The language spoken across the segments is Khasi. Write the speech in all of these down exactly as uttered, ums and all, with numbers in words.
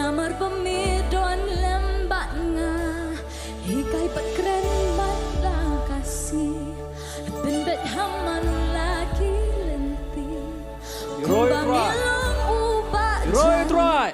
Namar ba me don lem bad nga, hikai bad kren bad la ka sngi. Pynbeit ha man la ki lynti. Ïaroh ïa u Trai. Kumba me long u ba ïaroh ïa u jan. Trai.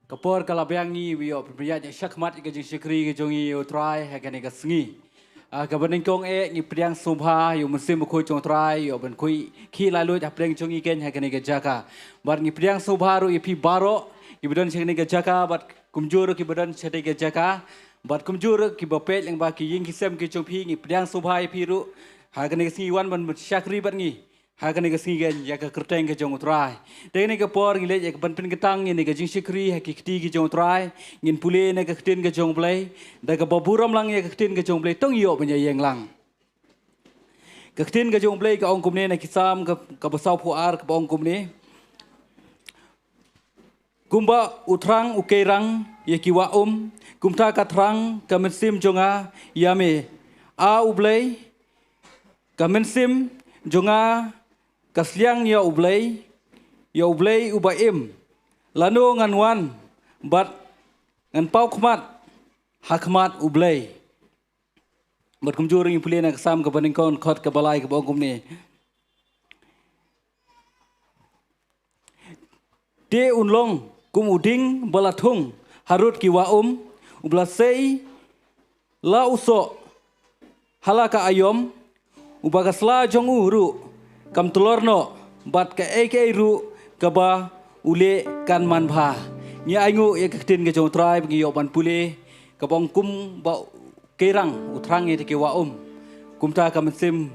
Ka por ka la biang, ngi ïoh pynbiang ïa shakhmat ïa ka jingshakri ka jong ngi ïa u Trai ha kane ka sngi. Ah, kaba nyngkong eh ngi pdiang sngewbha ïa u Mynsiem Bakhuid jong u Trai, ïoh ban khuid khih laitluid hapdeng jong ngi keiñ ha kane ka jaka. Bad ngi pdiang sngewbha ruh ïa phi baroh kiba don sha kane ka jaka, bad kumjuh ruh kiba don sha kane ka jaka, bad kumjuh ruh kiba peit lyngba ki ïing ki sem ki jong phi, ngi pdiang sngewbha ïa phi ruh. Ha kane ka sngi wan ban shakri bad ngi ha kane ka sngi keiñ ïa ka kyrteng ka jong u Trai. Te kane ka por ngi leit ïa ka ban pynkyntang ïa kane ka jingshakri ha ki kti ki jong u Trai. Ngin pule na ka ktien ka jong u Blei. Da kaba burom lang ïa ka ktien ka jong u Blei, to ngin ïoh ban ïeng lang. Ka ktien ka jong u Blei ka ong kumne na ki Salm ka, kaba sawphew ar, kaba ong kumne. Kumba u thrang u keirang ïa ki wah um, kumta ka thrang ka mynsiem jong nga ïa me, A u Blei. Ka mynsiem jong nga ka sliang ïa u Blei, ïa u Blei uba im. Lano ngan wan bad ngan paw khmat ha khmat u Blei. Bad kumjuh ruh ngi pule na ka Salm kaba nyngkong, dkhot kaba lai, kaba ong kumne. Te un long kum u dieng ba la thung harud ki wah um, uba la sei la u soh ha la ka aïom, uba ka sla jong u ruh kam tlor noh, bad kaei kaei ruh kaba u leh kan manbha. Ngi ainguh ïa ka ktien ka jong u Trai ba ngi ïoh ban pule, kaba ong kumba u keirang u thrang ïa ki wah um, kumta ka mynsiem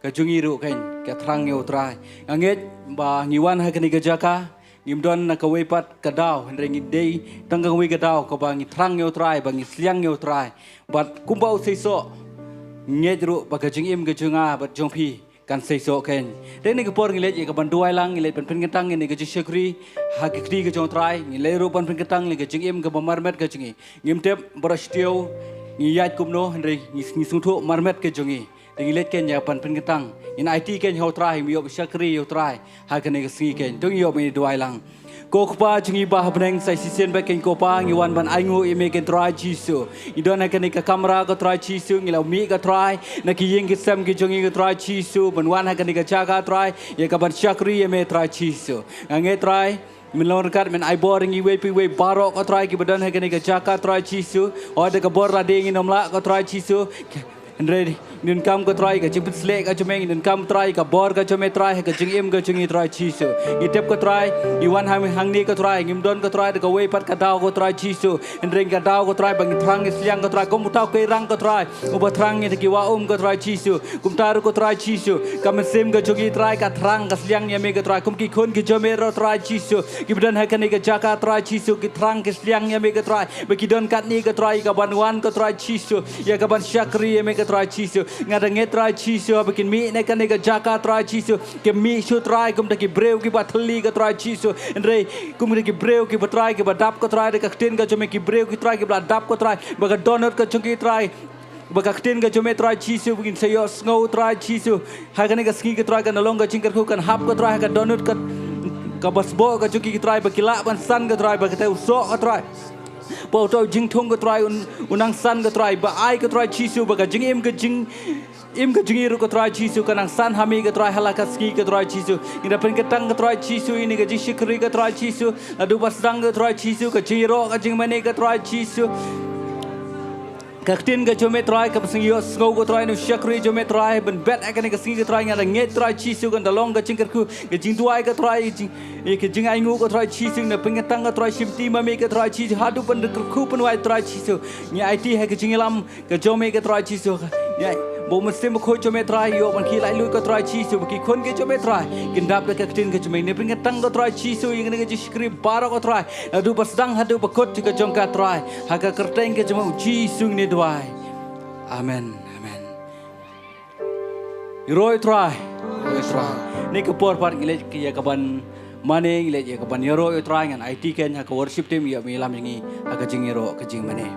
ka jong ngi ruh keiñ ka thrang ïa u Trai. Nga ngeit ba ngi wan ha kane ka jaka, ngim don na kawei pat ka daw, hynrei ngi dei tang kawei ka daw kaba ngi thrang ïa u Trai, ba ngi sliang ïa u Trai. Bad kumba u seisoh, ngeit ruh ba ka jingim ka jong nga bad jong phi kan seisoh keiñ. Te kane ka por ngi leit ïa ka ban duwai lang, ngi leit ban pynkyntang ïa kane ka jingshakri ha ka kti ka jong u Trai, ngi leit ruh ban pynkyntang ïa ka jingim kaba marmet ka jong ngi. Ngim tip baroh shi taïew ngi ïaid kumno, hynrei ngi, ngi sngewthuh marmet ka jong ngi. Te ngi leit keiñ ïa ban pynkyntang, ngin aiti keiñ ha u Trai, ngin ïoh ban shakri ïa u Trai ha kane ka sngi keiñ. To ngin ïoh ban duwai lang. Ko Kpa jong ngi ba ha bneng, sa shisien bad keiñ ko Pa, ngi wan ban ainguh ïa me keiñ Trai Jisu. Ngi don ha kane ka kamra ko Trai Jisu, ngi la mih ko Trai na ki ïing ki sem ki jong ngi ko Trai Jisu, ban wan ha kane ka jaka Trai ïa ka ban shakri ïa me Trai Jisu. Nga ngeit Trai men long ryngkat, men ai bor ïa ngi iwei pa iwei baroh ko Trai kiba don ha kane ka jaka Trai Jisu. Hooid da ka bor lade ngin ym lah ko Trai Jisu, hynrei ngin donkam ko Trai ka jingpynshlur ka jong me, ngin donkam Trai ka bor ka jong me Trai ha ka jingim ka jong ngi Trai Jisu. Ngi tip ko Trai, ngi wan hang, hangne ko Trai, ngim don ko Trai da kawei pat ka daw ko Trai Jisu, hynrei ka daw ko Trai ba ngi thrang ngi sliang ko Trai kum uta u keirang ko Trai, uba thrang ïa ki wah um ko Trai Jisu. Kumta ruh ko Trai Jisu, ka mynsiem ka jong ngi Trai ka thrang ka sliang ïa me ko Trai, kum ki khun ki jong me ruh Trai Jisu, kiba don ha kane ka jaka Trai Jisu, ki thrang ki sliang ïa me ko Trai, ba ki don katne ko Trai ka ban wan ko Trai Jisu ïa ka ban shakri ïa me ko Trai Jisu. Nga da ngeit Trai Jisu, haba kin mih na kane ka jaka Trai Jisu, kim mih shuh Trai kumta ki briew kiba thylli ko Trai Jisu, hynrei kumta ki briew kiba Trai kiba dap ko Trai da ka ktien ka jong me, ki briew ki Trai kiba la dap ko Trai ba ka dohnud ka jong ki Trai, ba ka ktien ka jong me Trai Jisu, ba kin sa ïohsngew Trai Jisu. Ha kane ka sngi ko Trai kan long ka jingkyrkhu, kan hap ko Trai ha ka dohnud ka, kaba sboh ka jong ki Trai, ba ki lah ban san ko Trai ba kata u soh ko Trai, ba uta u jingthung ko Trai un, u nang san ko Trai, ba ai ko Trai Jisu ba ka jingim ka jing, im ka jong ngi ruh ko Trai Jisu ka nang san ha me ko Trai ha la ka sngi ko Trai Jisu. Ngi da pynkyntang ko Trai Jisu ïa kane ka jingshakri ko Trai Jisu, naduh ba sdang ko Trai Jisu, ka jingïaroh ka jingmane ko Trai Jisu. Ka ktien ka jong me Trai kaba sngewsih ko Trai, na u shakri jong me Trai, ban bet ha kane ka sngi ko Trai, nga da ngeit Trai Jisu kan da long ka jingkyrkhu, ka jingduwai ko Trai, jing, ïa ka jingainguh ko Trai Jisu, na pynkyntang ko Trai shimti ma me ko Trai Jisu, haduh ban da kyrkhu pynwai Trai Jisu. Ngi aiti ha ka jingïalam ka jong me ko Trai Jisu. Ngi ai ba u Mynsiem Bakhuid jong me Trai ïoh ban khih laitluid ko Trai Jisu, ba ki khun ki jong me Trai kin dap da ka ktien ka jong me. Ngi pynkyntang ko Trai Jisu ïa kane ka jingshakri baroh ko Trai, naduh ba sdang haduh ba kut ka jong ka Trai. Ha ka kyrteng ka jong u Jisu ngi duwai. Amen. Amen. Ïaroh ïa u Trai. Ïaroh ïa u Trai. Kane ka por pat ngi leit ïa ka ban mane, ngi leit ïa ka ban ïaroh ïa u Trai, ngan aiti keiñ ha ka worship team ïa ban ïalam ïa ngi ha ka jingïaroh ka jingmane.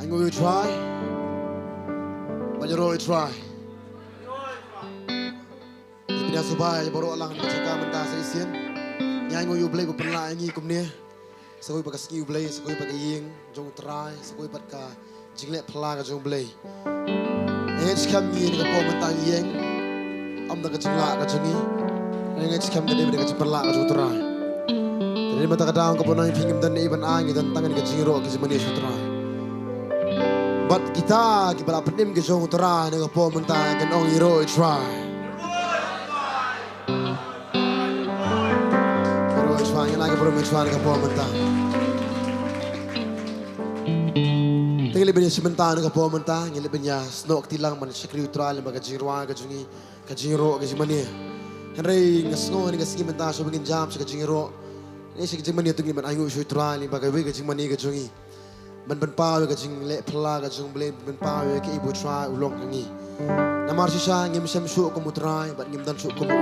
Ainguh ïa u Trai. Ban ïaroh ïa u Trai. Ïa sngewbha ïa baroh lang ba jaka mynta sa shisien. Ngi ainguh ïa U Blei ba u pynlah ïa ngi kumne. Sa kawei pat ka sngi U Blei, sa kawei pat ka ïing jong U Trai, sa kawei pat ka jingleh phylla ka jong U Blei. Ngi ngeit skhem ngi ha kane ka por mynta ngi ïeng, ym da ka jinglah ka jong ngi. Ngi ngeit skhem ka dei bad ka jingpynlah ka jong U Trai. Te dei mynta ka daw kaba u nongpynim ngim don ei ban ai, ngi don tang kane ka jingïaroh ka jingmane sha U Trai. Bad kita kiba la pynim ka jong U Trai ha kane ka por mynta, kin ong ïaroh ïa U Trai. Ïaroh ïa U Trai, ngi la ki burom ïa U Trai ha kane ka por mynta. Te ngi leit ban ïashim bynta ha kane ka por mynta, ngi leit ban ïasnoh kti lang ban shakri U Trai lyngba ka jingrwai ka jong ngi, ka jingïaroh ka jingmane. Hynrei nga sngew ha kane ka sngi mynta shuwa ba ngin jam sha ka jingïaroh ne sha ka jingmane, to ngin leit ban ainguh sha U Trai lyngba kawei ka jingmane ka jong ngi. Ban pynpaw ïa ka jingleh phylla ka jong U Blei, ban pynpaw ïa kaei ba U Trai u long ha ngi. Namar shisha ngim shem shuh kum U Trai bad ngim don shuh kum u.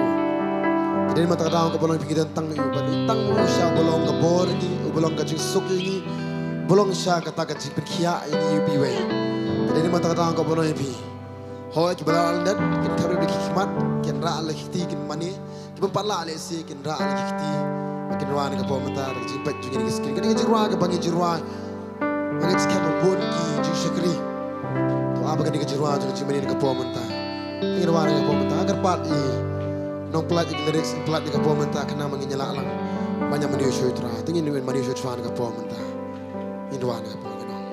Te dei mynta ka daw kaba u long ïa phi, ngi don tang ïa u, bad tang ïa u shisha uba long ka bor ïa ngi, uba long ka jingsuk ïa ngi, uba long shisha kata ka jingpynkhiah ïa ngi ïa u ba iwei. Te dei mynta ka daw kaba u long ïa phi. Hooid, kiba la lyndet kin khapngiah da ki khmat, kin rah la ki kti, kin mane. Kiba ym pat lah lehse kin rah la ki kti, ba kin rwai ha kane ka por mynta da ka jingpeit jong ngi ha kane ka screen. Kane ka jingrwai kaba ngi jingrwai, ba ngi skhem ba bun ki jingshakri. To ap ba kane ka jingrwai jong ngi jingmane ha kane ka por mynta. Ngi rwai ha kane ka por mynta, nga kyrpad ïa u nongpynlait ïa ki lyrics, pynlait ha kane ka por mynta, khnang ba ngin ïalah lang ban ïamane sha U Trai. To ngin ïamane sha U Trai ha kane ka por mynta. Ngin rwai ha kane ka por, ngin ong.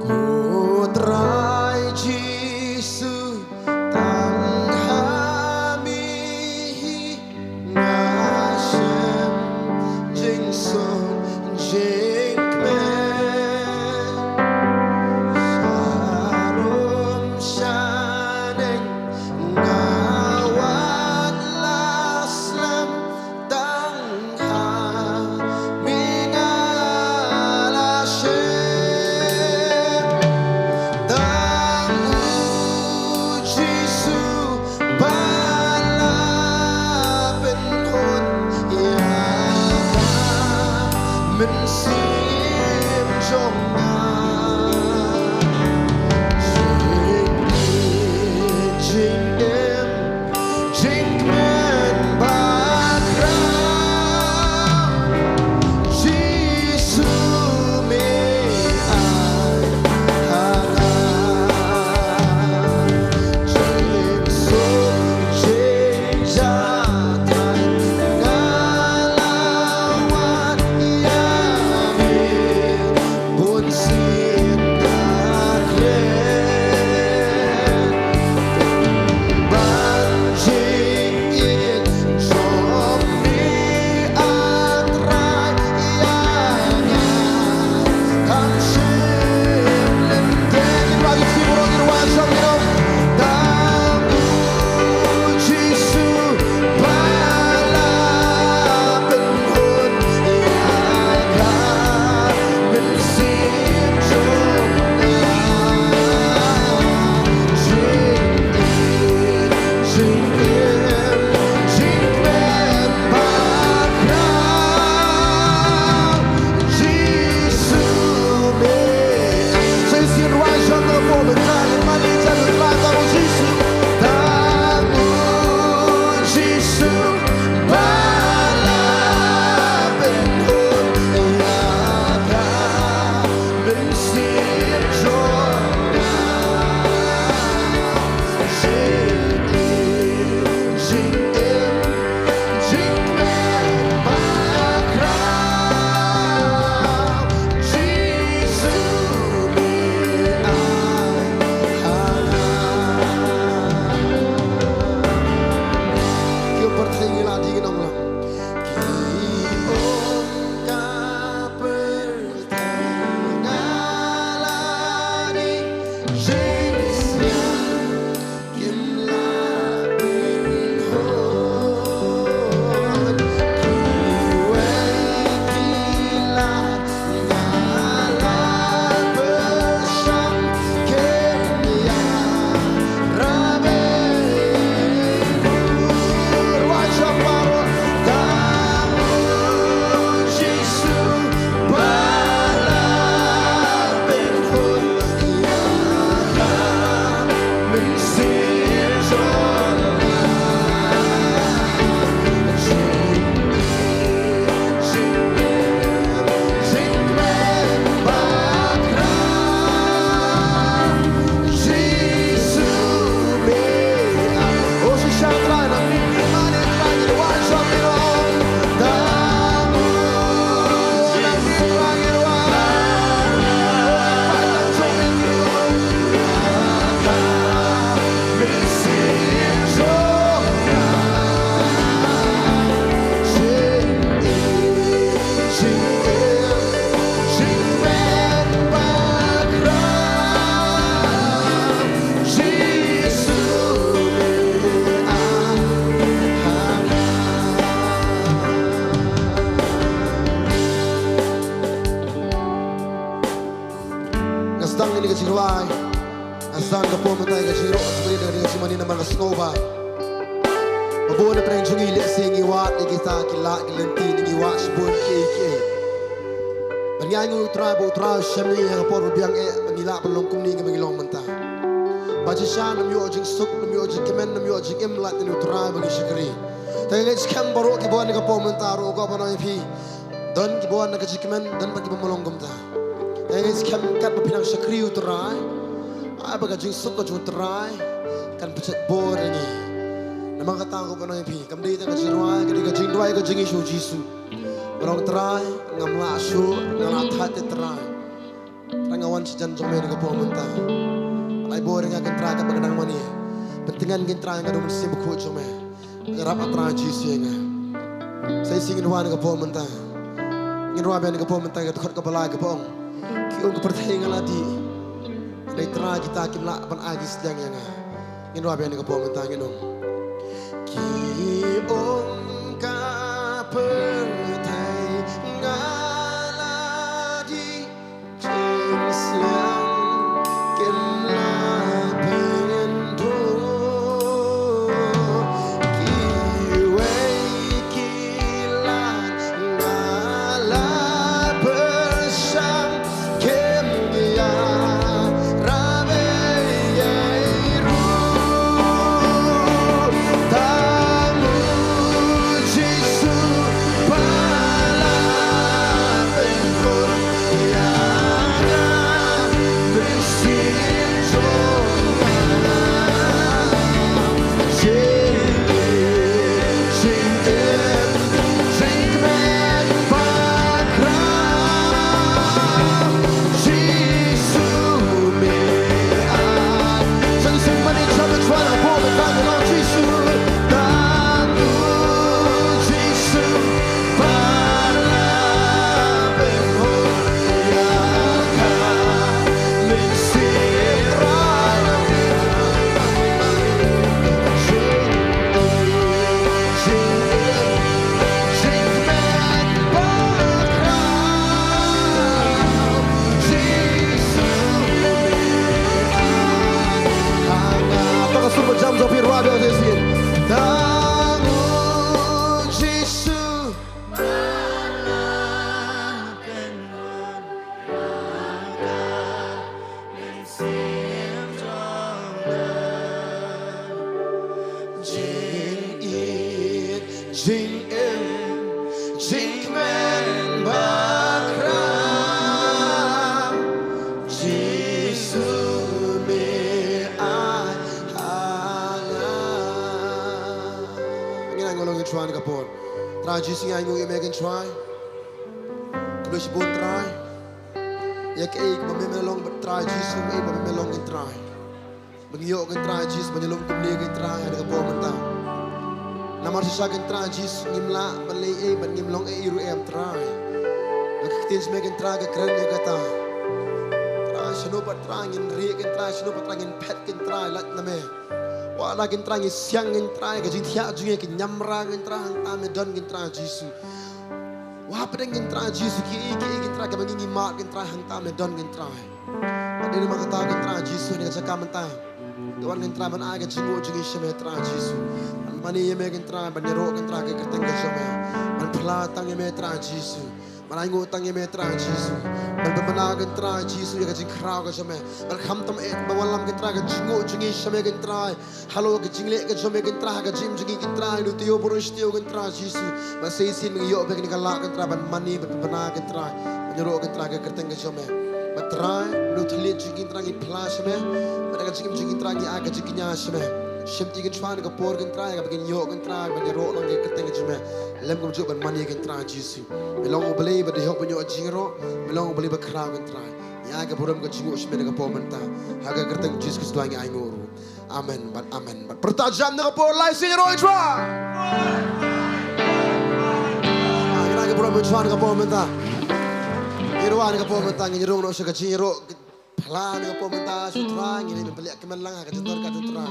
Ko Trai Jisu, tang ha me hi nga shem jingsuk jingkmen. Sharum shaneng nga wad la slem, tang ha me nga la shem. Tang U Jisu ba la pynhun ïa ka mynsiem jong nga. Jingim, jingkmen bakhraw, Jisu me ai ha nga. Jingsuk jingjathait nga la wad ïa me. Kane ka jingrwai, nga sdang ka por mynta ka jingïaroh, ka jingmane, ka jingmane namar nga sngew ba ba bun na pdeng jong ngi lehse ngi wad ïa kita ki lad ki lynti, ngi wad shibun kiei kiei. Bad ngi ainguh U Trai ba U Trai u shem ïa ngi ha ka por ba biang eh ba ngi lah ban long kumne kaba ngi long mynta. Ba shisha ym ïoh jingsuk, ym ïoh jingkmen, ym ïoh jingim, lait na U Trai ba ngi shakri. Te nga ngeit skhem baroh kiba wan ha ka por mynta ruh, ko ba nang ïa phi, don kiba wan na ka jingkmen, don pat kiba ym long kumta. Te nga ngeit skhem katba phi nang shakri U Trai, ai ba ka jingsuk ka jong U Trai kan pynshet bor ïa ngi. Namar kata, ko ba nang ïa phi, kam dei tang ka jingrwai, ka dei ka jingduwai ka jong ngi sha U Jisu. Ba nang, Trai, ngam lah shuh, nga lah thait te Trai. Trai, nga wan shajan jong me ha ka por mynta. Ai bor ïa nga ko Trai katba nga dang mane. Pyntngen ko Trai, nga dei u mynsiem bakhuid jong me. Ïarap, ah Trai Jisu, ïa nga. Sa shisien ngin rwai ha ka por mynta. Ngin rwai beit ha ka por mynta ka dkhot kaba lai kaba ong, ki ong ka pyrthei nga la dih, hynrei Trai kita kim lah ban ai jingsliang ïa nga. Ngin rwai beit ha ka por mynta, ngin ong. Ki ong ka pyrthei nga la dih, jingsliang kim lah pynduh. Kiwei ki lad nga la pyrshang kim ïarap ei ei ruh. Tang U Jisu ba la pynkhot ïa nga, mynsiem jong nga. Jingim, jingim, jingkmen bakhraw, Jisu me ai. Sa shisien mane, jam, jam, jam, Jisu, tang U Jisu ba la pynkhot ïa nga, mynsiem jong nga. Jingim, jingim, jingkmen bakhraw, Jisu me ai ha nga. To ka sur ba jam jong phi, rwai beit sa shisien. Tang U Jisu ba la pynkhot ïa nga, mynsiem jong nga. Jingïeit, jingim, jingkmen bakhraw, Jisu me ai ha nga. Ngin ai nguh lang, ngin rwai ha kane ka por. Trai Jisu, ngi ai nguh ïa me, ngin rwai. Khublei shibun Trai ïa kaei kaba me, me long bad Trai Jisu, kaei ba me, me long, ngin rwai. Ba ngi ïoh, ngin Trai Jisu, ba ngi long kumne, ngin rwai, ha kane ka por mynta. Namar shisha, ngin Trai Jisu, ngim lah ban leh ei ei bad ngim long ei ei ruh, em Trai. Bad ka ktien jong me, ngin rwai, ka kren ïa kata. Trai, shano pat Trai ngin rieh, ngin rwai, shano pat Trai ngin phet, ngin rwai, lait na me. Wat la, ngin rwai, ngi siang, ngin rwai, ka jingthiah jong ngi ka ñiamra, ngin rwai, hangta me don, ngin Trai Jisu. Wat hapdeng, ngin Trai Jisu, kiei kiei, ngin rwai, kaba ngi, ngi mad, ngin rwai, hangta me don, ngin rwai. Bad dei namar kata, ngin Trai Jisu, ha kane ka jaka mynta, ngi wan, ngin rwai, ban ai ka jingnguh jong ngi sha me, Trai Jisu. Ban mane ïa me, ngin rwai, ban ïaroh, ngin rwai, ha ka kyrteng ka jong me. Ban phla tang ïa me, Trai Jisu. Ban ai nguh tang ïa me, Trai Jisu. Ban pynbna, ngin Trai Jisu, ïa ka jingkhraw ka jong me. Ban khamtam eh ba wallam, ngin rwai, ka jingnguh jong ngi sha me, ngin rwai. Halor ka jingleh ka jong me, ngin rwai, ha ka jingim jong ngi, ngin rwai, ha ine u taïew baroh shi taïew, ngin Trai Jisu. Ba sa shisien me ngi ïoh bad kane ka lad, ngin rwai, ban mane, ban pynbna, ngin rwai, ban ïaroh, ngin rwai, ha ka kyrteng ka jong me. Bad Trai, ha ine u thylliej jong ngi, ngin rwai, ngi phla sha me. Bad ha ka jingim jong ngi, ngin rwai, ngi ai ka jingkñia sha me. Shim ïa ngi, ngin rwai, ha kane ka por, ngin rwai, kaba ngin ïoh, ngin rwai, ban ïaroh lang ha ka kyrteng ka jong me. Lem kumjuh ban mane, ngin Trai Jisu. Me long U Blei ba dei hok ban ïoh jingïaroh, me long U Blei ba khraw, ngin rwai. Ngi ai ka burom, ka jingnguh sha me ha kane ka por mynta. Ha ka kyrteng Jisu Khrist ngi ai nguh ruh. Amen bad amen bad pyrta jam na ka por, lai sien ïaroh, ngin rwai. Ngi ai ka burom, ngin rwai, na ka por mynta. Ngin rwai, na ka por mynta ngin rung noh sha ka jingïaroh phla na ka por mynta sha U Trai, ngin ïa pynleh kmen lang ha ka jingdon ka jong U Trai.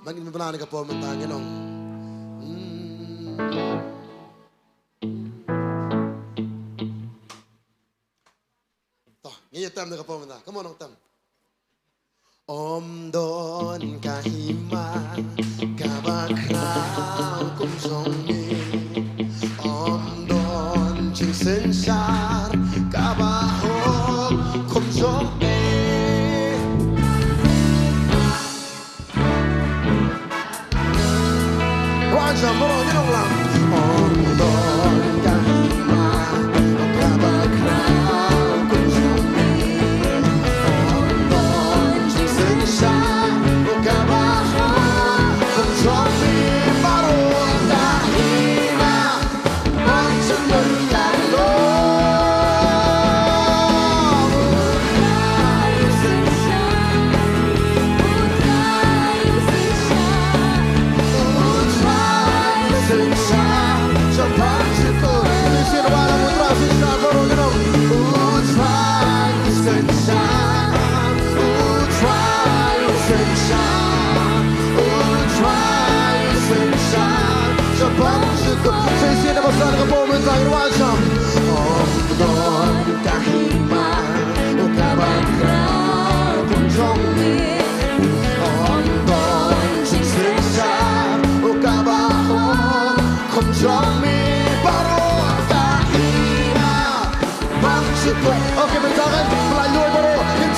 Bad ngin pynbna na ka por mynta, ngin ong. Hmm. To, ngin ïa tem na ka por mynta. Come on, ong tem. Ym don ka hima kaba khraw kum jong me. Ym don jingsynshar kaba hok kum jong me. Raja moro ni nong lang. Ong don ka hima kaba khraw kum jong me. Ong don jingsynshar kaba hok kum jong me. Baroh ka hima. Okay, mynta kan, pynlait loi baroh, kan,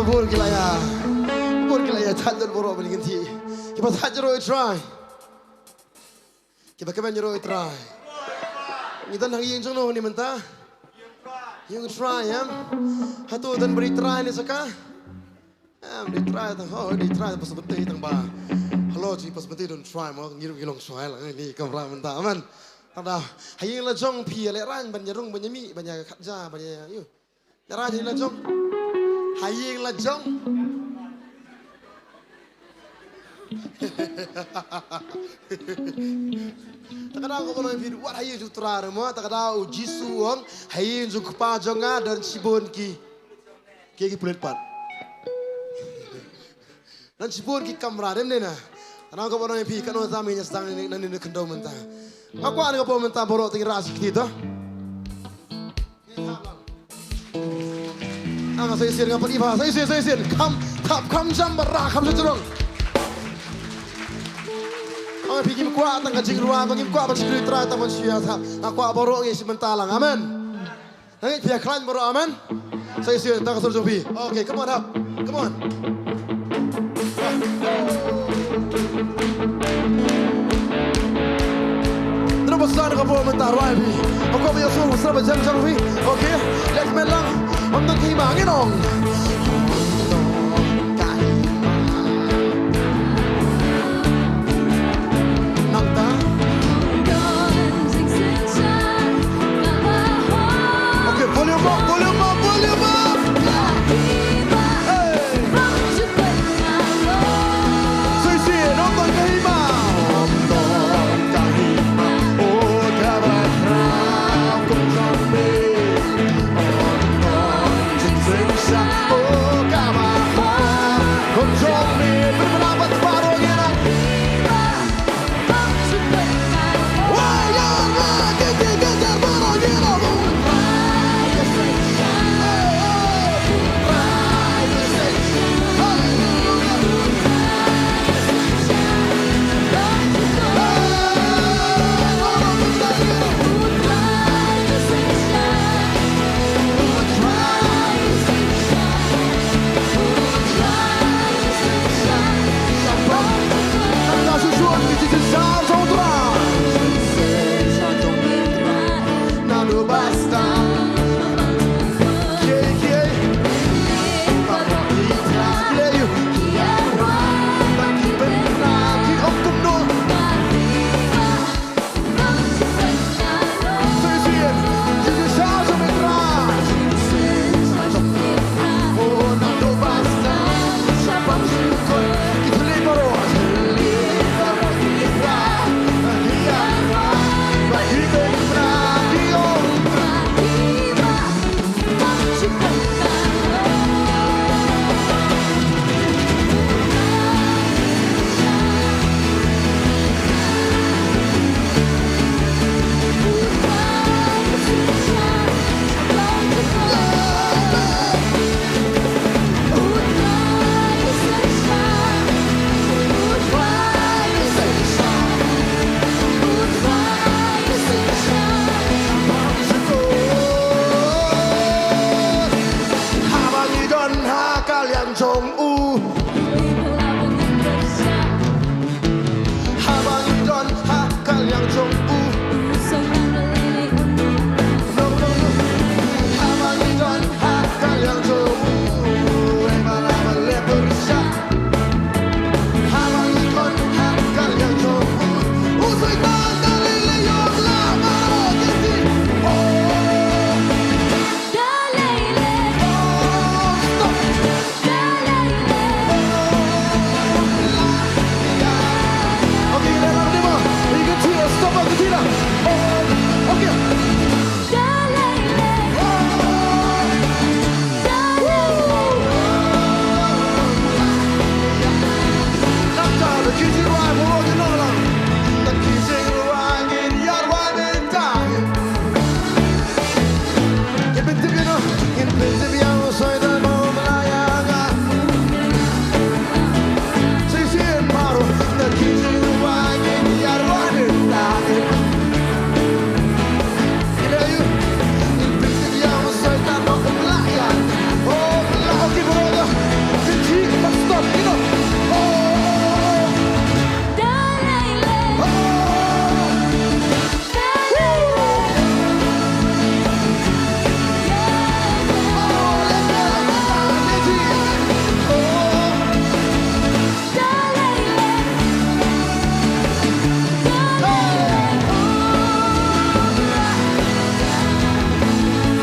Bun ki la ïa, bun ki la ïa thait lut baroh ban ïa kynthih. Kiba thait ruh try. Kiba kmen ruh try. Ngi don ha ïing jong no ni mynta. Ïing try em. Hato don ba dei try ne sa ka? Em, dei try tang, ho, dei try pas bynta tang ba. Hello, ji pas bynta don try mo, ngi ruh ngi long try lang ni kamra mynta man. Tang da ha ïing la jong phi leh rang ban ïa rung ban ïa mih ban ïa khat ja ban ïa ïa. Tara ïing la jong. Ha ïing la jong. Ta ka daw ko ba long phi wat ha ïing jong u Trai mo, ta ka daw u Jisu u ong ha ïing jong u Kpa jong nga don shibun ki. Ki ki pulit pat. Nang shibun ki kamra dem ne na. Nang ka ba nang pi ka nang tam ngi sdang ne nang ne khyndew mynta. Nga kwah ne ka ba mynta baroh te ngi rah shi kti to. Nga sa shisien nga pat i ba sa shisien sa shisien. Kham kham kham jam ba rah kham sha jrong. Nga pi kim kwah tang ka jingrwai ba kim kwah ba shikri trai tang ban shia sa. Nga kwah baroh ngi shi mynta lang. Amen. Nang ïa khlaiñ baroh, amen. Sa ïa shisien tang ka sur jong phi. Okay, come on up. Come on. Nang ba san ka por mynta rwai phi. Ba ko ba ïa sur ba sa ba jam jam phi. Okay. Let's men lang. Ym don ka hima ngin ong. Nangta. Okay, volume up, volume up, volume up. Hey. Shisien, ong ka hima. Haba ngi don ha ka liang jong u. Haba ngi don ha ka liang jong u. No, no, no. Haba ngi don ha ka liang jong u. Ei, ba la ba le pyrshah.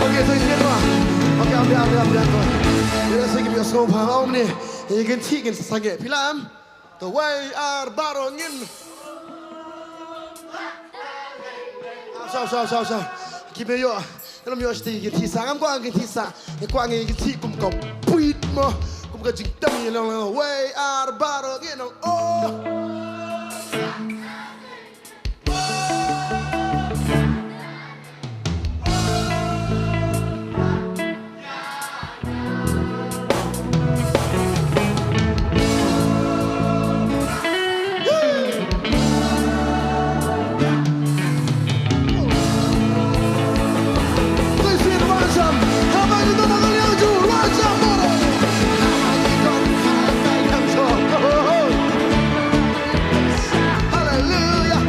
Okay, thank you, everyone. Okay, I'm there, I'm there, I'm there. Yes, thank you, so far. How many? You can take it, sang it. Phi lah em? Te wei ar baroh ngin. Shaw, shaw, shaw, shaw. Ki ba ïoh. Ngam ïoh shisha ki kynthei sah. Ngam kwah ki kynthei sah. Nga kwah ki kynthei kum kop. Mo, kum ka jingtang ïa long long wei ar baroh ngi nong oh. Hallelujah.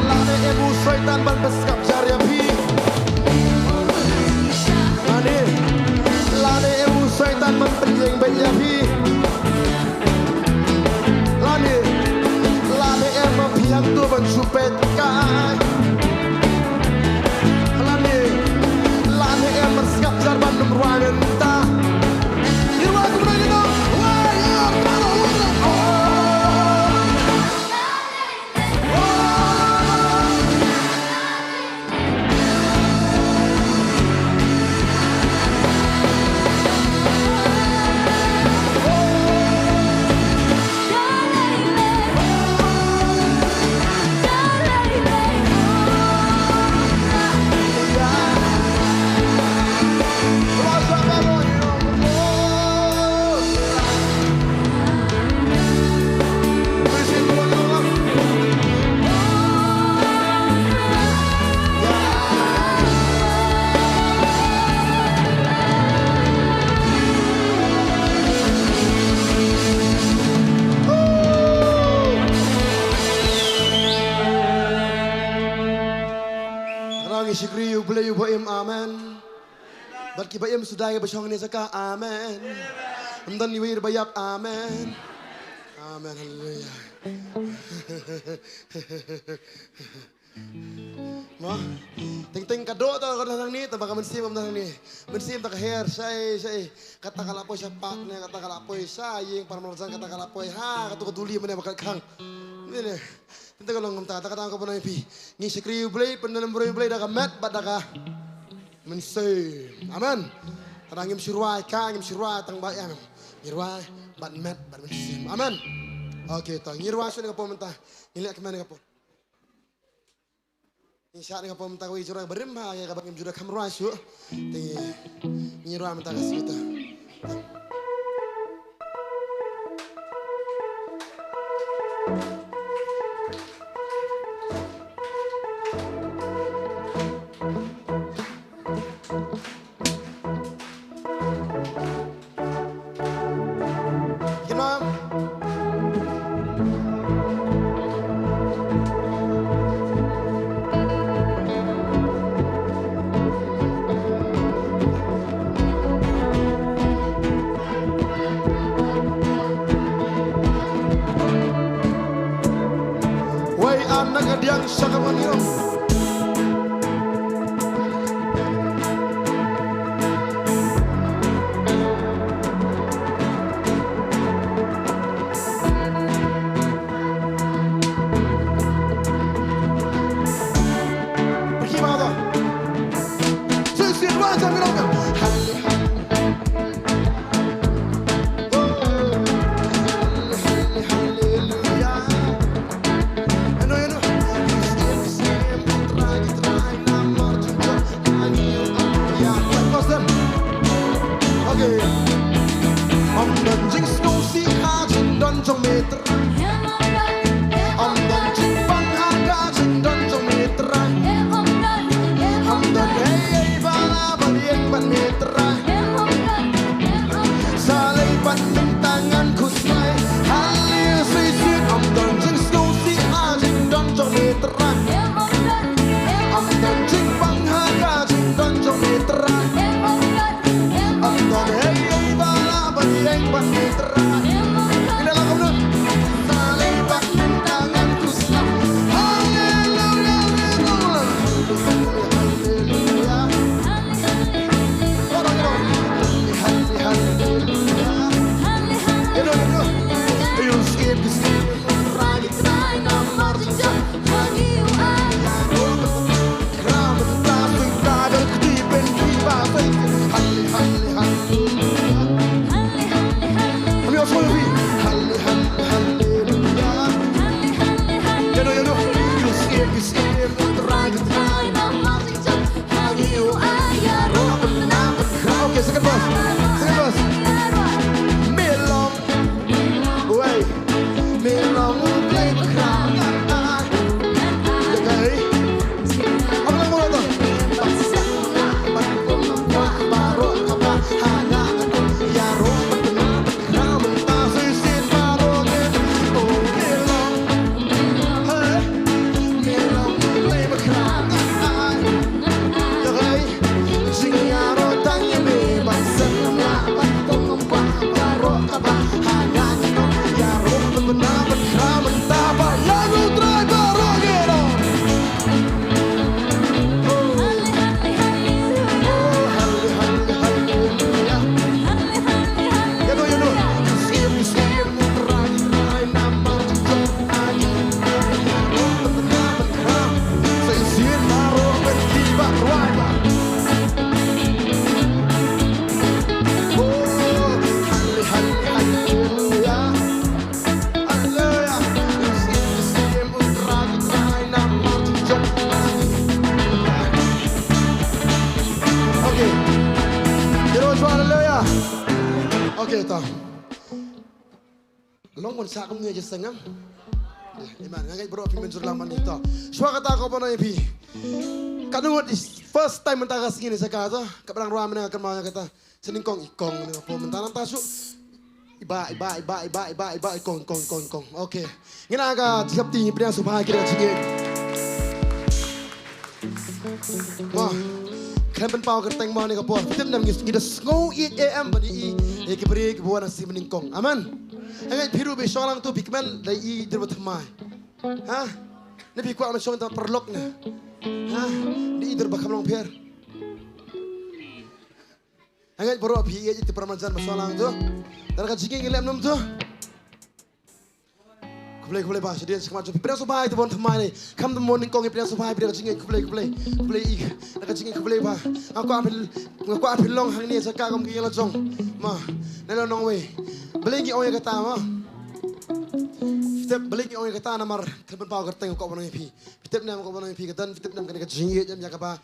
Lane em u Soitan ban pynskap jar ïa phi. Lane, lane em u Soitan ban pynïeng beit ïa phi. Lane, lane em ma phi hangto ban shu peit kai. Lane, lane em ban sngap jar ban ym rwai mynta. Ngi rwai kumno ngi nong. Wai, ar, baroh, wai, oh. Ngi shakri ïa U Blei uba im, amen. Bad kiba im suda kiba shong hangne sa ka, amen. Ym don iwei ruh ba ïap, amen. Amen, haleluya. Mo, teng teng ka doh ta ka don hangne, tangba ka mynsiem kam don hangne. Mynsiem ta ka her shai shai. Kata ka la poi sha park ne, kata ka la poi sha ïing para marjan, kata ka la poi ha kato ka duli mane ba ka khang. Ne ne. Teng teng ka long kumta, ta ka dang ka ban ai phi. Ngi shakri U Blei, pyndem U Blei da ka met bad da ka mynsiem. Amen. Tang ngim shu rwai ka, ngim shu rwai tang ba ïa. Ngi rwai bad met bad mynsiem. Amen. Okay, to ngi rwai shuh na ka por mynta. Ngi leh kmen na ka por. Ngi shah na ka por mynta kawei jrong barim ha ïa kaba ngim ju da kham rwai shuh. Te ngi rwai mynta ka sngi to. Wei an na ka diang sha ka ban ïong. Pergi bang tu. Sisi ruang jam minum. Haleluya. Eno, eno. Okay. Ym don jingsngewsih ha jingdon jong me Trai. Ym don jingpang ha ka jingdon jong me Trai. Ym don ei ei ba la ba ïeng bad me Trai. Sa lei bad mynta ngan khuslai. Haleluya, shisien ym don jingsngewsih ha jingdon jong me Trai. Ym don jingpang ha ka jingdon jong me Trai. Ym don ei ei ba la ba ïeng bad me Trai. Ina la kumno. Sa lei bad mynta ngan khuslai. Haleluya, haleluya. Haleluya. Haleluya. Haleluya. Okay, second verse. Second verse. Me long Wei. Me long u Blei ba khraw. Ïa kaei? Ong lang mo to. Baroh kaba ha nga nga ong ïaroh ban pynah ban khraw mynta shisien baroh ngi. Oh, me long. Hey. Me long u Blei ba khraw. Ïa kaei? Jingïaroh tang ïa me ban sngewbha ban kong ym kwah baroh kaba ha nga ngi ong ïaroh ban pynah ban khraw mynta ba ïa u Trai baroh ngi ong. Oh, haleluya, haleluya. Ïa no, ïa no. Sngewbha, sngewbha, Trai, Trai, namar jong phi. Okay. Haleluya. Okay, to. Long ban sah kumne jingïaseng em. Amen. Nga ngeit baroh phi mynjur lang man ito. Shuwa kata ko ban ong ïa phi. Katno ngut first time mynta ka sngi ne sa kata. Ka ba dang rwai mynne nga kynmaw ïa kata. Sa nyngkong i kong ne pom mynta nangta shu. Iba, iba, iba, iba, iba, iba, i kong, i kong, i kong, i kong. Okay. Ngin ïa ka jingïap ti ngi pdiang sngewbha ki da jingïeit. Mo, khlem pynpaw kyrteng mo ne ka por. Phi tip ne em ngi, ngi da sngew ïeit em ban ïohi ïa ki briew kiba wan ha sien banyngkong. Amen. Nga ngeit phi ruh ba shong lang tu phi kmen da i dur ba thymmai. Ha? Ne phi kwah ban shong da paralok ne. Ha? Da i dur ba kham long pher. Nga ngeit baroh phi ïeit ïa ki para marjan ba shong lang tu. Tang ka jingïeit ngi leh nym tu. Khublei, khublei bha, shadien shakhmat jong phi. Pdiang sngewbha ïa u Trai Thymmai ne. Khamtam mo nyngkong, pdiang sngewbha, pdiang ka jingïeit, khublei, khublei. Khublei ïa ka, da ka jingïeit, khublei bha. Nga kwah phi, nga kwah phi long hangne sha ka kum ki ïing la jong. Ma, ne la nongwei. Balei ngi ong ïa kata ma? Phi tip balei ngi ong ïa kata namar, tip ban paw kyrteng, nga kwah ban ong ïa phi. Phi tip ne em, nga kwah ban ong ïa phi ka don, phi tip ne em kane ka jingïeit em ïa kaba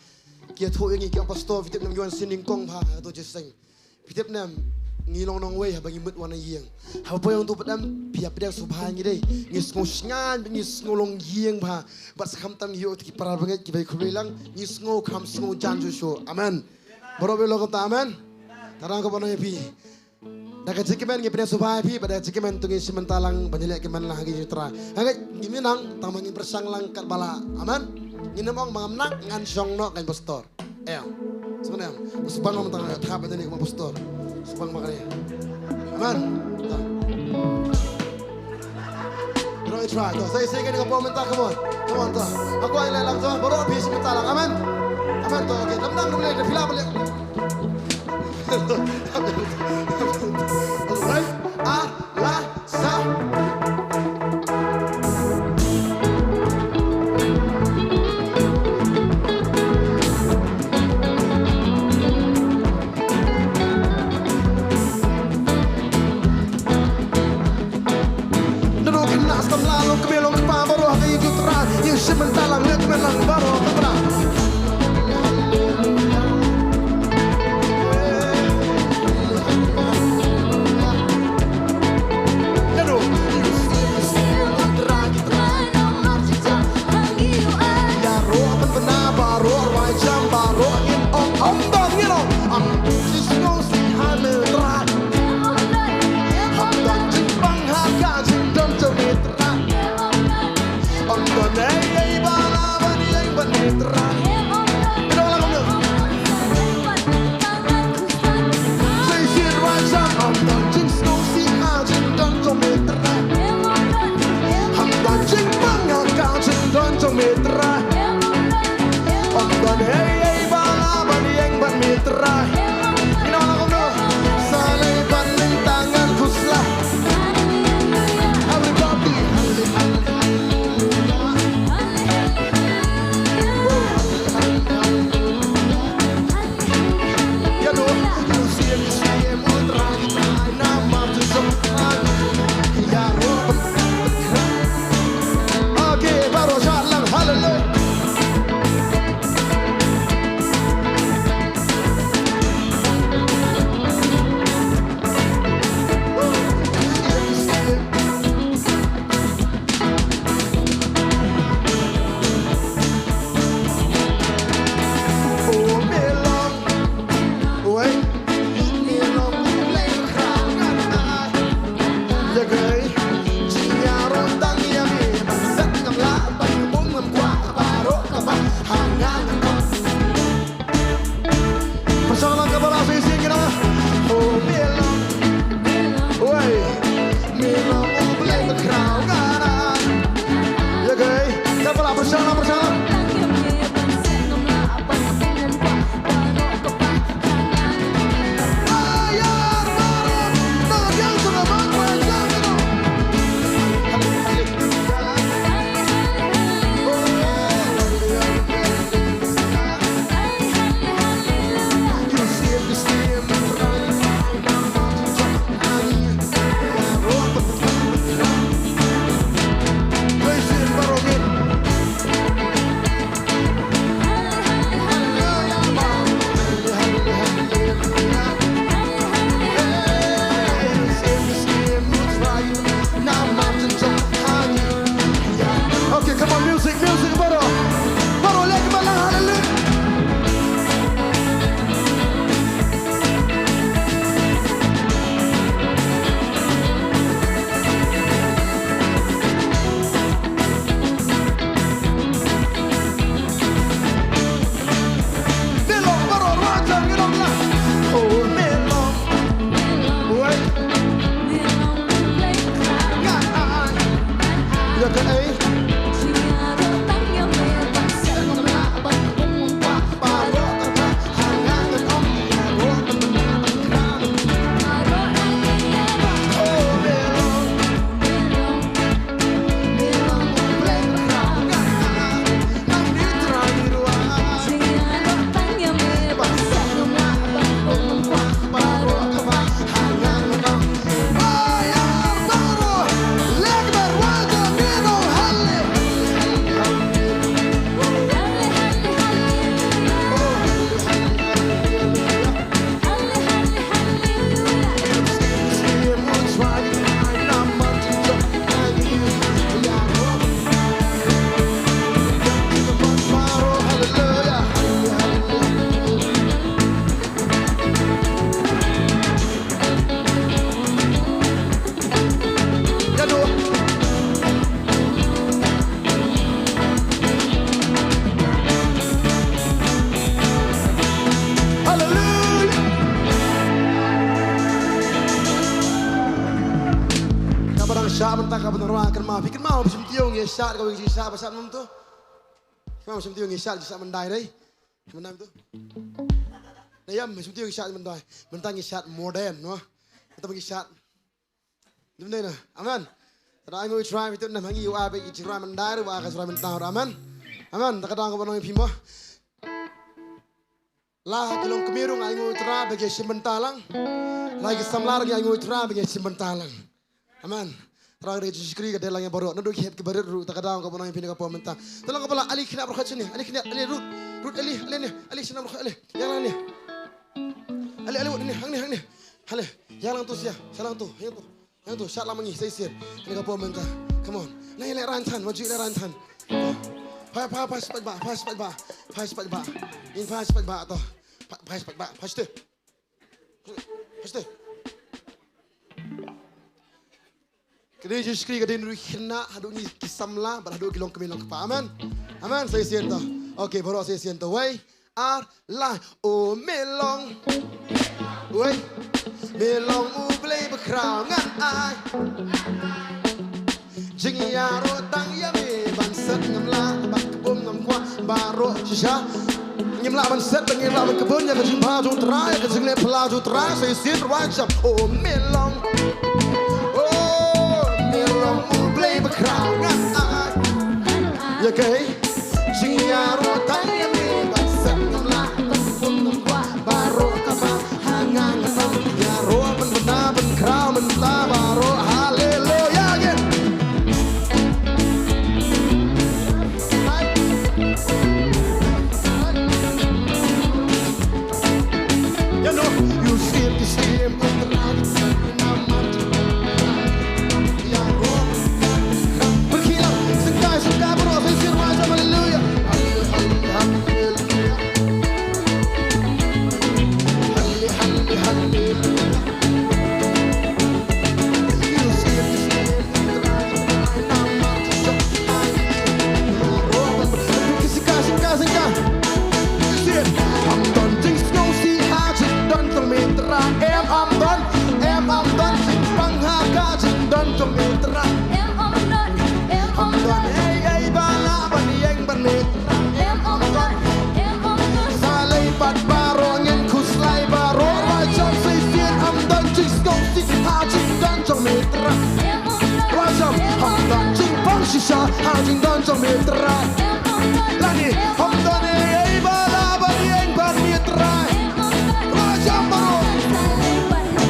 ki ïathuh ïa ngi ki ong pastor, phi tip ne em ngi wan sien nyngkong bha ha kato ka jingïaseng. Phi tip ne em, ngi long nongwei haba ngi mut wan na ïing. Haba poi ong tu pat em, phi ïa pdiang sngewbha ïa ngi dei. Ngi sngew shngaiñ, ngi sngew long ïing bha. Bad sa khamtam ngi ïoh ki para bangeit kiba ïa khublei lang, ngi sngew kham sngew jan shuh shuh. Amen. Baroh ba long kumta, amen. Tang ka ban ong ïa phi. Da ka jingkmen ngi pdiang sngewbha ïa phi, bad da ka jingkmen to ngin shim bynta lang ban ïaleh kmen lang ha ki jingtrai. Hynrei ngim nang tang ma ngin pyrshang lang katba lah. Amen. Ngin ym ong ma ngam nang, ngan shong noh kan pastor. Em. Sngewbha em. Sngewbha ngam tang thap ïa ni kum pastor. Sngewbha ba kane. Amen. Tang. Baroh i try to. Sa ïa sngewbha ka bom mynta, come on. Come on to. Nga kwah ïa leh lang to. Baroh phi shim bynta lang. Amen. Amen to. Okay. Lam nang lam leh, phi lah ba leh. Alright. Ah, la, sa. Naduh khynnah samla long kmie long kpa baroh ha ka ïing jong u Trai, ïa shim bynta lang, leh kmen lang baroh ha ka bynta. Ta ka ban rwa kan ma phi kan ma, um, shim tiong ïa shad ka wing shad ba shad mum tu. Kan ma shim tiong ïa shad shad mandai dei. Mandai tu. Dei ïam, shim tiong ïa shad mandai. Mynta ngi shad modern, no. Mynta ngi shad. Dum dei na. Amen. Tara ai ngui try, phi tu na hangi ïa ba i jirai mandai, ba ka jirai mandai. Amen. Amen. Ta ka dang ka ban ong phi mo. La ki long kmie ruh nga ainguh Trai ba ngi shim bynta lang. La ki samla ruh nga ainguh Trai ba ngi shim bynta lang. Amen. Trai ka dei Jisu Khrist ka dei lang ïa baroh. Naduh ki hep ki barit ruh ta ka daw ka ban ong ïa phi na ka por mynta. Te long ka ba la ali khnap ruh khat shane. Ali khnap, ali Ruth. Ruth ali, ali ne. Ali shnam ruh ali. Ïa lang ne. Ali, ali Ruth ne, hangne, hangne. Ale. Ïa lang tu sia. Sia lang tu. Ïa tu. Yang tu, shad lang ma ngi, sa shisien. Kane ka por mynta. Come on. Nang ïaleh ran than, ma ju ïaleh ran than. Phai, phai, phai spait ba, phai spait ba, phai spait ba. In phai spait ba to. Phai, phai spait ba, phai shatei. Phai shatei. Ka dei Jisu Khrist, ka dei ngi ruh khynnah, haduh ngi ki samla, bad haduh ki longkmie longkpa. Amen. Amen, sa shisien to. Okay, baroh sa shisien to. Wei. Ar, lai, o me long. Wei, me long U Blei bakhraw ngan ai. Jingïaroh tang ïa me ban set ngam lah, ban kbum ngam kwah, baroh shisha. Ngim lah ban set, ngim lah ban kbum ïa ka jingbha jong U Trai, ïa ka jingleh phylla jong U Trai, sa shisien rwai jam, o me long. O me long U Blei bakhraw ngan ai. Ïa kaei? Jingïaroh tang ïa me ban set ngam lah, ban kbum ngam kwah, baroh kaba ha nga ngan ïaroh ban bna ban khraw mynta baroh. Haleluya again. Ya no, you feel the same. Berkilau, sengkai, sengkai, bro, sengkai, sengkai, haleluya. Haleluya, haleluya. Halle, halle, haleluya. Sika, sika, sika. Sien. Ym don jingsngewsih ha jingdon jong me Trai. Em ym don, em ym don jingpang ha ka jingdon jong me Trai. Em ym don, em ym don ei ei ba lah ban ïeng bad me Trai. Em ym don, em ym don. Sa lei pat baroh ngin khuslai baroh. Rwai jam sa shisien, ym don jingsngewsih ha jingdon jong me Trai. Rwai jam, ym don jingpang shisha ha jingdon jong me Trai. Lane, ym don ei ei ba lah ban ïeng bad me Trai. Rwai jam baroh.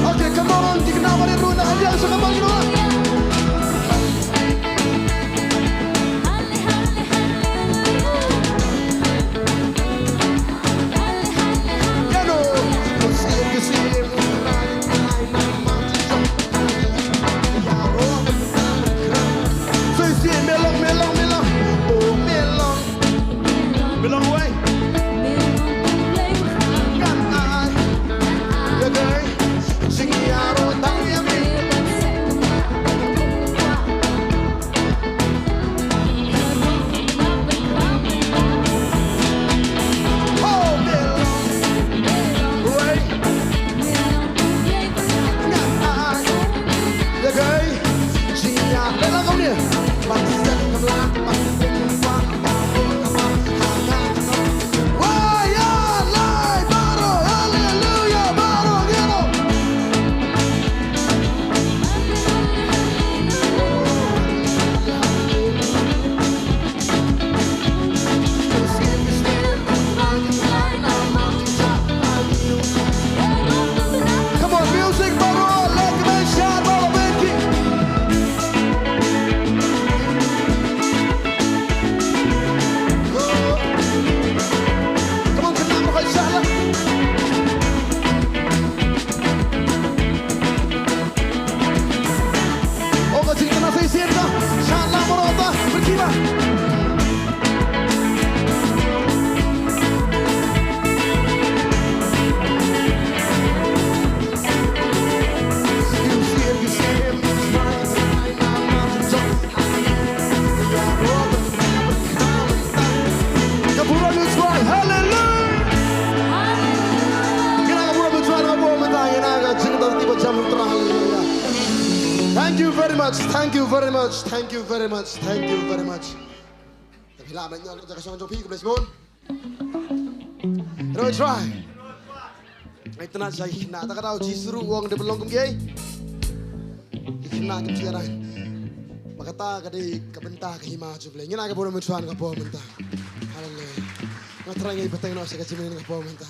Okay, come on, ki kynmaw ba rit ruh na ka liang sha ka bang ruh. Much. Thank you very much. Thank you very much. Thank you very much. Phi lah ban ïa ka shong jong phi, khublei shibun. Roi trai. Ai tana jai na ta ka dau ji suru wang de belong kum gei. Ki khynnah ki trai. Ba kata ka dei ka bynta ka hima jong U Blei. Ngin ai ka burom mynshuwa ha ka por mynta. Haleluya. Nga trai ngi pateng noh sha ka jingmynnin ha ka por mynta.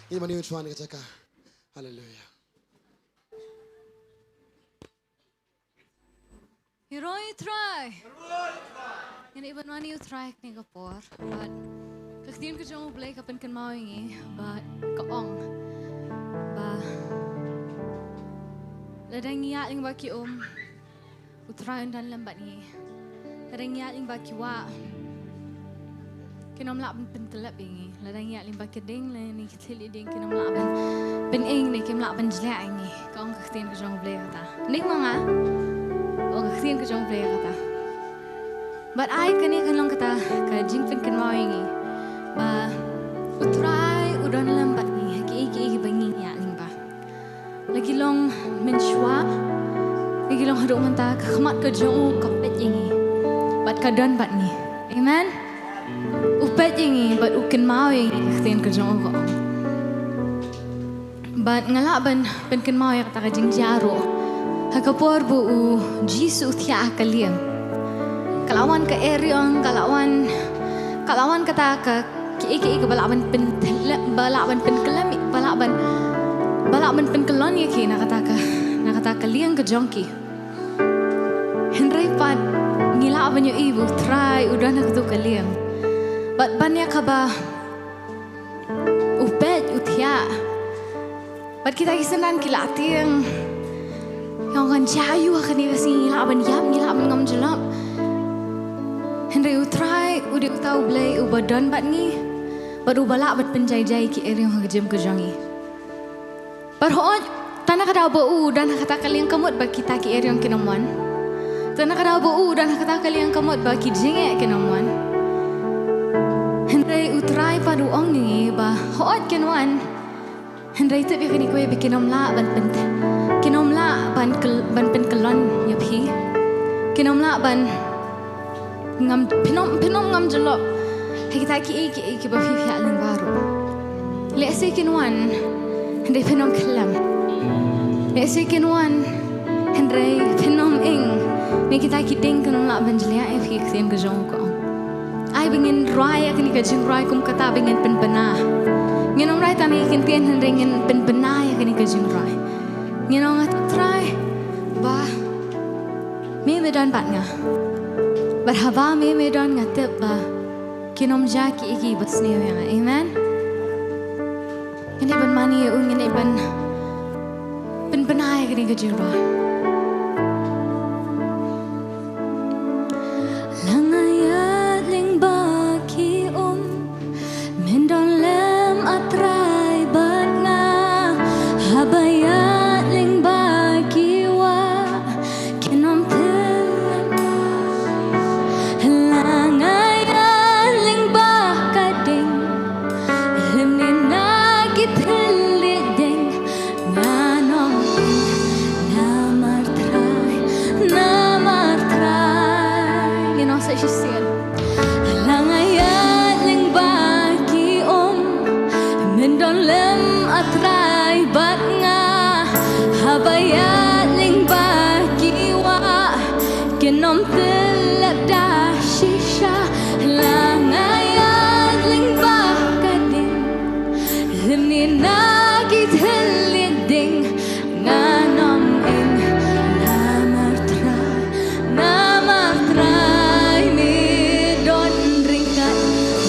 Ngin mane mynshuwa ha ka jaka. Haleluya. Hero U Trai. Ngin ïa ban mane U Trai ha kane ka por. Bad ka ktien ka jong U Blei ka pynkynmaw ïa ngi bad ka ong ba lada ngi ïaid lyngba ki um, U Trai un don lem bad ngi. Lada ngi ïaid lyngba ki wah, kin ym lah ban pyntyllep ïa ngi. Lada ngi ïaid lyngba ki dieng lane ki thylliej dieng, kin ym lah ban pynim ne kim lah ban jliah ïa ngi. Ka ong ka ktien ka jong U Blei kata. Nik ma nga. Ong ka ktien ka jong U Blei kata. Bad ai kane kan long kata ka jingpynkynmaw ïa ngi ba U Trai u don lem bad ngi ha kiei kiei kiba ngi ïaid lyngba. La ki long mynshuwa, la ki long haduh mynta, ka khmat ka jong u ka peit ïa ngi bad ka don bad ngi. Amen. U peit ïa ngi bad u kynmaw ïa ngi, ka ktien ka jong u ka ong. Bad nga lah ban pynkynmaw ïa kata ka jingjia ruh ha ka por ba u Jisu u thiah ha ka lieng. Ka la wan ka eriong, ka la wan, ka la wan kata ka kiei kiei kiba lah ban pyntyllep, ba lah ban pynkyllem, ba lah ban, ba lah ban pynkyllon ïa ki na kata ka, na kata ka lieng ka jong ki. Hynrei pat ngi lah ban ïohi ba U Trai u don ha katu ka lieng. Bad ban ïa kaba u peit u thiah. Bad kita ki synran ki la tieng. Ong kan jia aiu ha kane ka sngi, ngi lah ban ïap, ngi lah ban ngam jyllop. Hynrei U Trai u dei uta U Blei uba don bad ngi. Bad uba lah ban pynjai jai ki eriong ha ka jingim ka jong ngi. Bad hooid, tang na ka daw ba u don ha kata ka lieng ka mut ba kita ki eriong kin ym wan. Tang na ka daw ba u don ha kata ka lieng ka mut ba ki jingeh kin ym wan. Hynrei U Trai pat u ong ïa ngi ba hooid kin wan. Hynrei tip ïa kane kawei ba kin ym lah ban pyn, kin ym lah ban kyl, ban pynkyllon ïa phi. Kin ym lah ban ngam, phin ym, phin ym ngam jyllop ha kita kiei kiei kiba phi ïaid lyngba ruh. Lehse kin wan hynrei phin ym kyllem. Lehse kin wan hynrei phin ym ing. Ne kita ki dieng kin ym lah ban jliah ïa phi, ka ktien ka jong u ka ong. Ai ba ngin rwai ïa kane ka jingrwai kum kata ba ngin pynbna. Ngin ym rwai tang ïa ki ktien hynrei ngin pynbna ïa kane ka jingrwai. Ngin ong, A Trai, ba me me don bad nga. Bad haba me me don, nga tip ba kin ym jia kiei kiei ba sniew ïa nga. Amen. Ngin ïa ban mane ïa u, ngin ïa ban pynbna ïa kane ka jingrwai. La nga ïaid lyngba ki um, men don lem, A Trai, bad nga. Haba ïaid lyngba ki wah, kin ym tyllep. La nga ïaid lyngba ka dieng, lymne na ki thylliej dieng, ngan ym ing, namar Trai, namar Trai. Ngin ong sa shisien. La nga ïaid lyngba ki um, men don lem, A Trai, bad nga. Haba ïaid lyngba ki wah, kin ym tyllep da shisha. La nga ïaid lyngba ka dieng, lymne na ki thylliej dieng, ngan ym ing, namar Trai, namar Trai me don ryngkat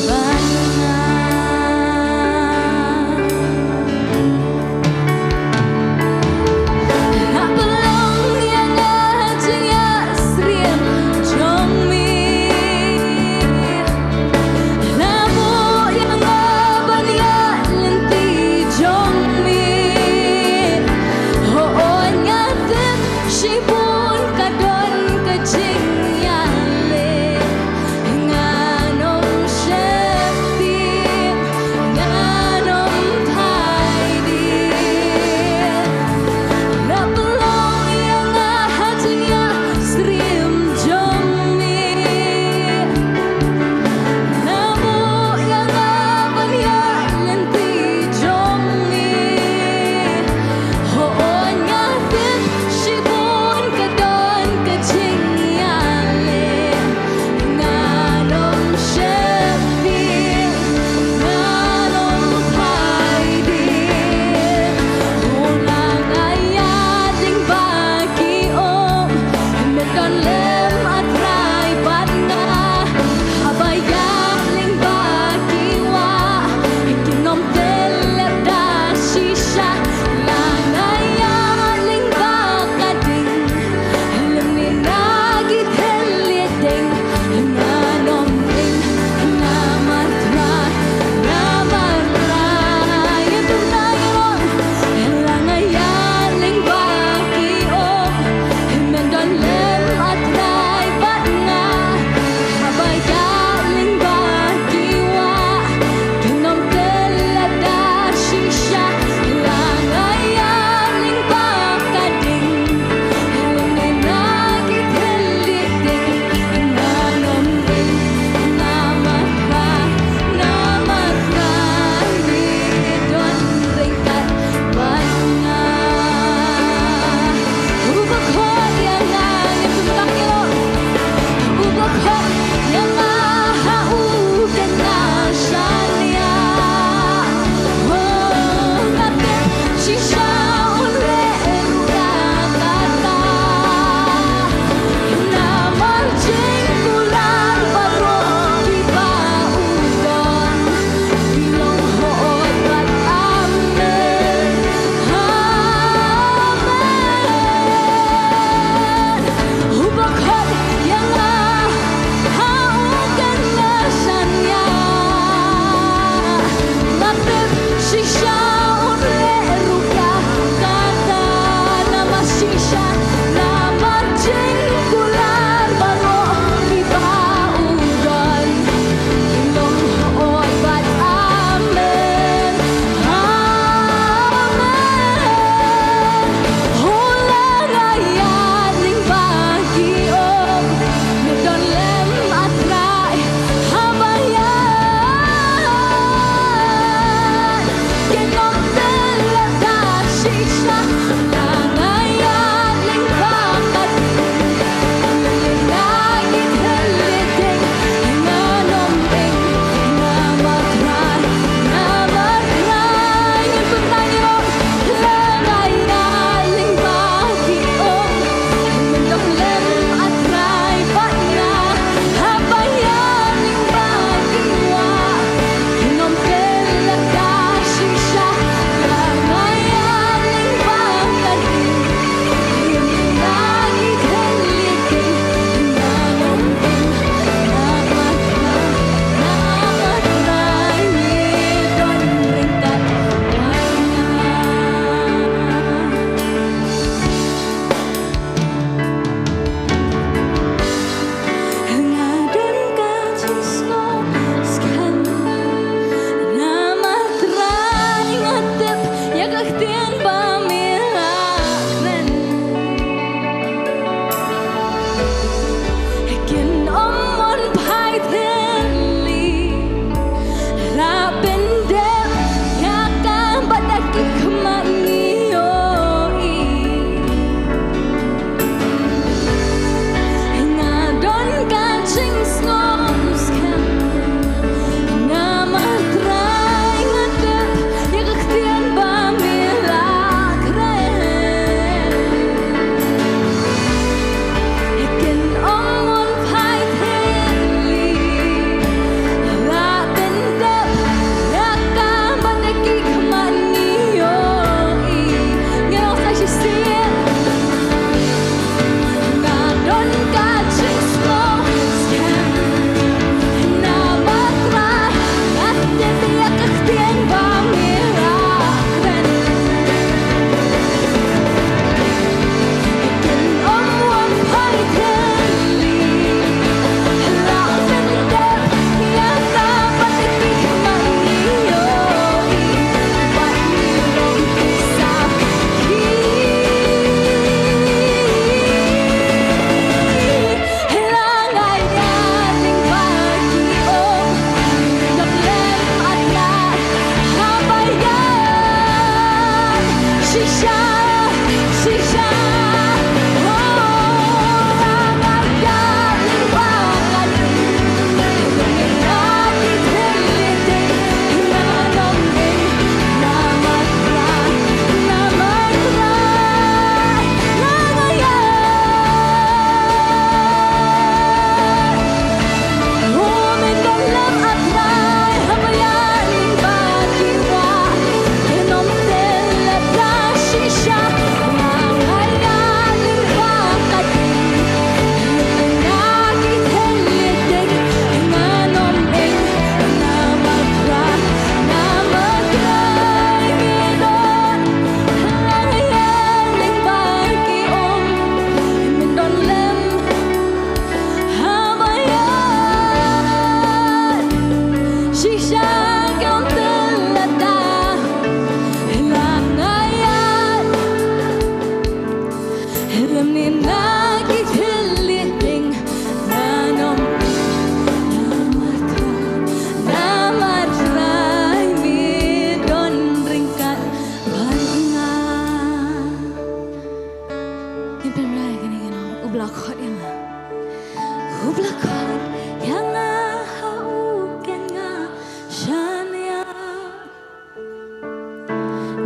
bad nga. La pynlong ïa nga jingïasyriem jong me. La buh ïa nga ban ïaid lynti jong me. Ngin pynroi kane ka nong, u bla khot ïa nga. U bla khot ïa nga ha u ken nga shaniah.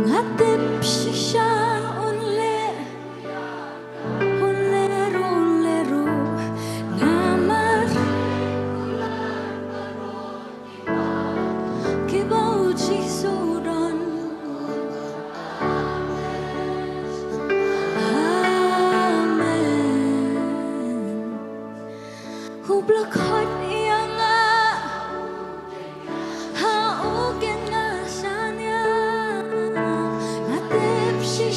Nga tip shisha un leh, un leh ruh, un leh ruh. Namar kiba u Jisu u don. Amen. U bla khot ïa nga ha u ken nga shaniah. Nga tip shi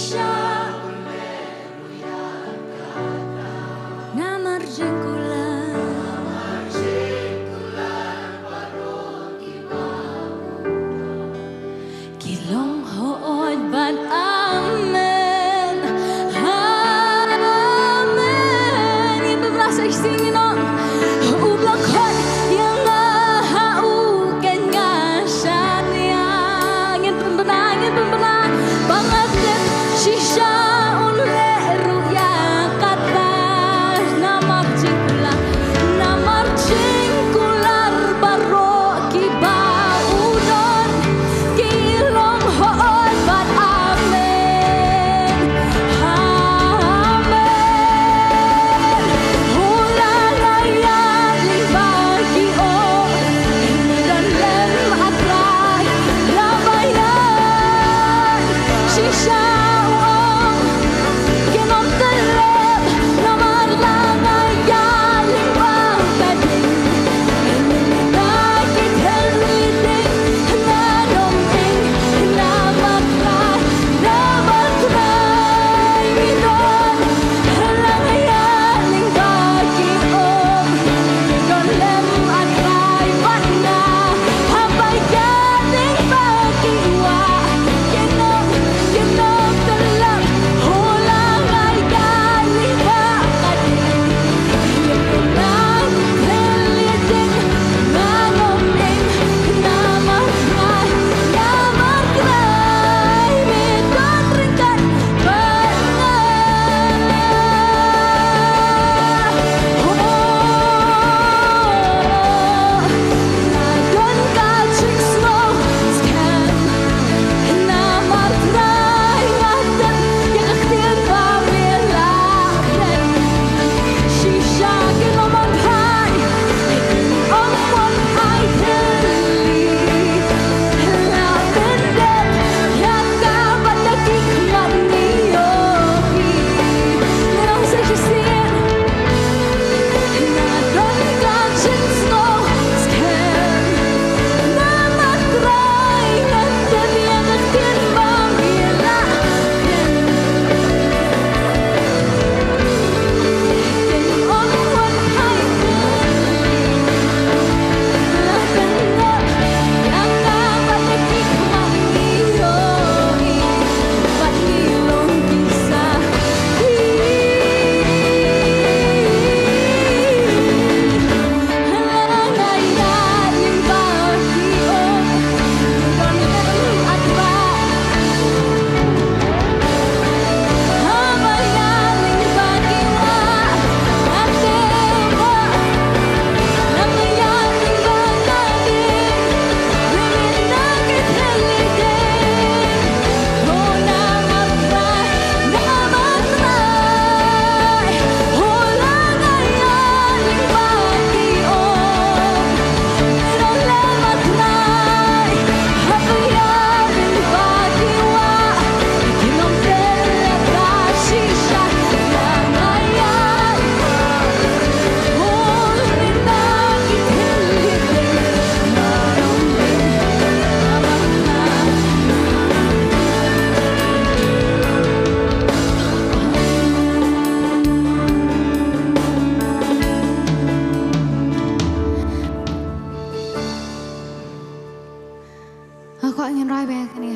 Nga kwah ngin rai bha kane.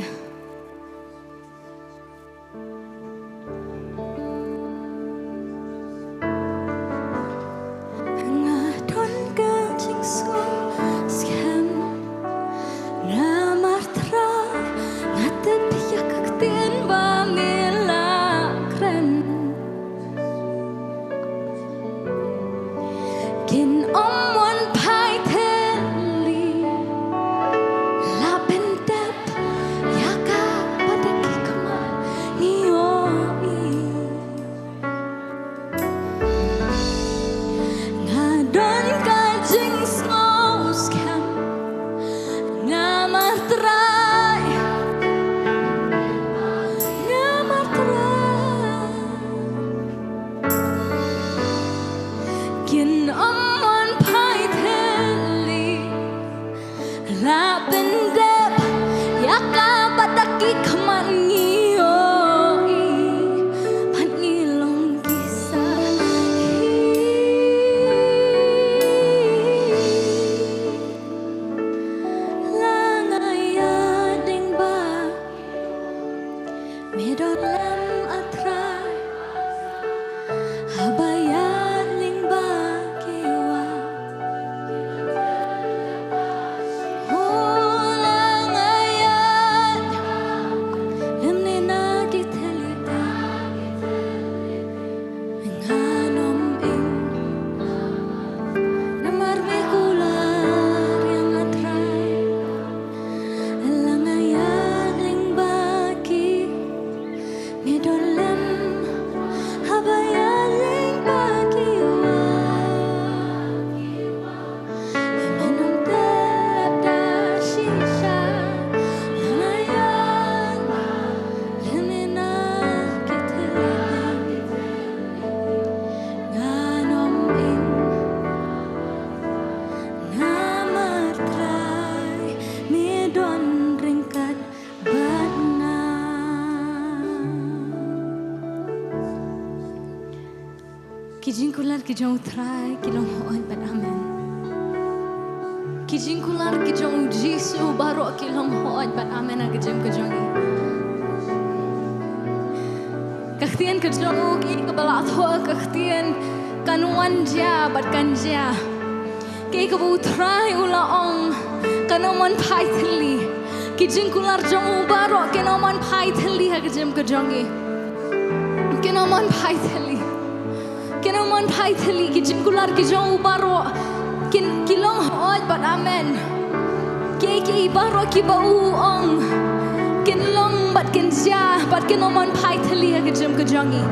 Nga don ka jingsngew skhem, namar Trai, nga tip ïa ka ktien ba me la kren. Kin ym wan phai thylli, la pyndep ïa kaba da ki khmat ngi ïohi. Nga don ka jingsngew skhem, namar Trai, namar Trai. Kin ym wan phai thylli, la pyndep ïa kaba da ki khmat ngi ïohi, bad ngi long ki sahi. La nga ïadei ba me don lem, ah Trai, haba ïadei ba ki wah. Oh, la nga ïadei lymne na ki thylli, ngan ym ing, namar me kular ïa nga, ah Trai. La nga ïadei ba ki, me Ki jingkular ki jong u Trai ki long hooid bad amen. Ki jingkular ki jong u Jisu baroh ki long hooid bad amen ha ka jingim ka jong ngi. Ka ktien ka jong u, kaei kaba la thoh ka ktien, kan wan jia bad kan jia. Kaei kaba u Trai u la ong, kan ym wan phai thylli. Ki jingkular jong u baroh kin ym wan phai thylli ha ka jingim ka jong ngi. Kin ym wan phai thylli. Kin ym wan phai thylli. Ki jingkular ki jong u baroh kin, ki long hooid bad amen. Kiei kiei baroh kiba u ong, kin long bad kin jia bad kin ym wan phai thylli ha ka jingim ka jong ngi.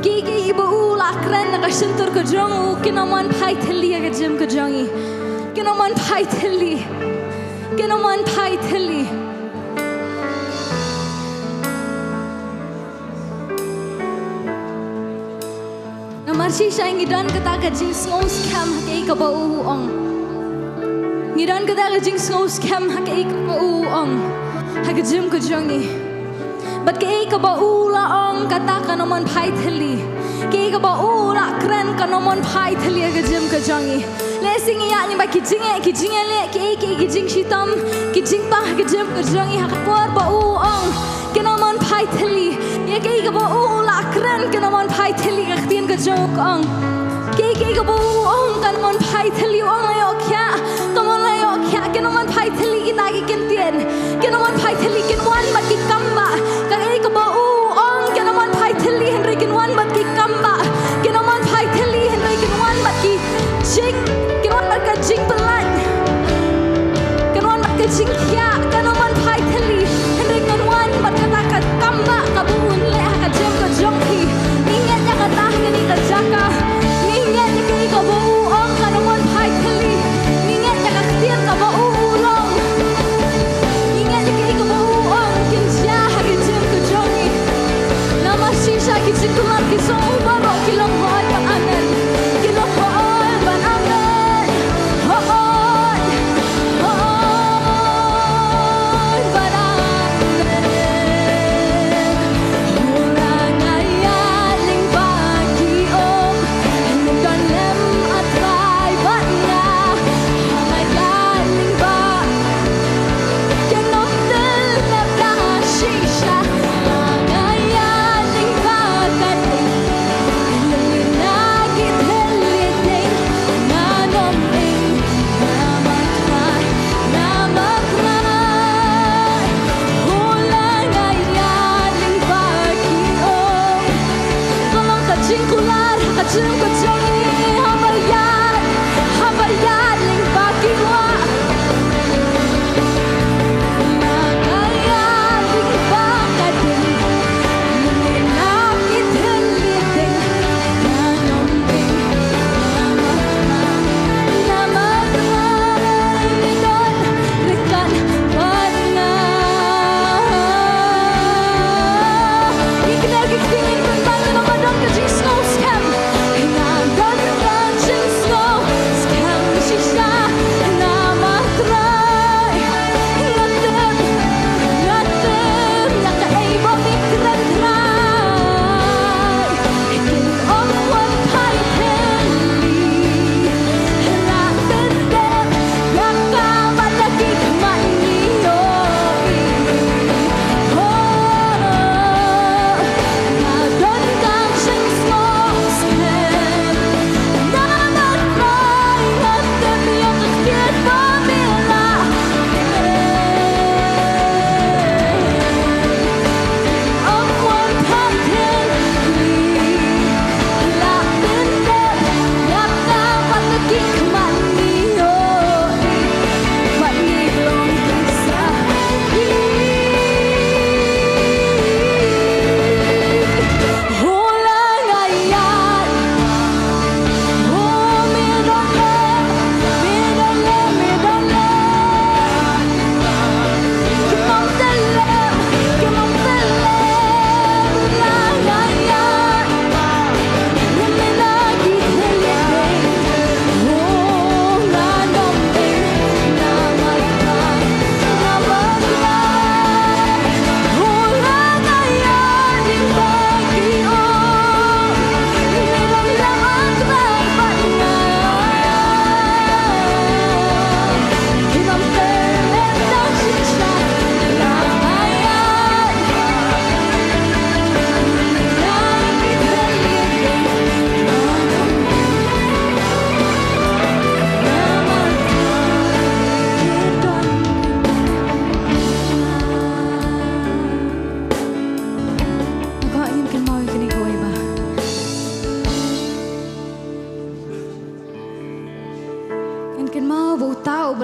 Kiei kiei ba u la kren na ka shyntur ka jong u, kin ym wan phai thylli ha ka jingim ka jong ngi. Kin ym wan phai thylli. Kin ym wan phai thylli. Namar shisha ngi don kata ka jingsngew skhem ha kaei kaba u ong. Ngi don kata ka jingsngew skhem ha kaei kaba u ong ha ka jingim ka jong ngi. Bad kaei kaba u la ong, kata kan ym wan phai thylli. Kaei kaba u la kren kan ym wan phai thylli ha ka jingim ka jong ngi. Lehse ngi ïaid ngi ba ki jingeh, ki jingïaleh, kiei kiei ki jingshitom, ki jingpang ha ka jingim ka jong ngi, ha ka por ba u ong, kin ym wan phai thylli. Ïa kaei kaba u la kren kin ym wan phai thylli, ka ktien ka jong u ka ong. Kiei kiei kaba u ong kan ym wan phai thylli, u ong la ïoh khiah, kan ym la ïoh khiah, kin ym wan phai thylli kita ki kyntien. Kin ym wan phai thylli, kin wan bad ki kam ba. Kaei kaba u ong, kin ym wan phai thylli hynrei kin wan bad ki kam ba. Kin ym wan phai thylli hynrei kin wan bad ki jing, kin wan bad ka jingpyllait. Kin wan bad ka jingkhiah, kin ym wan phai thylli hynrei kin wan bad kata ka kam ba kaba un leh ha ka jingim ka jong phi. Ngi ngeit ïa kata ha kane ka jaka. Ngi ngeit ïa kaei kaba u ong kan ym wan phai thylli. Ngi ngeit ïa ka ktien kaba u u long. Ngi ngeit ïa kaei kaba u ong kin jia ha ka jingim ka jong ngi. Namar shisha ki jingkular ki jong u baroh ki long hooid bad amen. Ki long hooid bad amen. Hooid, hooid bad amen. Hooid, nga ïaid lyngba ki um, ym don lem, A Trai, bad nga. Haba nga ïaid lyngba, kin ym tip lem da shisha. Haba nga ïaid lyngba ka ding, lyngngoh na ki thylliej ding, ngan ym ing. Namar Trai, namar Trai. Hooid, nga ïaid lyngba ki um. Ka long ka jingkular ha ka jingim ka jong ngi, haba ïaid, haba ïaid lyngba ki wah. Haba nga ïaid lyngba ka ding, lyngngoh na ki thylliej ding, ngan ym ing. Namar Trai, namar Trai, ngi don ryngkat bad nga. Ngi kynnoh ki ktien, ngi pynban, ngi long ba don ka jingsngew skhem. Nga don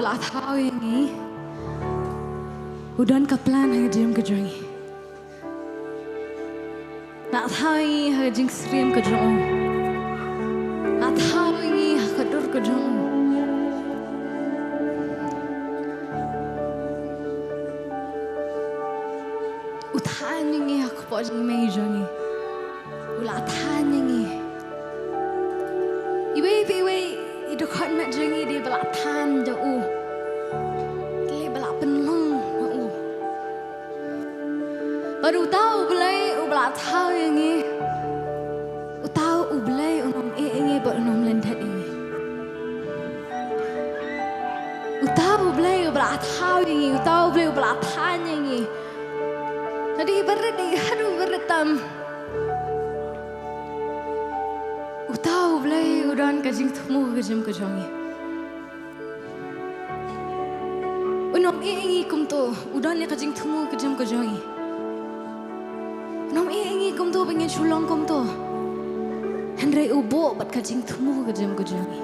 La thaw ïa ngi. U don ka plan ha ka jingim ka jong ngi. La thaw ïa ngi ha ka jingsyriem ka jong u. La thaw ïa ngi ha ka dur ka jong u. U thaw ïa ngi ha ka kpoh jingmei jong ngi. U la thaw ïa ngi. Iwei pa iwei i dkhot met jong ngi dei ba la thaw da u. Dei ba la pynlong na u. Bad uta U Blei uba la thaw ïa ngi, uta U Blei un ym ïeh ïa ngi bad un ym lyndet ïa ngi. Uta U Blei uba la thaw ïa ngi, uta U Blei uba la thaw ïa ngi. Lada i barit, i haduh barit tam, uta U Blei u don ka jingthmu ka jingim ka jong ngi. Un ym ïeh ïa ngi kumto, u don ïa ka jingthmu ka jingim ka jong ngi. Un ym ïeh ïa ngi kumto ba ngin shu long kumto. Hynrei u buh bad ka jingthmu ka jingim ka jong ngi.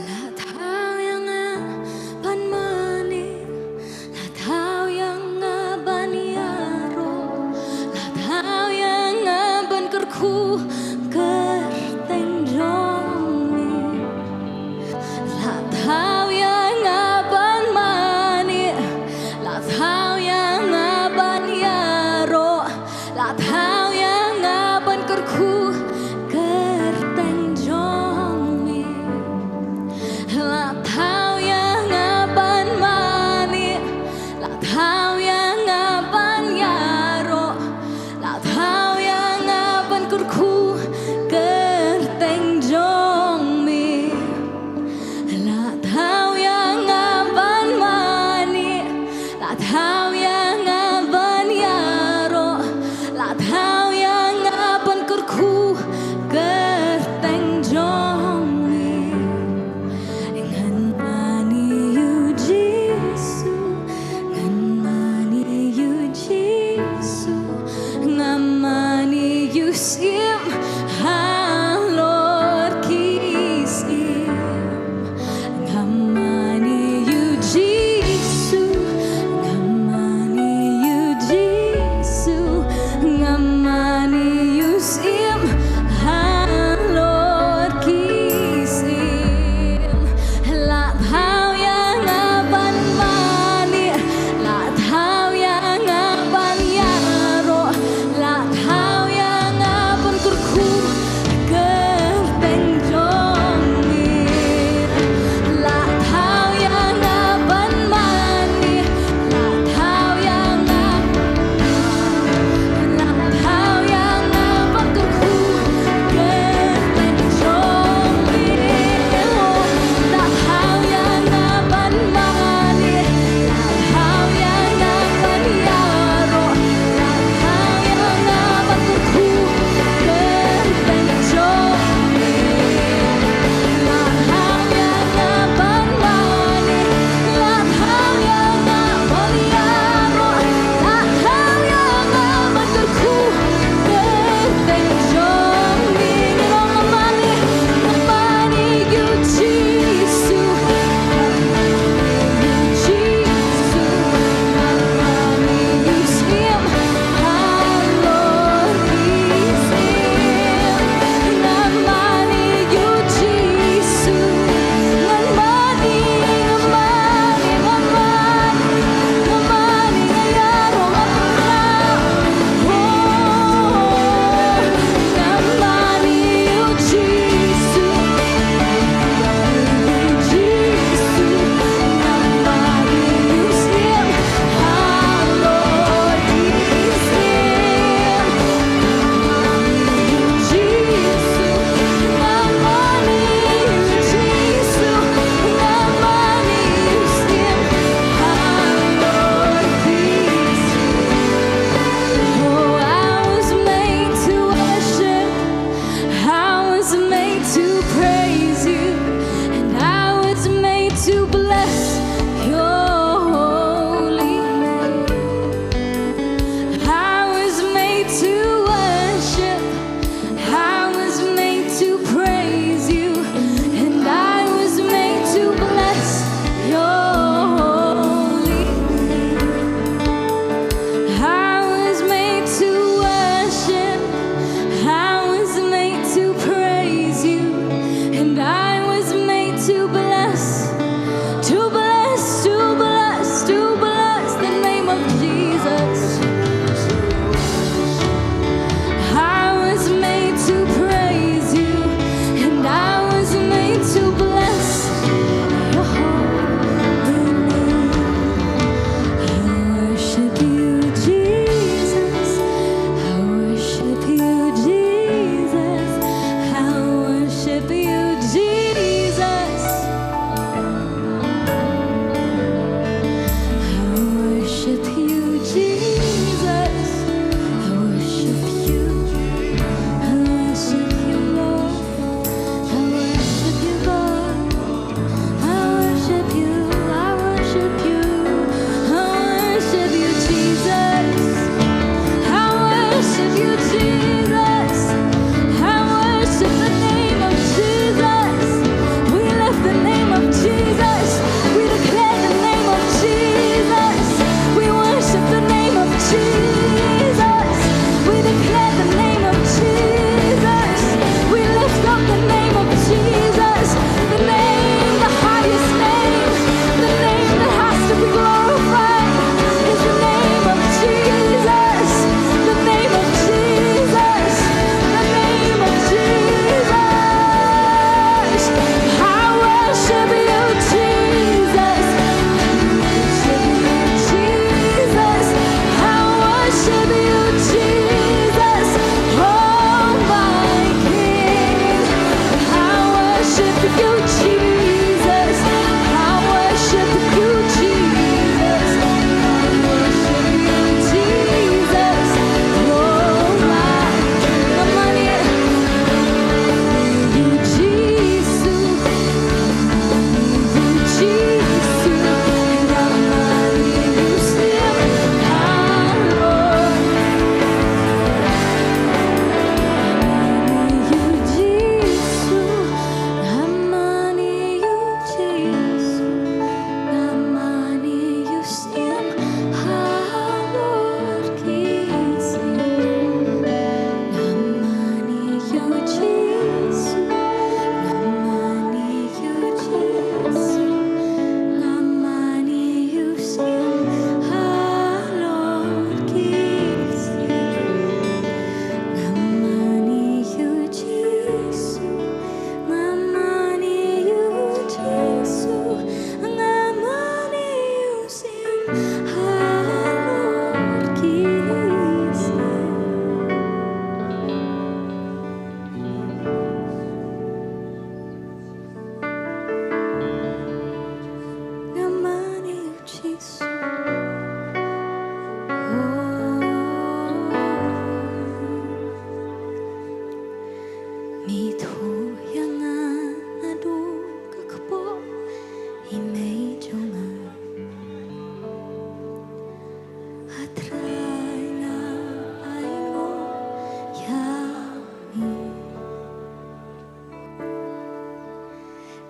La thaw ïa nga ban mane, la thaw ïa nga ban ïaroh, la thaw ïa nga ban kyrkhu kyrteng jong me. La thaw ïa nga ban mane, la thaw ïa nga ban ïaroh, la thaw ïa nga ban kyrkhu kyrteng jong me. La thaw ïa nga ban mane, la thaw ïa nga ban ïaroh, la thaw ïa nga ban kyrkhu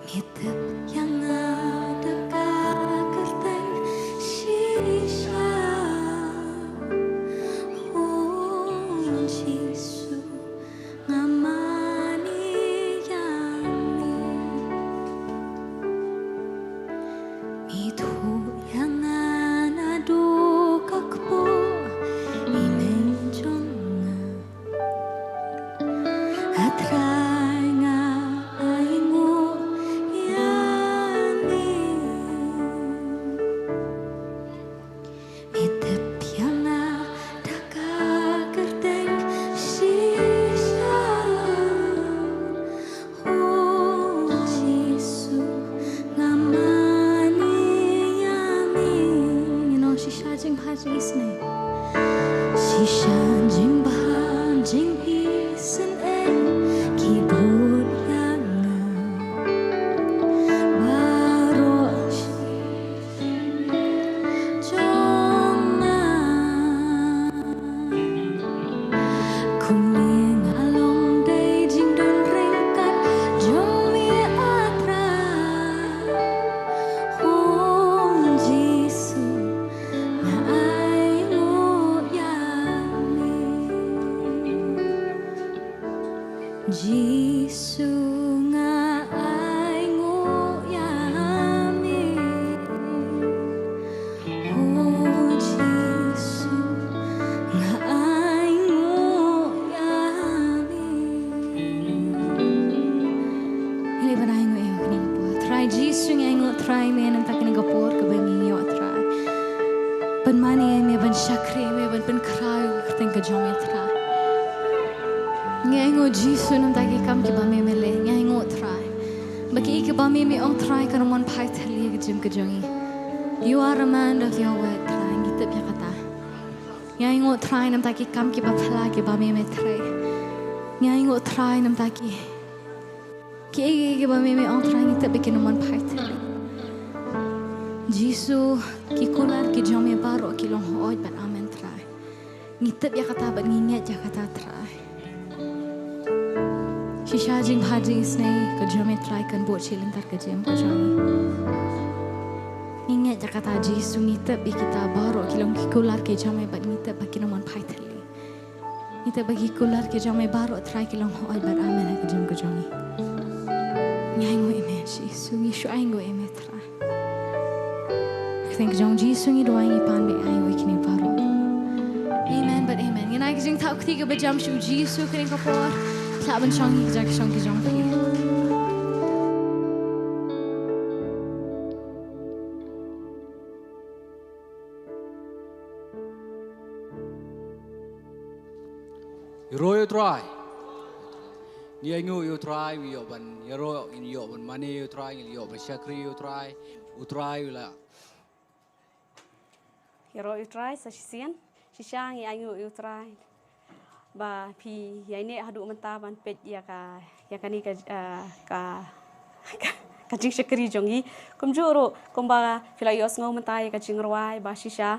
Itep ïa nga da ka kyrteng shisha. O Jisu, nga mane ïa me. Ithuh ïa nga naduh ka kpoh i mei jong nga. A Trai, nga ainguh ïa me. Me tip ïa nga da ka kyrteng shisha. O Jisu, nga mane ïa me. Ngi ong shisha jingbha jingisynei. Shisha jingbha jingisynei ki bud ïa nga. Baroh jong nga. Kumne nga long dei jingdon ryngkat jong me, A Trai. O Jisu, nga ainguh ïa me. Jisu, nga ainguh ïa me. O Jisu, nga ainguh ïa me. Ngi leh ban ainguh ïa u kane ka por. Trai Jisu, ngi ainguh Trai me na ka bynta kane ka por kaba ngi ïoh Trai. Ban mane ïa me, ban shakri ïa me, ban pynkhraw ïa ka kyrteng ka jong me Trai. Ngi ainguh Jisu na ka bynta ki kam kiba me me leh. Ngi ainguh Trai ba ki, kiba me me ong Trai, kan ym wan phai thylli ha ka jingim ka jong ngi. You are a man of your word Trai, ngi tip ïa kata. Ngi ainguh Trai na ka bynta ki kam kiba phylla kiba me me trei. Ngi ainguh Trai na ka bynta ki, kiei kiei kiba me me ong Trai, ngi tip ba kin ym wan phai thylli. Jisu, ki kular ki jong me baroh ki long hooid bad amen Trai. Ngi tip ïa kata bad ngi ngeit ïa kata Trai. Shisha jingbha jingisynei ka jong me Trai kan buh sha lynter ka jingim ka jong ngi. Ngi ngeit ïa kata Jisu, ngi tip ïa kita baroh ki long ki kular ki jong me bad ngi tip ba kin ym wan phai thylli. Ngi tip ba ki kular ki jong me baroh Trai ki long hooid bad amen ha ka jingim ka jong ngi. Ngi ainguh ïa me Jisu, ngi shu ainguh ïa me Trai. Kyrteng ka jong Jisu ngi duwai, ngi pan bad ainguh ïa kine baroh. Amen bad amen. Ngin ai ka jingthoh kti kaba jam sha u Jisu kane ka por. Phi lah ban shong ha ka jaka shong ka jong phi. Ïaroh ïa u Trai. Ngi ainguh ïa u Trai, ngi ïoh ban ïaroh, ngi ïoh ban mane ïa u Trai, ngi ïoh ban shakri ïa u Trai. U Trai u la Ïaroh ïa u Trai sa shisien. Shisha ngi ainguh ïa u Trai ba phi ïaineh haduh mynta ban peit ïa ka, ïa kane ka, eh, ka, ka jingshakri jong ngi. Kumjuh ruh kumba phi la ïohsngew mynta ïa ka jingrwai ba shisha,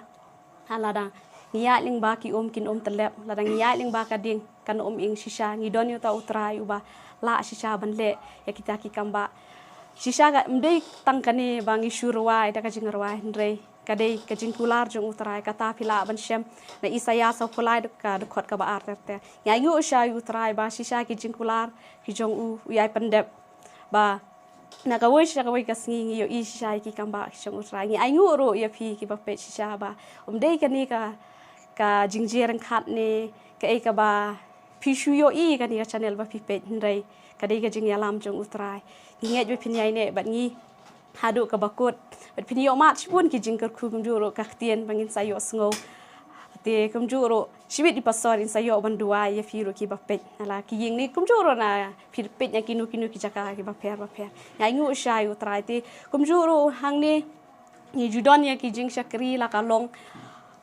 ha, lada ngi ïaid lyngba ki um kin ym tyllep, lada ngi ïaid lyngba ka ding kan ym ing. Shisha ngi don ïa uta u Trai uba lah shisha ban leh ïa kita ki kam ba shisha ka, ym dei tang kane ba ngi shu rwai da ka jingrwai, hynrei ka dei ka jingkular jong u Trai. Kata phi lah ban shem na Isaïah sawphew lai, ka dkhot kaba ar ter ter. Ngi ainguh shisha ïa u Trai ba shisha ki jingkular ki jong u, u ïai pyndep ba na kawei sha kawei ka sngi ngi ïohi shisha ïa ki kam ba ki jong u Trai. Ngi ainguh ruh ïa phi kiba peit shisha ba ym dei kane ka, ka jingjia ryngkat ne kaei kaba phi shu ïohi kane ka channel ba phi peit, hynrei ka dei ka jingïalam jong u Trai. Ngi ngeit ba phin ïaineh bad ngi haduh kaba kut bad phin ïoh mad shibun ki jingkyrkhu, kumjuh ruh ka ktien ba ngin sa ïohsngew. Te kumjuh ruh shibit i pastor in sa ïoh ban duwai ïa phi ruh kiba peit na la ki ïing ne kumjuh ruh na phi peit na kino kino ki jaka kiba pher ba pher. Ngi ainguh shisha ïa u Trai. Te kumjuh ruh hangne ngi ju don ïa ki jingshakri la ka long,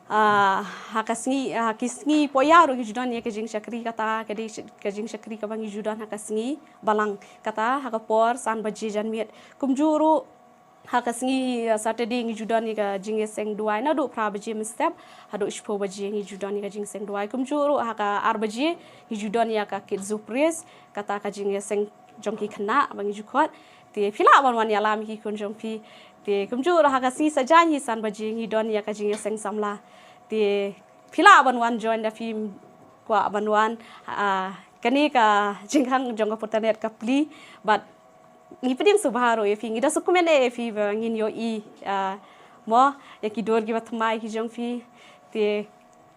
ah, ha ka sngi, ha ki sngi poh ïa ruh ngi ju don ïa ki jingshakri. Kata ka dei shi-, ka jingshakri kaba ngi ju don ha ka sngi Balang, kata ha ka por san baje janmiet. Kumjuh ruh ha ka sngi, ah, Saturday ngi ju don ïa ka jingïaseng duwai naduh phra baje mynstep haduh shiphew baje ngi ju don ïa ka jingïaseng duwai. Kumjuh ruh ha ka ar baje ngi ju don ïa ka Kids Praise, kata ka jingïaseng jong ki khynnah ba ngi ju khot. Te phi lah ban wan ïalam ïa ki khun jong phi. Te kumjuh ruh ha ka sngi Saitjaiñ hi san baje ngi don ïa ka jingïaseng samla. Te phi lah ban wan join da phi kwah ban wan, ah, kane ka jingkhang jong ka Purtanet ka plie, bad ngi pdiang sngewbha ruh ïa phi, ngi da sngewkmen eh ïa phi ba ngin ïohi, ah, mo, ïa ki dur kiba thymmai ki jong phi. Te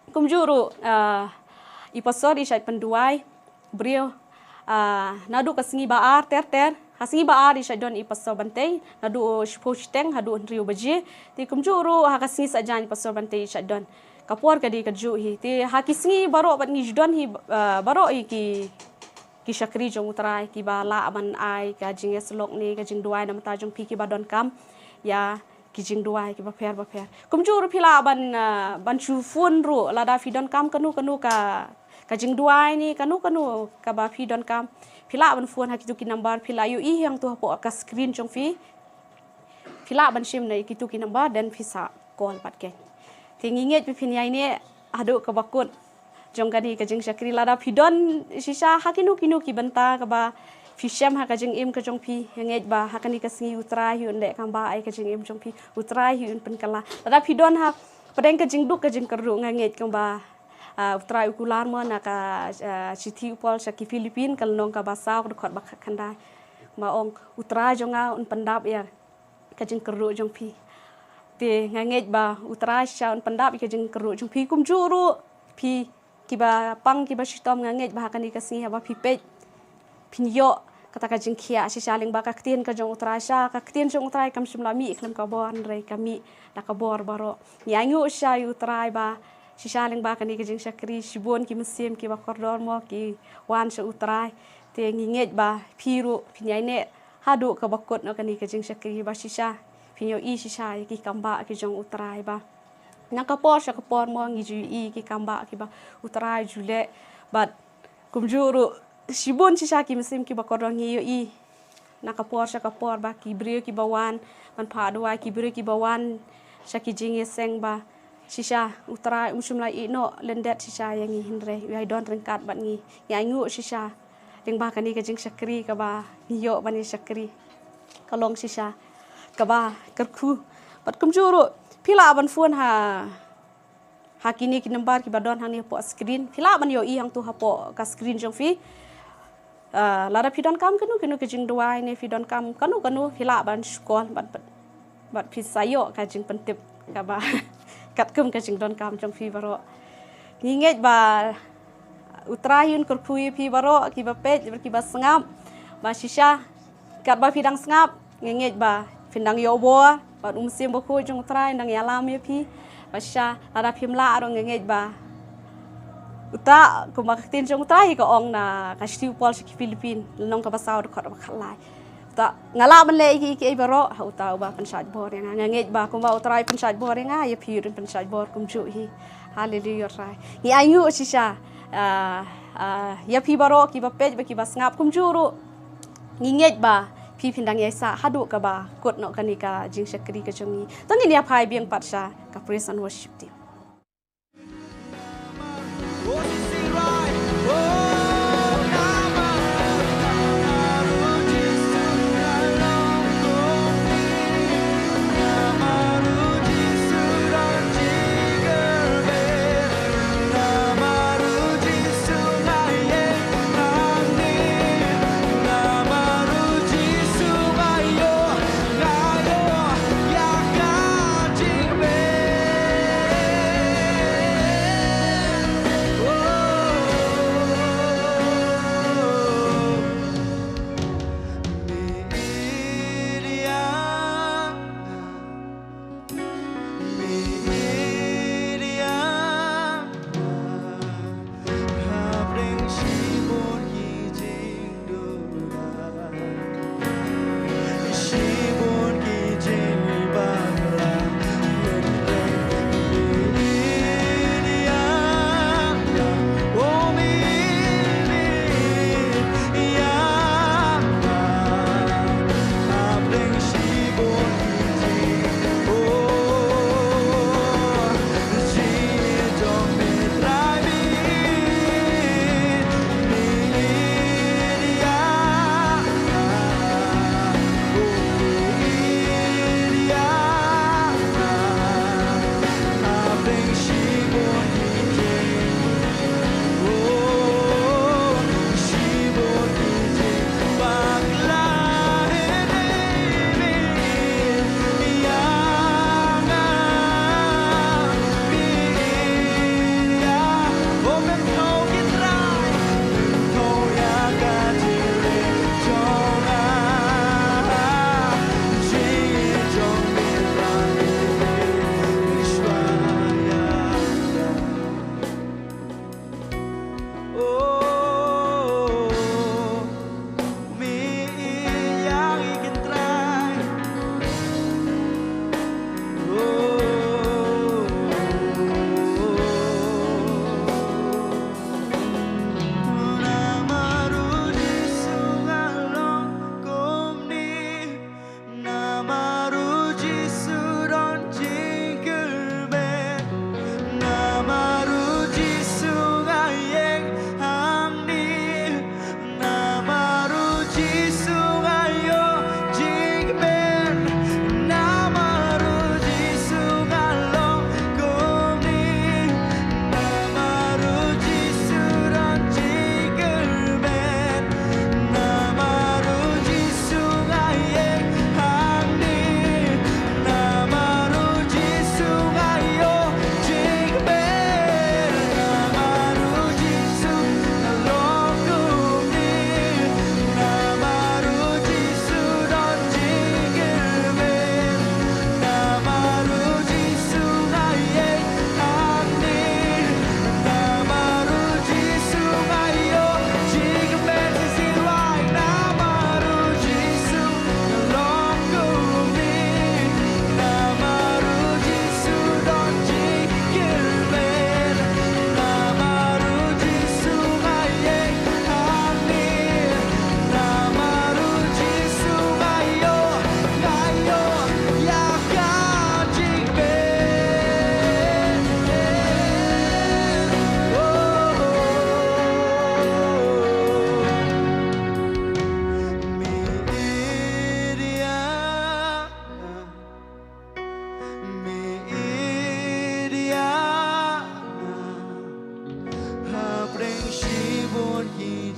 kumjuh ruh, ah, i pastor i shait pynduwai briew, ah, naduh ka sngi ba ar ter ter, ha sngi ba ar i shait don i pastor Bantei, naduh shiphew shiteng haduh hynriew baje. Te kumjuh ruh ha ka sngi Saitjaiñ i pastor Bantei i shait don. Ka por ka dei kajuh hi. Te ha ki sngi baroh bad ngi ju don hi, ah, baroh hi ki, ki shakri jong U Trai kiba lah ban ai ka jingïasyllok ne ka jingduwai na bynta jong phi kiba donkam ïa ki jingduwai kiba pher ba pher. Kumjuh ruh phi lah ban, ah, ban shu phone ruh lada phi donkam kano kano ka, ka jingduwai ne kano kano kaba phi donkam. Phi lah ban phone ha kitu ki number, phi lah ïohi hangtu hapoh ka screen jong phi. Phi lah ban shim na kitu ki number, then phi sa call pat kein. Te ngi ngeit ba phin ïaineh haduh kaba kut jong kane ka jingshakri, lada phi don shisha ha kino kino ki bynta kaba phi shem ha ka jingim ka jong phi, nga ngeit ba ha kane ka sngi U Trai hi un leh kam ba ai ka jingim jong phi, U Trai hi un pynkylla. Lada phi don ha pdeng ka jingduk ka jingkyrduh, nga ngeit kumba, ah, U Trai u kular mo na ka, ah, shithi u Paul sha ki Philippine ka lynnong kaba saw ka dkhot ba khatkhyndai. Ba ong U Trai jong nga un pyndap ïa ka jingkyrduh jong phi. Te nga ngeit ba U Trai shisha un pyndap ïa ka jingkyrduh jong phi. Kumjuh ruh phi kiba pang kiba shitom, nga ngeit ba ha kane ka sngi haba phi peit phin ïoh kata ka jingkhiah shisha lyngba ka ktien ka jong U Trai. Shisha ka ktien jong U Trai kam shym la mih khlem ka bor, hynrei ka mih da ka bor baroh. Ngi ainguh shisha ïa U Trai ba shisha lyngba kane ka jingshakri shibun ki mynsiem kiba kordor mo ki wan sha U Trai. Te ngi ngeit ba phi ruh phin ïaineh haduh kaba kut na kane ka jingshakri ba shisha phin ïohi shisha ïa ki kambah ki jong U Trai ba na ka por sha ka por mo ngi ju ïohi ki kambah kiba U Trai u ju leh. Bad kumjuh ruh shibun shisha ki mynsiem kiba kordor ngi ïohi na ka por sha ka por ba ki briew kiba wan ban phah duwai, ki briew kiba wan sha ki jingïaseng ba shisha U Trai um shym la ïehnoh lyndet shisha ïa ngi, hynrei u ïai don ryngkat bad ngi. Ngi ainguh shisha lyngba kane ka jingshakri kaba ngi ïoh ban ïa shakri. Ka long shisha kaba kyrkhu. Bad kumjuh ruh phi lah ban phone ha, ha kine ki number kiba don hangne hapoh screen. Phi lah ban ïohi hangtu hapoh ka screen jong phi. Ah, lada phi donkam kano kano ka jingduwai ne phi donkam kano kano, phi lah ban shu call bad, bad, bad phi sa ïoh ka jingpyntip kaba katkum ka jingdonkam jong phi baroh. Ngi ngeit ba U Trai un kyrkhu ïa phi baroh kiba peit bad kiba sngap. Ba shisha katba phi dang sngap, nga ngeit ba phin dang ïoh bor bad U Mynsiem Bakhuid jong U Trai un dang ïalam ïa phi. Ba shisha lada phim lah ruh nga ngeit ba uta kumba ka ktien jong U Trai ka ong na ka shithi u Paul sha ki Philippine lynnong kaba saw dkhot ba khatlai. Uta nga lah ban leh ïa kiei kiei baroh ha uta uba pynshait bor ïa nga. Nga ngeit ba kumba U Trai pynshait bor ïa nga, ïa phi ruh un pynshait bor kumjuh hi. Haleluia Trai. Ngi ainguh shisha, ah, ah, ïa phi baroh kiba peit bad kiba sngap kumjuh ruh. Ngi ngeit ba phi phin dang ïai sah haduh kaba kut noh kane ka jingshakri ka jong ngi. To ngin ïa phai biang pat sha ka praise and worship team.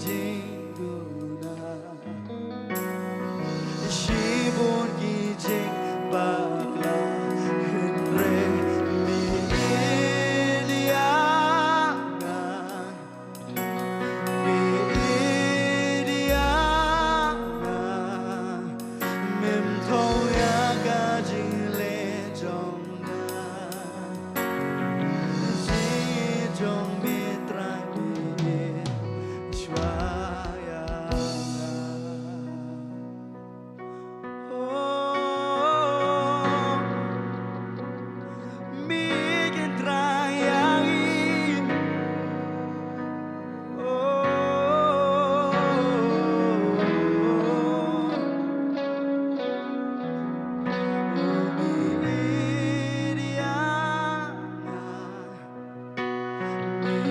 jingduna. Shibun ki jingbakla, hynrei mi ïeit ïa nga. Mi ïeit ïa nga. Mem thoh ïa ka jingleh jong nga. Jong mi Trai mi shuwa ïa nga. Oh, mi kin Trai ïa ngi. Oh, mi ïeit ïa nga. Mi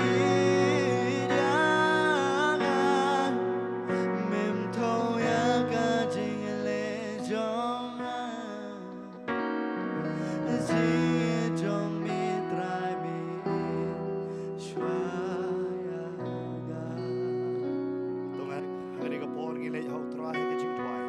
ïeit ïa nga, mem thoh ïa ka jingleh jong nga. Jingïeit jong mi Trai mi ïeit shuwa ïa nga. To ngin, ha kane ka por ngin leit ha u Trai ha ka jingduwai.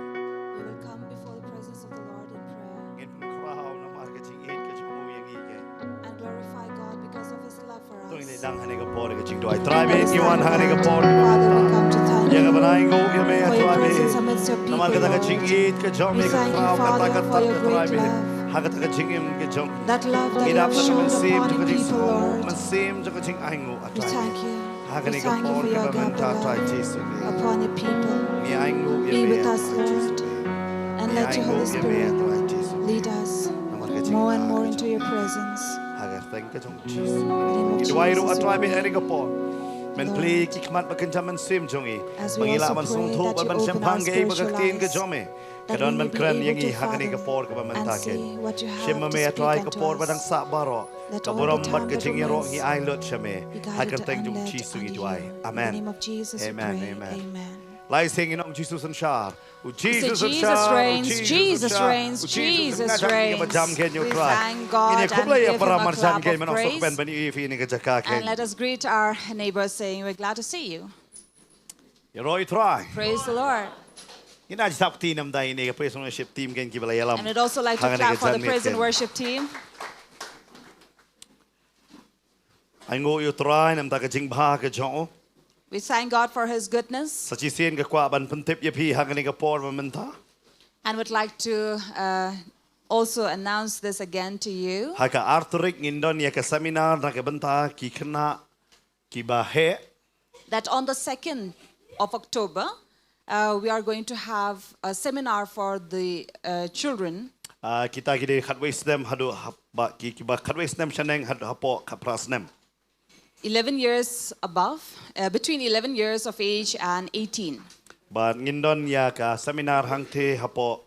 We will come before the presence of the Lord in prayer. Ngin pynkhraw namar ka jingïeit ka jong u ïa ngi keiñ. And glorify God because of his love for us. To ngin ïa dang ha kane ka por ka jingduwai. Trai bad ngi wan ha kane ka por. Father, we come to thank you. Ïa ka ban ainguh ïa me, Trai bad. For your presence amidst your people, Lord. Namar kata ka jingïeit ka jong me ka khraw, kata ka tat, Trai bad. We thank you, Father, for your great love. Ha kata ka jingim ka jong me. That love that you have shown upon your people, Lord. Mynsiem jong ka jingainguh, Trai bad. We thank you. Ha kane ka por kaba mynta, Trai Jisu. We thank you for your agape love upon your people. Ngi ainguh ïa me, Trai Jisu. Be with us, Lord, and let your Holy Spirit lead us more and more into your presence. Ngi ainguh ïa me, Trai Jisu. Ha ka kyrteng ka jong Jisu. In the name of Jesus, we pray. Ngi duwai ruh, Trai bad, ha kane ka por. Men plie ki khmat ba kynja mynsiem jong ngi. As we also pray that you open our spiritual eyes, that we may be able to, Father, and see what you have to speak unto us. Ba ngin lah ban sngewthuh bad ban shemphang ïa ka ba ka ktien ka jong me. Ka don ban kren ïa ngi ha kane ka por kaba mynta keiñ. Shim ma me, Trai, ka por ba dang sah baroh. Ka burom bad ka jingïaroh ngi ai lut sha me. Let all the time that we go out, let all the moments be guided and led unto you. In the name of Jesus we pray. Amen. Amen. Amen. Lai seng ngi ong Jisu synshar. U Jisu synshar, u Jisu synshar, u Jisu synshar. We thank God and we give him a clap of praise. Ngin ïa khublei ïa para marjan keiñ, mynta sngewbha ban ïa phi ha kane ka jaka keiñ. And let us greet our neighbors saying, "We're glad to see you." Ïaroh ïa u Trai. Praise the Lord. Ngin ai jingthap kti namar ïa kane ka praise and worship team keiñ kiba la ïalam. And we'd also like to clap for the praise and worship team. Ainguh ïa u Trai namar ka jingbha ka jong u. We thank God for his goodness. Sa shisien nga kwah ban pyntip ïa phi ha kane ka por ba mynta. And would like to, uh, also announce this again to you. Ha ka ar tarik ngin don ïa ka seminar na ka bynta ki khynnah kiba heh. That on the second of October, uh, we are going to have a seminar for the, uh, children. Ah, kita ki dei khatwei snem haduh ha-, ba, ki, kiba khatwei snem shaneng haduh hapoh khatphra snem. Eleven years above, uh, between eleven years of age and eighteen. Bad ngin don ïa ka seminar hangtei hapoh,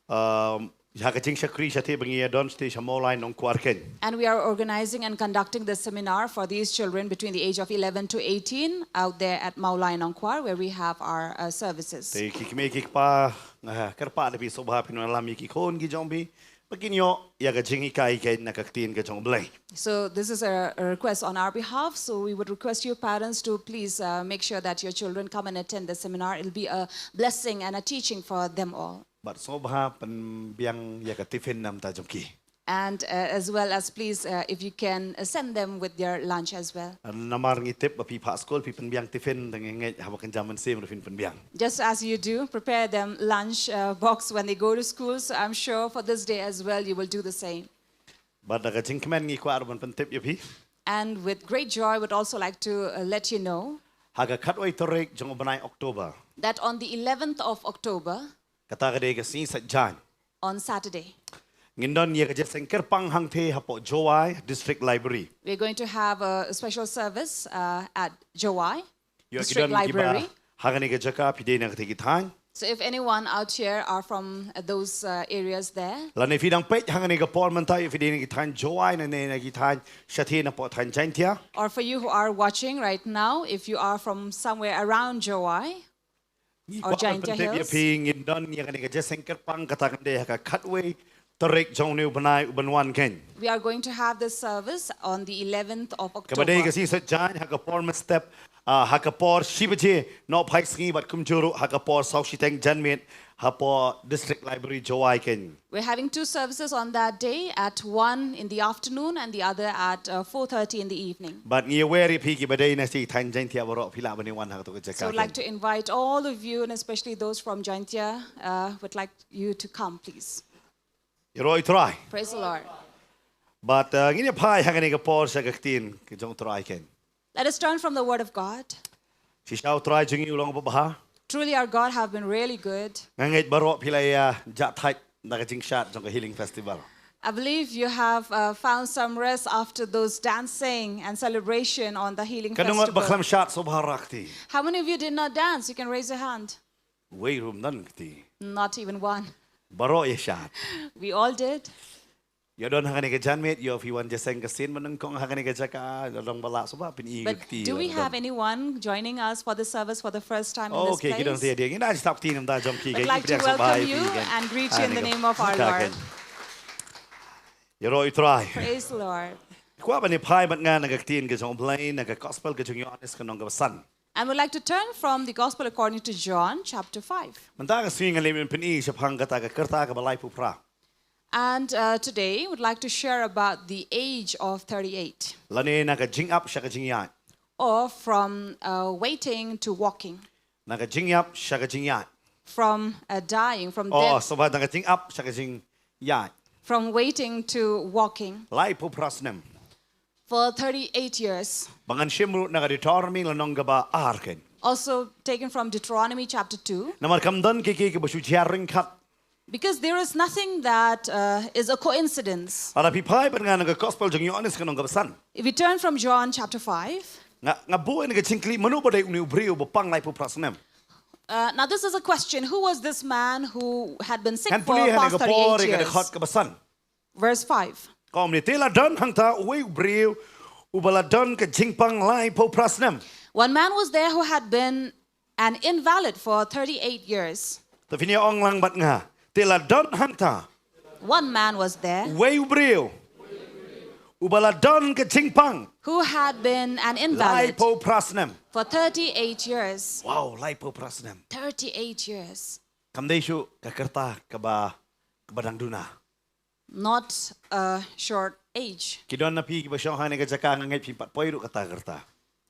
um, ha ka jingshakri shatei ba ngi ïa don shatei sha Mawlai Nongkwar keiñ. And we are organizing and conducting this seminar for these children between the age of eleven to eighteen out there at Mawlai Nongkwar, where we have our, uh, services. Te ki kmie ki kpa, nga kyrpad ïa phi sngewbha phin wan ïalam ïa ki khun ki jong phi. Ba kin ïoh ïa ka jinghikai keiñ na ka ktien ka jong U Blei. So this is a, a request on our behalf. So we would request you parents to please, uh, make sure that your children come and attend the seminar. It'll be a blessing and a teaching for them all. Bad sngewbha pynbiang ïa ka tiffin namar jong ki. And, uh, as well as please, uh, if you can, uh, send them with their lunch as well. Namar ngi tip ba phi phah skul phi pynbiang tiffin, te ngi ngeit haba kynja mynsiem ruh phin pynbiang. Just as you do, prepare them lunch, uh, box when they go to school. So I'm sure for this day as well, you will do the same. Bad da ka jingkmen ngi kwah ruh ban pyntip ïa phi. And with great joy, would also like to, uh, let you know. Ha ka khatwei tarik jong u bnai October. That on the eleventh of October. Kata ka dei ka sngi Saitjaiñ. On Saturday. Ngin don ïa ka jingïaseng kyrpang hangtei hapoh Jowai District Library. We're going to have a special service, uh, at Jowai District Library. Ïoh ki don kiba ha kane ka jaka phi dei na katei ki thaiñ. So if anyone out here are from uh, those uh, areas there, lane phi dang peit hangne ka por mynta, ïa phi dei na ki thaiñ Jowai, ne na ki thaiñ shathie napoh thaiñ Jaintia, or for you who are watching right now, if you are from somewhere around Jowai, ngi kwah ban pyntip ïa phi, ngin don ïa kane ka jingïaseng kyrpang kata kan dei ha ka khatwei tarik jong une u bnai u ban wan kein. We are going to have this service on the eleventh of October. Kaba dei ka sngi Saitjaiñ ha ka por mynstep, ah, ha ka por shi baje nohphai sngi bad kumjuh ruh ha ka por saw shiteng janmiet hapoh District Library Jowai kein. We're having two services on that day, at one in the afternoon and the other at uh, four thirty in the evening. Bad ngi wer ïa phi kiba dei na ki thaiñ Jaintia baroh, phi lah ban ïa wan ha kato ka jaka. So I'd like to invite all of you, and especially those from Jaintia, uh, would like you to come, please. Ïaroh ïa u Trai. Praise the Lord. Bad uh, ngin ïa phai hangne ka por sha ka ktien ka jong u Trai kein. Let us turn from the Word of God. Shisha u Trai jong ngi u long ba bha. Truly, our God have been really good. Nga ngeit baroh phi la ïa jah thait na ka jingshad jong ka Healing Festival. I believe you have uh, found some rest after those dancing and celebration on the Healing Festival. Katno ngut ba khlem shad sngewbha rah kti? How many of you did not dance? You can raise your hand. Wei ruh ym don kti. Not even one. Baroh ïa shad. We all did. Ïa don hangne ka janmiet, ïa phi wan ïaseng ka sien ba nyngkong hangne ka jaka, ïa don ba lah sngewbha pyni ka kti. But do we have anyone joining us for the service for the first time in this place? Okay, ki don te ïa dei. Ngin ai sngap kti namar jong ki. I'd like to welcome you and greet you in the name of our Lord. Ïaroh ïa u Trai. Praise the Lord. Kwah ban ïa phai bad nga na ka ktien ka jong U Blei, na ka gospel ka jong u Ïoannis ka lynnong kaba san. And would like to turn from the Gospel according to John, chapter five. Mynta ka sngi ngan leit ban pyni shaphang kata ka rta kaba laiphew phra. And uh, today would like to share about the age of thirty-eight. Lane na ka jingap sha ka jingïaid. Or from uh, waiting to walking. Na ka jingap sha ka jingïaid. From uh, dying, from death. Oh, sngewbha, na ka jingap sha ka jingïaid. From waiting to walking. Laiphew phra snem. For thirty-eight years. Ba ngan shim ruh na ka Deuteronomy lynnong kaba ar kein. Also taken from Deuteronomy chapter two. Namar kam don kiei kiei kiba shu jia ryngkat. Because there is nothing that uh, is a coincidence. Lada phi phai bad nga na ka gospel jong u Ïoannis ka lynnong kaba san. If we turn from John chapter five. Nga, nga buh ïa ka jingkylli, mano ba dei une u briew ba pang laiphew phra snem? Uh, now this is a question. Who was this man who had been sick for past thirty-eight years? Ngan pule ha kane ka por ïa ka dkhot kaba san. Verse five. Kumne, te la don hangta uwei u briew uba la don ka jingpang laiphew phra snem. One man was there who had been an invalid for thirty-eight years. To phin ïa ong lang bad nga. Te la don hangta. One man was there. Uwei u briew uba la don ka jingpang. Who had been an invalid. Laiphew phra snem. For thirty-eight years. Wow, laiphew phra snem. Thirty-eight years. Kam dei shuh ka rta kaba, kaba dang duna. Not a short age. Ki don na phi kiba shong hangne ka jaka, nga ngeit phim pat poi ruh kata ka rta.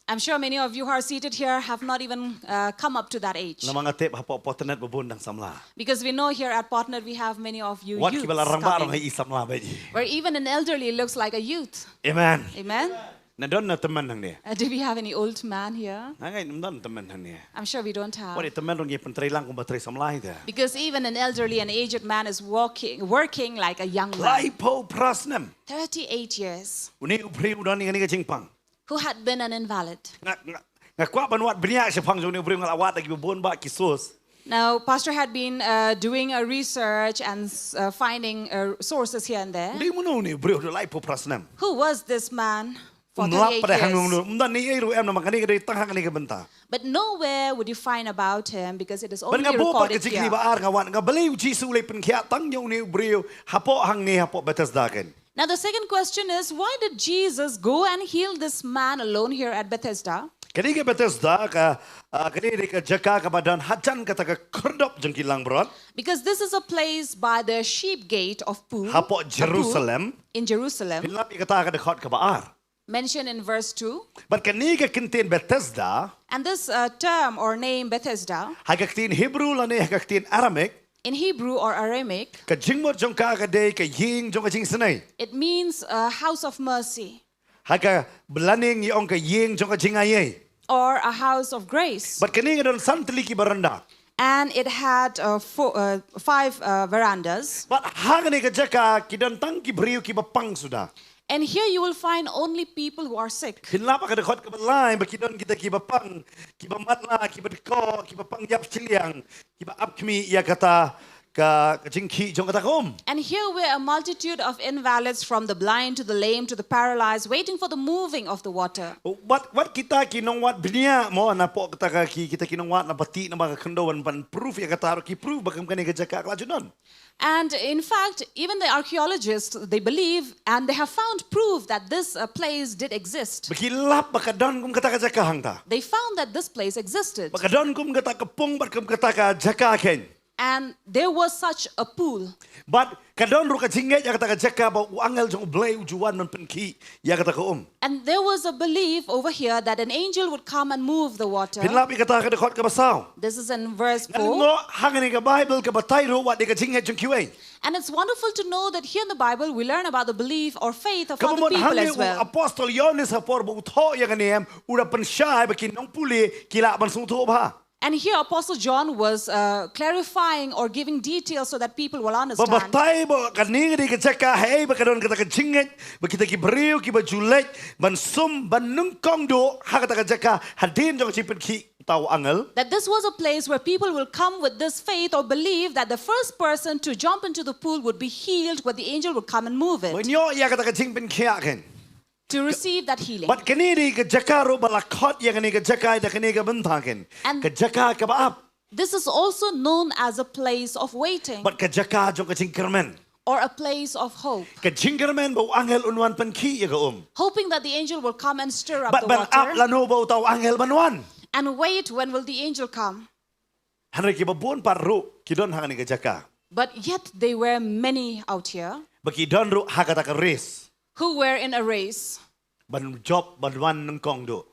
I'm sure many of you who are seated here have not even uh, come up to that age. Namar nga tip hapoh Potternet ba bun dang samla. Because we know here at Potternet we have many of you youths coming. Wat kiba la rangbah ruh nga i samla bha i. Where even an elderly looks like a youth. Amen. Amen. Na don na tymmen hangne? Uh, do we have any old man here? Nga ngeit ym don tymmen hangne. I'm sure we don't have. Wat i tymmen ruh ngi pyntrei lang kumba trei samla hi te. Because even an elderly, an aged man is walking, working like a young man. Laiphew phra snem. Thirty-eight years. Une u briew u don ïa kane ka jingpang. Who had been an invalid. Nga, nga, nga kwah ban wad bniah shaphang jong une u briew, nga la wad da kiba bun bah ki source. Now, Pastor had been uh, doing a research and uh, finding uh, sources here and there. Dei mano une u briew u don laiphew phra snem? Who was this man for thirty-eight years? Ym lap pat hangne, ym don ei ei ruh em namar kane ka dei tang ha kane ka bynta. But nowhere would you find about him because it is only recorded here. Bad nga buh pat ka jingkylli ba ar, nga wad, nga balei u Jisu u leit pynkhiah tang ïa une u briew hapoh hangne, hapoh Bethesda kein. Now the second question is, why did Jesus go and heal this man alone here at Bethesda? Kane ka Bethesda ka, ah, kane ka jaka kaba don hajan kata ka khyrdop jong ki langbrot. Because this is a place by the sheep gate of pool. Hapoh Jerusalem. In Jerusalem. Phin lap ïa kata ka dkhot kaba ar. Mentioned in verse two. Bad kane ka kyntien Bethesda. And this uh, term or name Bethesda. Ha ka ktien Hebrew lane ha ka ktien Aramaic. In Hebrew or Aramaic. Ka jingmut jong ka ka dei ka ïing jong ka jingisynei. It means a house of mercy. Ha ka Bynriew ngi ong ka ïing jong ka jingaiei. Or a house of grace. Bad kane ka don san tylli ki veranda. And it had uh, four, uh, five uh, verandas. Bad ha kane ka jaka ki don tang ki briew kiba pang suda. And here you will find only people who are sick. Phin lap ha ka dkhot kaba lai ba ki don kita kiba pang, kiba matlah, kiba dkoh, kiba pang ïap shiliang, kiba ap khmih ïa kata ka, ka jingkhih jong kata ka um. And here were a multitude of invalids, from the blind to the lame to the paralyzed, waiting for the moving of the water. Wat, wat kita ki nongwad bniah mo, napoh kata ka ki, kita ki nongwad na pati na ba ka khyndew ban, ban proof ïa kata, ki proof ba kam kane ka jaka ka la ju don. And in fact, even the archaeologists, they believe and they have found proof that this uh, place did exist. Ba ki lap ba ka don kum kata ka jaka hangta. They found that this place existed. Ba ka don kum kata ka pung bad kum kata ka jaka khein. And there was such a pool. Bad ka don ruh ka jingngeit ïa kata ka jaka ba u angel jong U Blei u ju wan ban pynkhih ïa kata ka um. And there was a belief over here that an angel would come and move the water. Phin lap ïa kata ka dkhot kaba saw. This is in verse four. Ngan ngoh hangne ka Bible ka batai ruh wat ïa ka jingngeit jong kiwei. And it's wonderful to know that here in the Bible we learn about the belief or faith of other people as well. Kaba mut hangne u apostol Ïoannis ha por ba u thoh ïa kane em u da pynshai ba ki nongpule ki lah ban sngewthuh bha. And here Apostle John was uh, clarifying or giving details so that people will understand. Ba batai ba kane ka dei ka jaka haei ba ka don kata ka jingngeit ba kita ki briew kiba ju leit ban sum ban nyngkong duh ha kata ka jaka hadien jong ka jingpynkhih uta u angel. That this was a place where people will come with this faith or believe that the first person to jump into the pool would be healed, where the angel would come and move it. Ba ïoh ïa kata ka jingpynkhiah khein. To receive that healing. Bad kane dei ka jaka ruh ba la khot ïa kane ka jaka da kane ka bynta khein. Ka jaka kaba ap. This is also known as a place of waiting. Bad ka jaka jong ka jingkyrmen. Or a place of hope. Ka jingkyrmen ba u angel un wan pynkhih ïa ka um. Hoping that the angel will come and stir up the water. Bad ban ap lano ba uta u angel ban wan. And wait, when will the angel come? Hynrei kiba bun pat ruh ki don hangne ka jaka. But yet they were many out here. Ba ki don ruh ha kata ka race. Who were in a race. Ban jop ban wan nyngkong duh.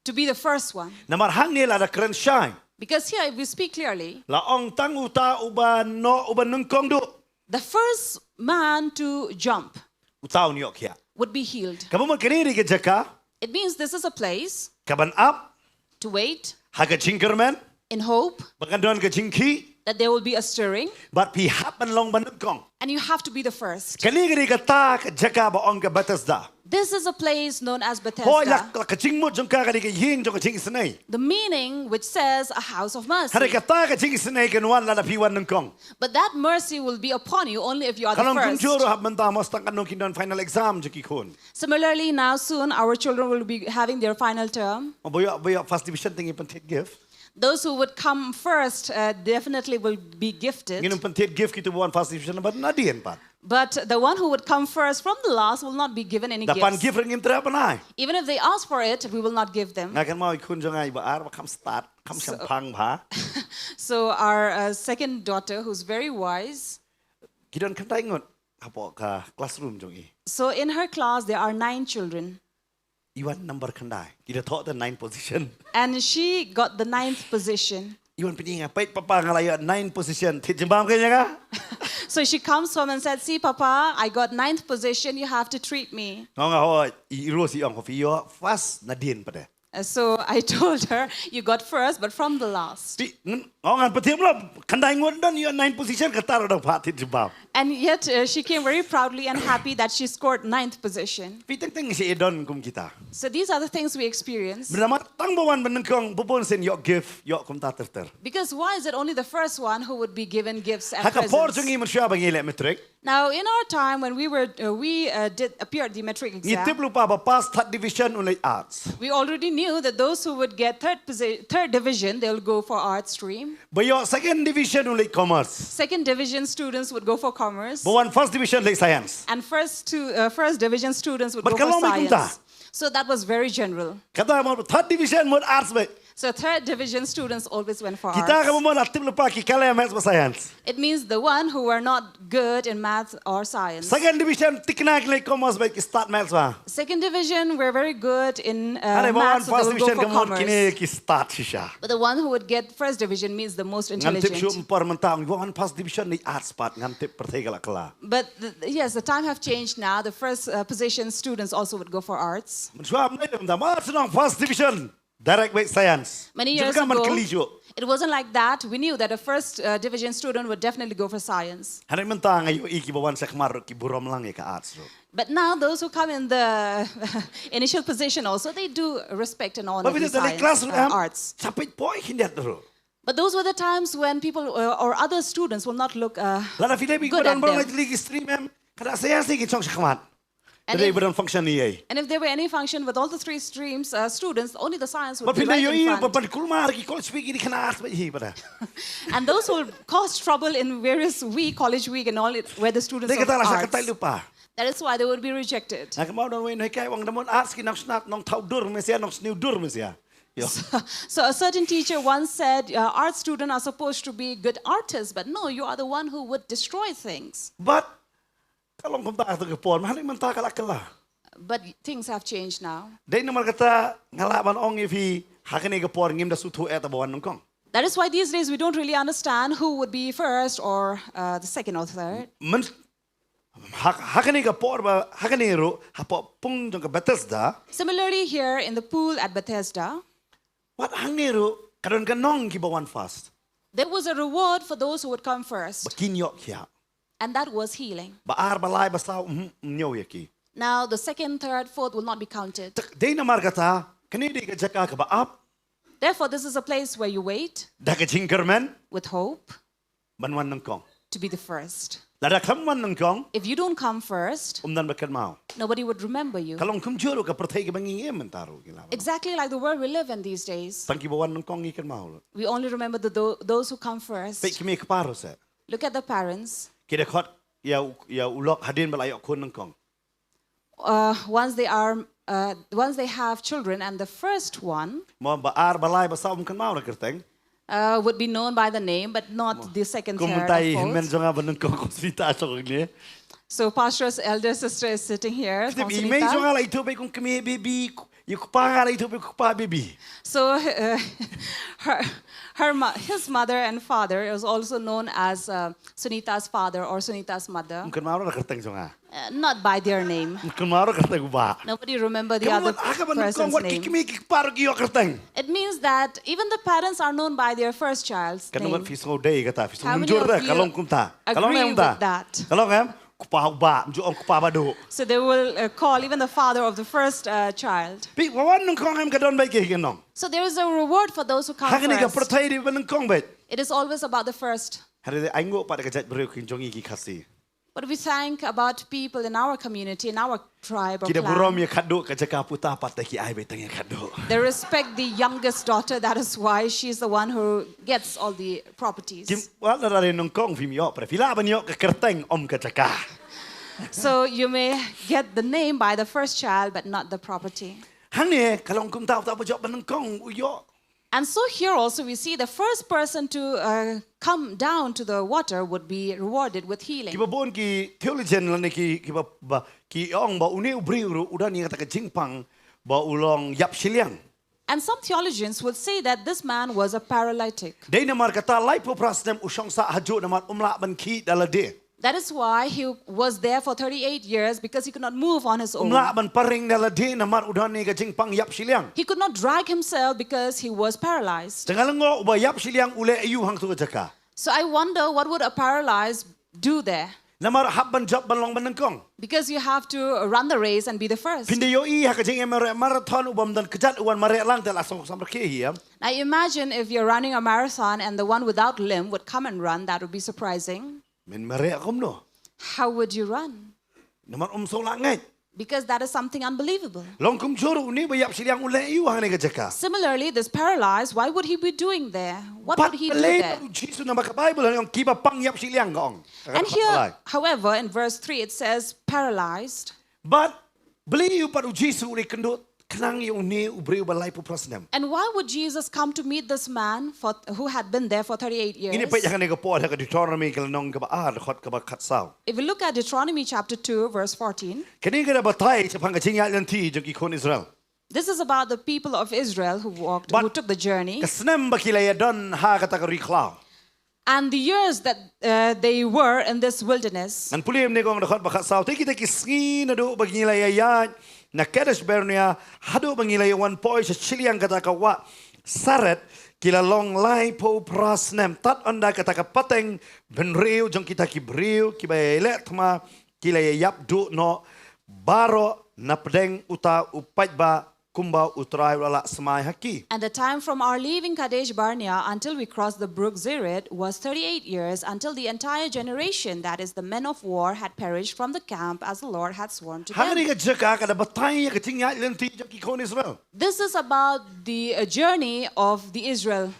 To be the first one. Namar hangne lada kren shai. Because here if we speak clearly. La ong tang uta uba noh uba nyngkong duh. The first man to jump. Uta un ïoh khiah. Would be healed. Kaba mut kane dei ka jaka. It means this is a place. Kaban ap. To wait. Ha ka jingkyrmen. In hope. Ba kan don ka jingkhih. That there will be a stirring. Bad phi hap ban long ba nyngkong. And you have to be the first. Kane ka dei kata ka jaka ba ong ka Bethesda. This is a place known as Bethesda. Hooid, la ka jingmut jong ka ka dei ka ïing jong ka jingisynei. The meaning which says a house of mercy. Hynrei kata ka jingisynei kan wan lada phi wan nyngkong. But that mercy will be upon you only if you are the first. Ka long kumjuh ruh hap mynta, mostang katno kin don final exam jong ki khun. Similarly, now soon our children will be having their final term. Ba ïoh, ba ïoh first division te ngin pynthied gift. Those who would come first uh, definitely will be gifted. Ngin pynthied gift kito ba wan first division bad nadien pat. But the one who would come first from the last will not be given any gifts. Da pan gift ruh ngim treh ban ai. Even if they ask for it, we will not give them. Nga kynmaw i khun jong nga iba ar ba kham stad, kham shemphang bha. So our uh, second daughter, who's very wise. Ki don khyndai ngut hapoh ka classroom jong i. So in her class, there are nine children. I wan number khyndai. I da thoh te ninth position. And she got the ninth position. I wan pyni ïa nga, peit papa, nga la ïoh ninth position. Thied jingbam kane ïa nga. So she comes home and said, "See, Papa, I got ninth position. You have to treat me." Nga ong, "Hooid, i Rose i ong phi ïoh first nadien pat de." Uh, so I told her, "You got first, but from the last." Phi, ngan, oh, ngan pyntip noh, khyndai ngut don ïoh ninth position, kata ruh dang phah thied jingbam. And yet uh, she came very proudly and happy that she scored ninth position. Phi, teng teng shi i don kum kita. So these are the things we experience. Ba namar tang ba wan ba nyngkong, ba bun sien ïoh gift, ïoh kumta ter ter. Because why is it only the first one who would be given gifts and presents? Ha ka por jong ngi mynshuwa ba ngi leh matric. Now, in our time when we were, uh, we uh, did appeared the matric exam. Ngi tip lypa ba pass third division un leit arts. We already knew that those who would get third, posi- third division, they'll go for arts stream. Ba ïoh second division un leit commerce. Second division students would go for commerce. Ba wan first division leit science. And first, two, uh, first division students would Bad go for science. Bad ka long kumta. So that was very general. Kata mo third division mo arts beit. So third division students always went for arts. Kita ka mo la tip lypa ki kale maths bad science. It means the one who were not good in maths or science. Second division thikna ki leit commerce beit ki stad maths bha. Second division were very good in uh, maths, so they would go for commerce. Kine ki stad shisha. But the one who would get first division means the most intelligent. Ngan tip shuh por mynta ong wan first division leit arts pat, ngan tip pyrthei ka la kylla. But the, yes, the time have changed now. The first uh, position students also would go for arts. Mynshuwa mynta ma shnong first division. Direct beit science. Many years ago, it wasn't like that. We knew that a first uh, division student would definitely go for science. Hynrei mynta nga ïohi kiba wan shakhmat ki burom lang ïa ka arts ruh. But now those who come in the initial position also, they do respect and honor the science, uh, arts. Sa peit poi khyndiat ruh. But those were the times when people, uh, or other students will not look, uh, good at them. Lada phi leh bad ki ba don bun ki stream em, ka da sa ïa ki shong shakhmat. And if, ba don function ïa, and if there were any function with all the three streams, uh, students, only the science would be right in front. Bad phi leh ïohi ba ban kulmar ki college week ki khana arts bad hi bad. And those who caused trouble in various week, college week and all, it, where the students of arts. Dei kata la sa katai lypa. That is why they would be rejected. Na ka mawdon wei noh kai wang da mon arts ki nang snap nang thaw dur mesiah, nang sniew dur mesiah. Ïo. So, so a certain teacher once said, uh, "Art student are supposed to be good artists, but no, you are the one who would destroy things." Bad ka long kumta ha ka por, ma hynrei mynta ka la kylla. But things have changed now. Dei namar kata nga lah ban ong ïa phi ha kane ka por ngim da sngewthuh eh ta ba wan nyngkong. That is why these days we don't really understand who would be first or, uh, the second or third. Myn-, ha, ha kane ka por ba, ha kane ruh, hapoh pung jong ka Bethesda. Similarly, here in the pool at Bethesda, wat hangne ruh, ka don ka nong ki ba wan first. There was a reward for those who would come first. Ba kin ïoh khiah. And that was healing. Ba ar, ba lai, ba saw, mm, mm, ñiew ïa ki. Now, the second, third, fourth will not be counted. Te dei namar kata, kane dei ka jaka ka ba ap. Therefore, this is a place where you wait. Da ka jingkyrmen. With hope. Ban wan nyngkong. To be the first. Lada khlem wan nyngkong. If you don't come first, ym don ba kynmaw. Nobody would remember you. Ka long kumjuh ruh ka pyrthei ka ba ngi im mynta ruh ki la. Exactly like the world we live in these days. Tang ki ba wan nyngkong ngi kynmaw. We only remember the, tho-, those who come first. Peit ki mei ki pa ruh se. Look at the parents. Ki da khot ïa u, ïa u lok hadien ba la ïoh khun nyngkong. Uh, once they are, uh, once they have children and the first one, mo ba ar, ba lai, ba saw ym kynmaw na kyrteng, uh, would be known by the name, but not the second, third, or fourth. Kum mynta i hynmen jong nga ba nyngkong, kum Sunita jong ngi. So pastor's elder sister is sitting here, Sunita. I mei jong nga la ithuh beit kum kmie baby, ïa u kpa nga la ithuh beit kum kpa baby. So, uh, her, her mo-, his mother and father is also known as, uh, Sunita's father or Sunita's mother. Ym kynmaw na kyrteng jong nga. Uh, not by their name. Ym kynmaw na kyrteng u bah. Nobody remember the other person's name. Ka mut ha ka ba nyngkong wat ki kmie ki kpa ruh ki ïoh kyrteng. It means that even the parents are known by their first child's name. Ka namar phi sngew dei kata, phi sngew mynjur da, ka long kumta. How many of you agree with that? Ka long em? Kpa u bah, ym ju ong kpa baduh. So they will, uh, call even the father of the first, uh, child. Phi, wa wan nyngkong em ka don beit ki nong. So there is a reward for those who come first. Ha kane ka pyrthei dei ba nyngkong beit. It is always about the first. Hynrei ai nguh pat ka jait briew ki jong ngi ki Khasi. But we think about people in our community, in our tribe or clan. Ki da burom ïa khatduh ka jaka puta pat te ki ai beit tang ïa khatduh. They respect the youngest daughter, that is why she's the one who gets all the properties. Kim, wat la dei nyngkong phim ïoh, phi lah ban ïoh ka kyrteng ym ka jaka. So you may get the name by the first child, but not the property. Hangne ka long kumta, uta ba jop ba nyngkong u ïoh. And so here also we see the first person to, uh, come down to the water would be rewarded with healing. Ki ba bun ki theologian lane ki, ki ba, ba, ki ong ba une u briew ruh u don ïa kata ka jingpang ba u long ïap shiliang. And some theologians would say that this man was a paralytic. Dei namar kata laiphew phra snem u shong sah hajuh namar um lah ban khih da lade. That is why he was there for thirty-eight years, because he could not move on his own. Um lah ban pyrshang da lade namar u don ïa ka jingpang ïap shiliang. He could not drag himself because he was paralyzed. Te nga lyngngoh uba ïap shiliang u leh aïu hangto ka jaka. So I wonder what would a paralyzed do there. Namar hap ban jop ban long ba nyngkong. Because you have to run the race and be the first. Phin da ïohi ha ka jingïamareh marathon u bym don kjat u wan mareh lang te la song samrkhie hi em. Now imagine if you're running a marathon and the one without limb would come and run, that would be surprising. Men mareh kumno? How would you run? Namar um sngewlah ngeit. Because that is something unbelievable. Long kumjuh ruh une ba ïap shiliang u leh aïu hangne ka jaka. Similarly, this paralyzed, why would he be doing there? What would he do there? Bad balei pat u Jisu, namar ka Bible ka ong ki ba pang ïap shiliang ka ong. And here, however, in verse three it says paralyzed. Bad balei pat u Jisu u leit kynduh khnang ïa une u briew ba laiphew phra snem. And why would Jesus come to meet this man for, who had been there for thirty-eight years? Ngin ïa peit hangne ka por ha ka Deuteronomy ka lynnong kaba ar, dkhot kaba khatsaw. If we look at Deuteronomy chapter two, verse fourteen. Kane ka da batai shaphang ka jingïaid lynti jong ki khun Israel. This is about the people of Israel who walked, who took the journey. Bad ka snem ba ki la ïadon ha kata ka ri khlaw. And the years that, uh, they were in this wilderness. Ngan pule mynne ka ong dkhot ba khatsaw. Te kita ki sngi naduh ba ngi la ïaïaid na Kadesh Barnea haduh ba ngi la ïawan poi sha shiliang kata ka wah Saret, ki la long laiphew phra snem. Tad ynda kata ka pateng bynriew jong kita ki briew kiba ïaleh thma ki la ïaïap duh noh baroh napdeng uta u paidbah kumba U Trai u la lah smai ha ki. And the time from our leaving Kadesh Barnea until we crossed the brook Zered was thirty-eight years, until the entire generation, that is the men of war, had perished from the camp as the Lord had sworn to Ha kane them. ka jaka ka da batai ïa ka jingïaid lynti jong ki khun Israel. This is about the uh, journey of the Israel.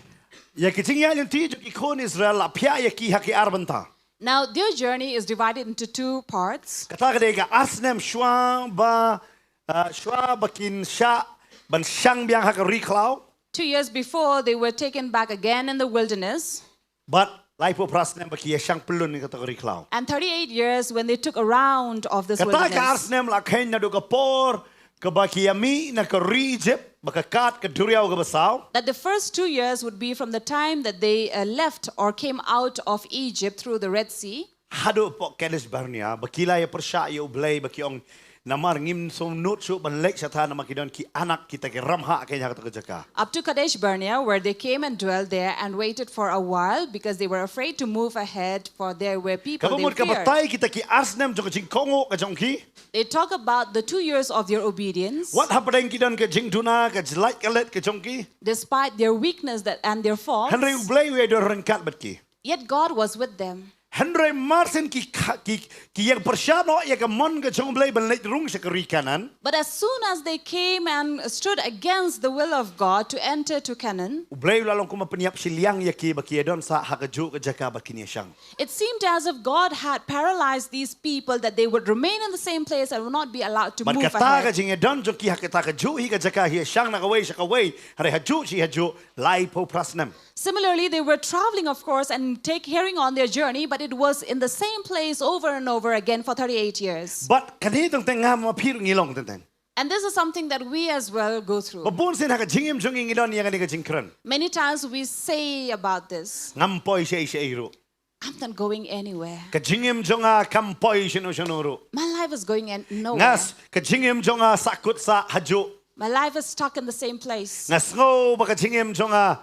Ïa ka jingïaid lynti jong ki khun Israel la phiah ïa ki ha ki ar bynta. Now, their journey is divided into two parts. Kata ka dei ka ar snem shuwa ba, ah, shuwa ba kin shah ban shang biang ha ka ri khlaw. Two years before, they were taken back again in the wilderness. Bad laiphew phra snem ba ki ïa shang pyllun ïa kata ka ri khlaw. And thirty-eight years when they took a round of this Kata ka ar wilderness. snem la kheiñ naduh ka por kaba ki ïa mih na ka ri Egypt, ba ka kat ka duriaw kaba saw. That the first two years would be from the time that they uh, left or came out of Egypt through the Red Sea. Haduh hapoh Kadesh Barnea, ba ki la ïa pyrshah ïa U Blei, ba ki ong, namar ngim sngewnud shuh ban leit shata namar ki don ki anak kita ki ramhah kein ha kata ka jaka. Up to Kadesh Barnea, where they came and dwelt there and waited for a while because they were afraid to move ahead, for there were people Kaba they mut ka feared. batai kita ki ar snem jong ka jingkohnguh ka jong ki. They talk about the two years of their obedience. Wat hapdeng ki don ka jingduna, ka jlait ka let ka jong ki. Despite their weakness that, and their faults, Hynrei U Blei u ïa don ryngkat bad ki. Yet God was with them. Hynrei mar shen ki kha-, ki, ki ïeng pyrshah noh ïa ka mon ka jong U Blei ban leit rung sha ka ri Kanaan. But as soon as they came and stood against the will of God to enter to Canaan, U Blei u la long kum u pynïap shiliang ïa ki ba ki ïa don sah ha kajuh ka jaka ba kin ïa shang. It seemed as if God had paralyzed these people, that they would remain in the same place and would not be allowed to Bad move kata ka ahead. jingïadon jong ki ha kata kajuh hi ka jaka, hi shang na kawei sha kawei, hynrei hajuh shi hajuh, laiphew phra snem. Similarly, they were traveling, of course, and take carrying on their journey, but it was in the same place over and over again for thirty-eight years. Bad kane teng teng nga ma phi ruh ngi long teng teng. And this is something that we as well go through. Ba bun sien ha ka jingim jong ngi ngi don ïa kane ka jingkren. Many times we say about this, Ngam poi shaei shaei ruh. "I'm not going anywhere. Ka jingim jong nga kam poi shano shano ruh. My life is going an- Nga nowhere. s-, ka jingim jong nga sahkut sah hajuh. My life is stuck in the same place. Nga sngew ba ka jingim jong nga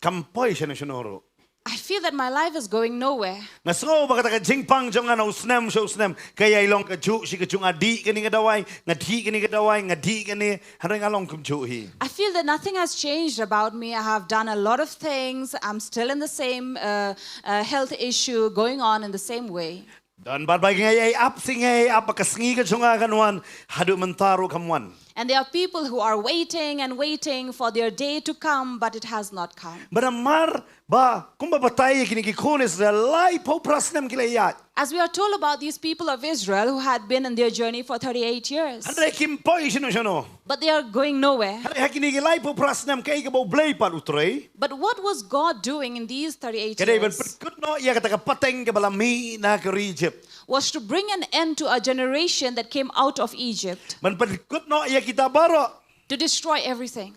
kam poi shano shano ruh. I feel that my life is going nowhere. Nga sngew ba kata ka jingpang jong nga na u snem sha u snem ka ïai long kajuh shi kajuh, nga dih kane ka dawai, nga dih kane ka dawai, nga dih kane, hynrei nga long kumjuh hi." I feel that nothing has changed about me. I have done a lot of things. I'm still in the same uh, uh, health issue going on in the same way. Don bad ba nga ïai ap shi nga ïai ap, ba ka sngi ka jong nga kan wan, haduh mynta ruh kam wan. And there are people who are waiting and waiting for their day to come, but it has not come. Bad namar ba kumba batai ïa kine ki khun Israel, laiphew phra snem ki la ïaid. As we are told about these people of Israel who had been in their journey for thirty-eight years, Hynrei kim poi shano shano. But they are going nowhere. Hynrei ha kine ki laiphew phra snem kaei kaba U Blei pat u trei. But what was God doing in these thirty-eight Ka dei ban years? pynkut noh ïa kata ka pateng kaba la mih na ka ri Egypt. Was to bring an end to a generation that came out of Egypt, Ban pynkut noh ïa kita baroh. To destroy everything.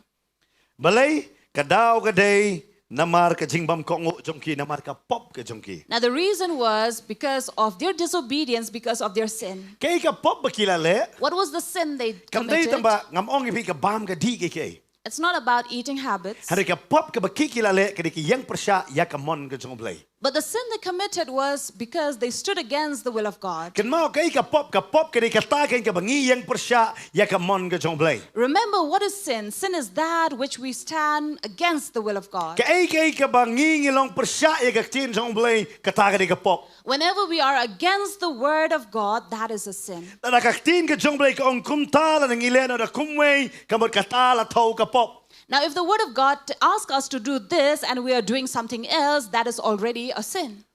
Balei? Ka daw ka dei namar ka jingbymkohnguh jong ki, namar ka pop ka jong ki. Now, the reason was because of their disobedience, because of their sin. Kaei ka pop ba ki la leh? What was the sin they Kam dei committed? Tang ba ngam ong ïa phi ka bam ka dih kiei kiei. It's not about eating habits. Hynrei ka pop kaba ki ki la leh ka dei ka ïeng pyrshah ïa ka mon ka jong U Blei. But the sin they committed was because they stood against the will of God. Kynmaw kaei ka pop, ka pop ka dei kata kein kaba ngi ïeng pyrshah ïa ka mon ka jong U Blei. Remember, what is sin? Sin is that which we stand against the will of God. Kaei kaei kaba ngi ngi long pyrshah ïa ka ktien jong U Blei, kata ka dei ka pop. Whenever we are against the word of God, that is a sin. Lada ka ktien ka jong U Blei ka ong kumta lada ngi leh noh da kumwei, ka mut kata la thew ka pop. Now, if the word of God asks us to do this and we are doing something else, that is already a sin.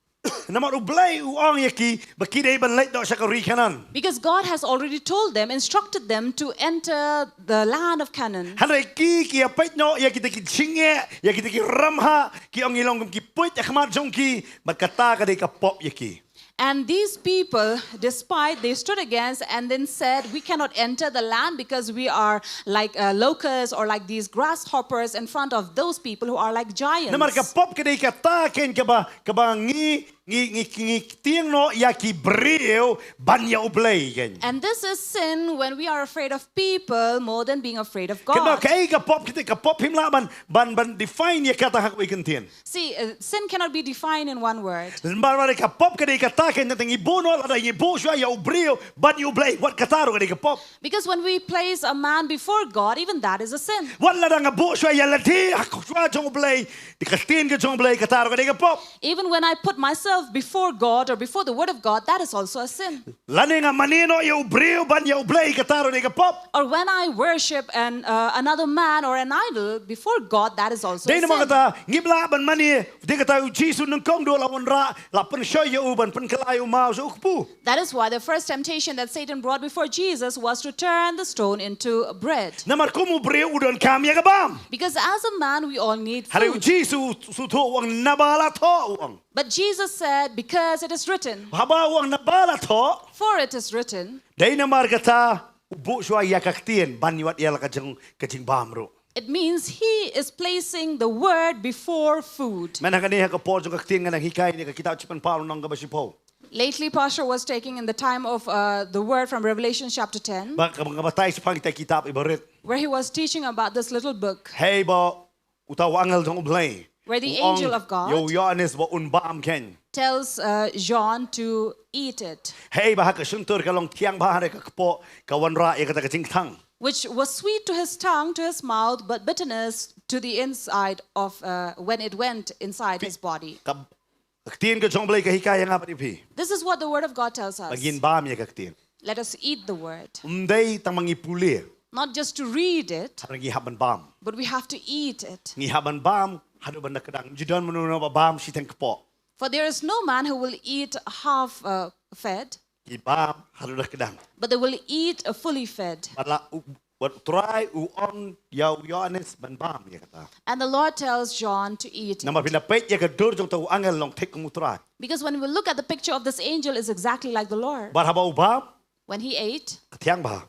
Namar U Blei u ong ïa ki ba ki dei ban leit noh sha ka ri Kanaan. Because God has already told them, instructed them to enter the land of Canaan. Hynrei ki ki ïa peit noh ïa kita ki jingeh, ïa kita ki ramhah, ki ong ngi long kum ki puit ha khmat jong ki, bad kata ka dei ka pop ïa ki. And these people, despite, they stood against and then said, "We cannot enter the land because we are like uh, locusts or like these grasshoppers in front of those people who are like giants." Namar ka pop ka dei kata kein kaba, kaba ngi Ngi, ngi, ngi tieng noh ïa ki briew ban ïa U Blei kein. And this is sin when we are afraid of people more than being afraid of God. Kynmaw kaei ka pop, kita ka pop phim lah ban, ban, ban define ïa kata ha kawei ka kyntien. See, uh, sin cannot be defined in one word. Namar ba ka pop ka dei kata kein, tang ngi buh noh, lada ngi buh shuwa ïa u briew ban ïa U Blei, wat kata ruh ka dei ka pop. Because when we place a man before God, even that is a sin. Wat lada nga buh shuwa ïa lade ha shuwa jong U Blei, da ka ktien ka jong U Blei, kata ruh ka dei ka pop. Even when I put myself before God or before the word of God, that is also a sin. Lane nga mane noh ïa u briew ban ïa U Blei, kata ruh ka dei ka pop. Or when I worship an, uh, another man or an idol before God, that is also a Dei namar sin. kata, ngim lah ban mane, dei kata u Jisu nyngkong u la wanrah, la pynshoi ïa u ban pynkylla ïa u maw sha u kpu. That is why the first temptation that Satan brought before Jesus was to turn the stone into bread. Namar kum u briew u donkam ïa ka bam. Because as a man, we all need Hynrei u food. Jisu u sngewthuh u ong naba la thoh u ong. But Jesus said, "Because it is written." Haba u ong naba la thoh. For it is written. Dei namar kata u buh shuwa ïa ka ktien ban ïa wat ïa la ka jing, ka jingbam ruh. It means he is placing the word before food. Mynta hangne ha ka por jong ka ktien nga nang hikai ne ka kitab Jingpynpaw lynnong kaba shiphew. Lately, Pastor was taking in the time of, uh, the word from Revelation chapter ten, Ba ka, ka batai shaphang kita kitab i barit. Where he was teaching about this little book. Hei ba uta u angel jong U Blei. Where the U ong angel of God ïa u Ïoannis ba un bam kein. Tells, uh, John to eat it. Hei ba ha ka shyntur ka long thiang bha, hynrei ha ka kpoh ka wanrah ïa kata ka jingkthang. Which was sweet to his tongue, to his mouth, but bitterness to the inside of, uh, when it went inside his body. Ka, ka ktien ka jong U Blei ka hikai ïa nga bad ïa phi. This is what the word of God tells us. Ba ngin bam ïa ka ktien. Let us eat the word. Ym dei tang ba ngi pule. Not just to read it, Hynrei ngi hap ban bam. But we have to eat it. Ngi hap ban bam haduh ban da kdang. Ju don mano mano ba bam shiteng kpoh. For there is no man who will eat half, uh, fed, Ki bam haduh da kdang. But they will eat, uh, fully fed. Bad la u, bad u Trai u ong ïa u Ïoannis ban bam ïa kata. And the Lord tells John to eat it. Namar phin da peit ïa ka dur jong uta u angel long thik kum u Trai. Because when we look at the picture of this angel, is exactly like the Lord. Bad haba u bam, When he ate, ka thiang bha.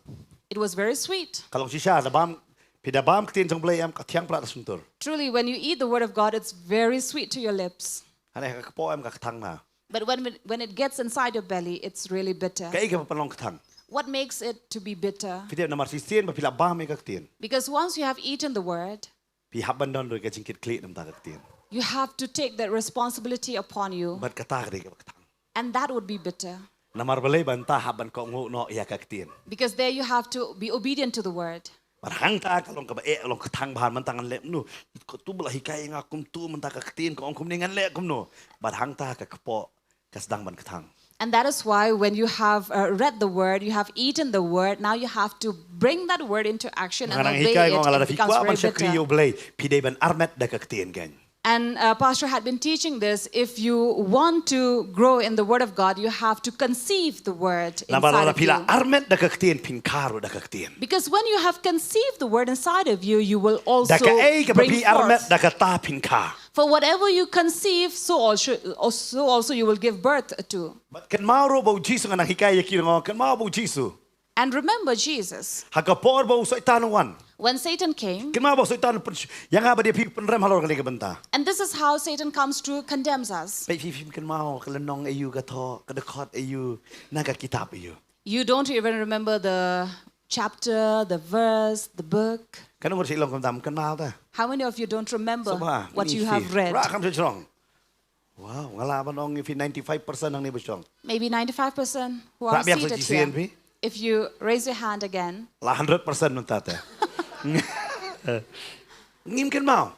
It was very sweet. Ka long shisha da bam, phi da bam ktien jong U Blei em ka thiang palat ha shyntur. Truly, when you eat the word of God, it's very sweet to your lips. Hynrei ha ka kpoh em ka kthang na. But when, when it gets inside your belly, it's really bitter. Kaei kaba pynlong kthang? What makes it to be bitter? Phi tip namar shisien ba phi la bam ïa ka ktien. Because once you have eaten the word, Phi hap ban don ruh ka jingkitkhlieh namar ka ktien. You have to take that responsibility upon you. Bad kata ka dei kaba kthang. And that would be bitter. Namar balei? Ba nta hap ban kohnguh noh ïa ka ktien. Because there you have to be obedient to the word. Bad hangta ka long kaba eh, long kthang bha, mynta ngan leh kumno. Katu ba la hikai ïa nga kumtu, mynta ka ktien ka ong kumne, ngan leh kumno. Bad hangta ka kpoh ka sdang ban kthang. And that is why when you have, uh, read the word, you have eaten the word, now you have to bring that word into action and Nga nang obey hikai it, nga, lada it phi becomes kwah very ban shakri ïa bitter. U Blei, phi dei ban armet da ka ktien kein. And, uh, Pastor had been teaching this, if you want to grow in the word of God, you have to conceive the word Namar lada inside of phi la you. armet da ka ktien, phin kha ruh da ka ktien. Because when you have conceived the word inside of you, you will also Da kaei kaba bring phi armet, forth. Da kata phin kha. For whatever you conceive, so also, so also you will give birth to. Bad kynmaw ruh ba u Jisu, nga nang hikai ïa ki ruh, kynmaw ba u Jisu. And remember Jesus. Ha ka por ba u Soitan u wan. When Satan came, Kynmaw ba u Soitan u pyn, ïa nga bad ïa phi u pynrem halor kane ka bynta. And this is how Satan comes to condemns us. Peit phi, phim kynmaw ka lynnong aïu ka thoh, ka dkhot aïu, na ka kitab aïu. You don't even remember the chapter, the verse, the book. Katno ngut shu long kumta, kynmaw ta? How many of you don't remember Sngewbha, what ngi you phi. have read? Rah kham shnong. Wow, nga lah ban ong ïa phi ninety-five percent hangne ba shong. Maybe ninety-five percent who Rah are biang sa seated shisien here. Phi. If you raise your hand again, La hundred percent mynta te. Ngim kynmaw.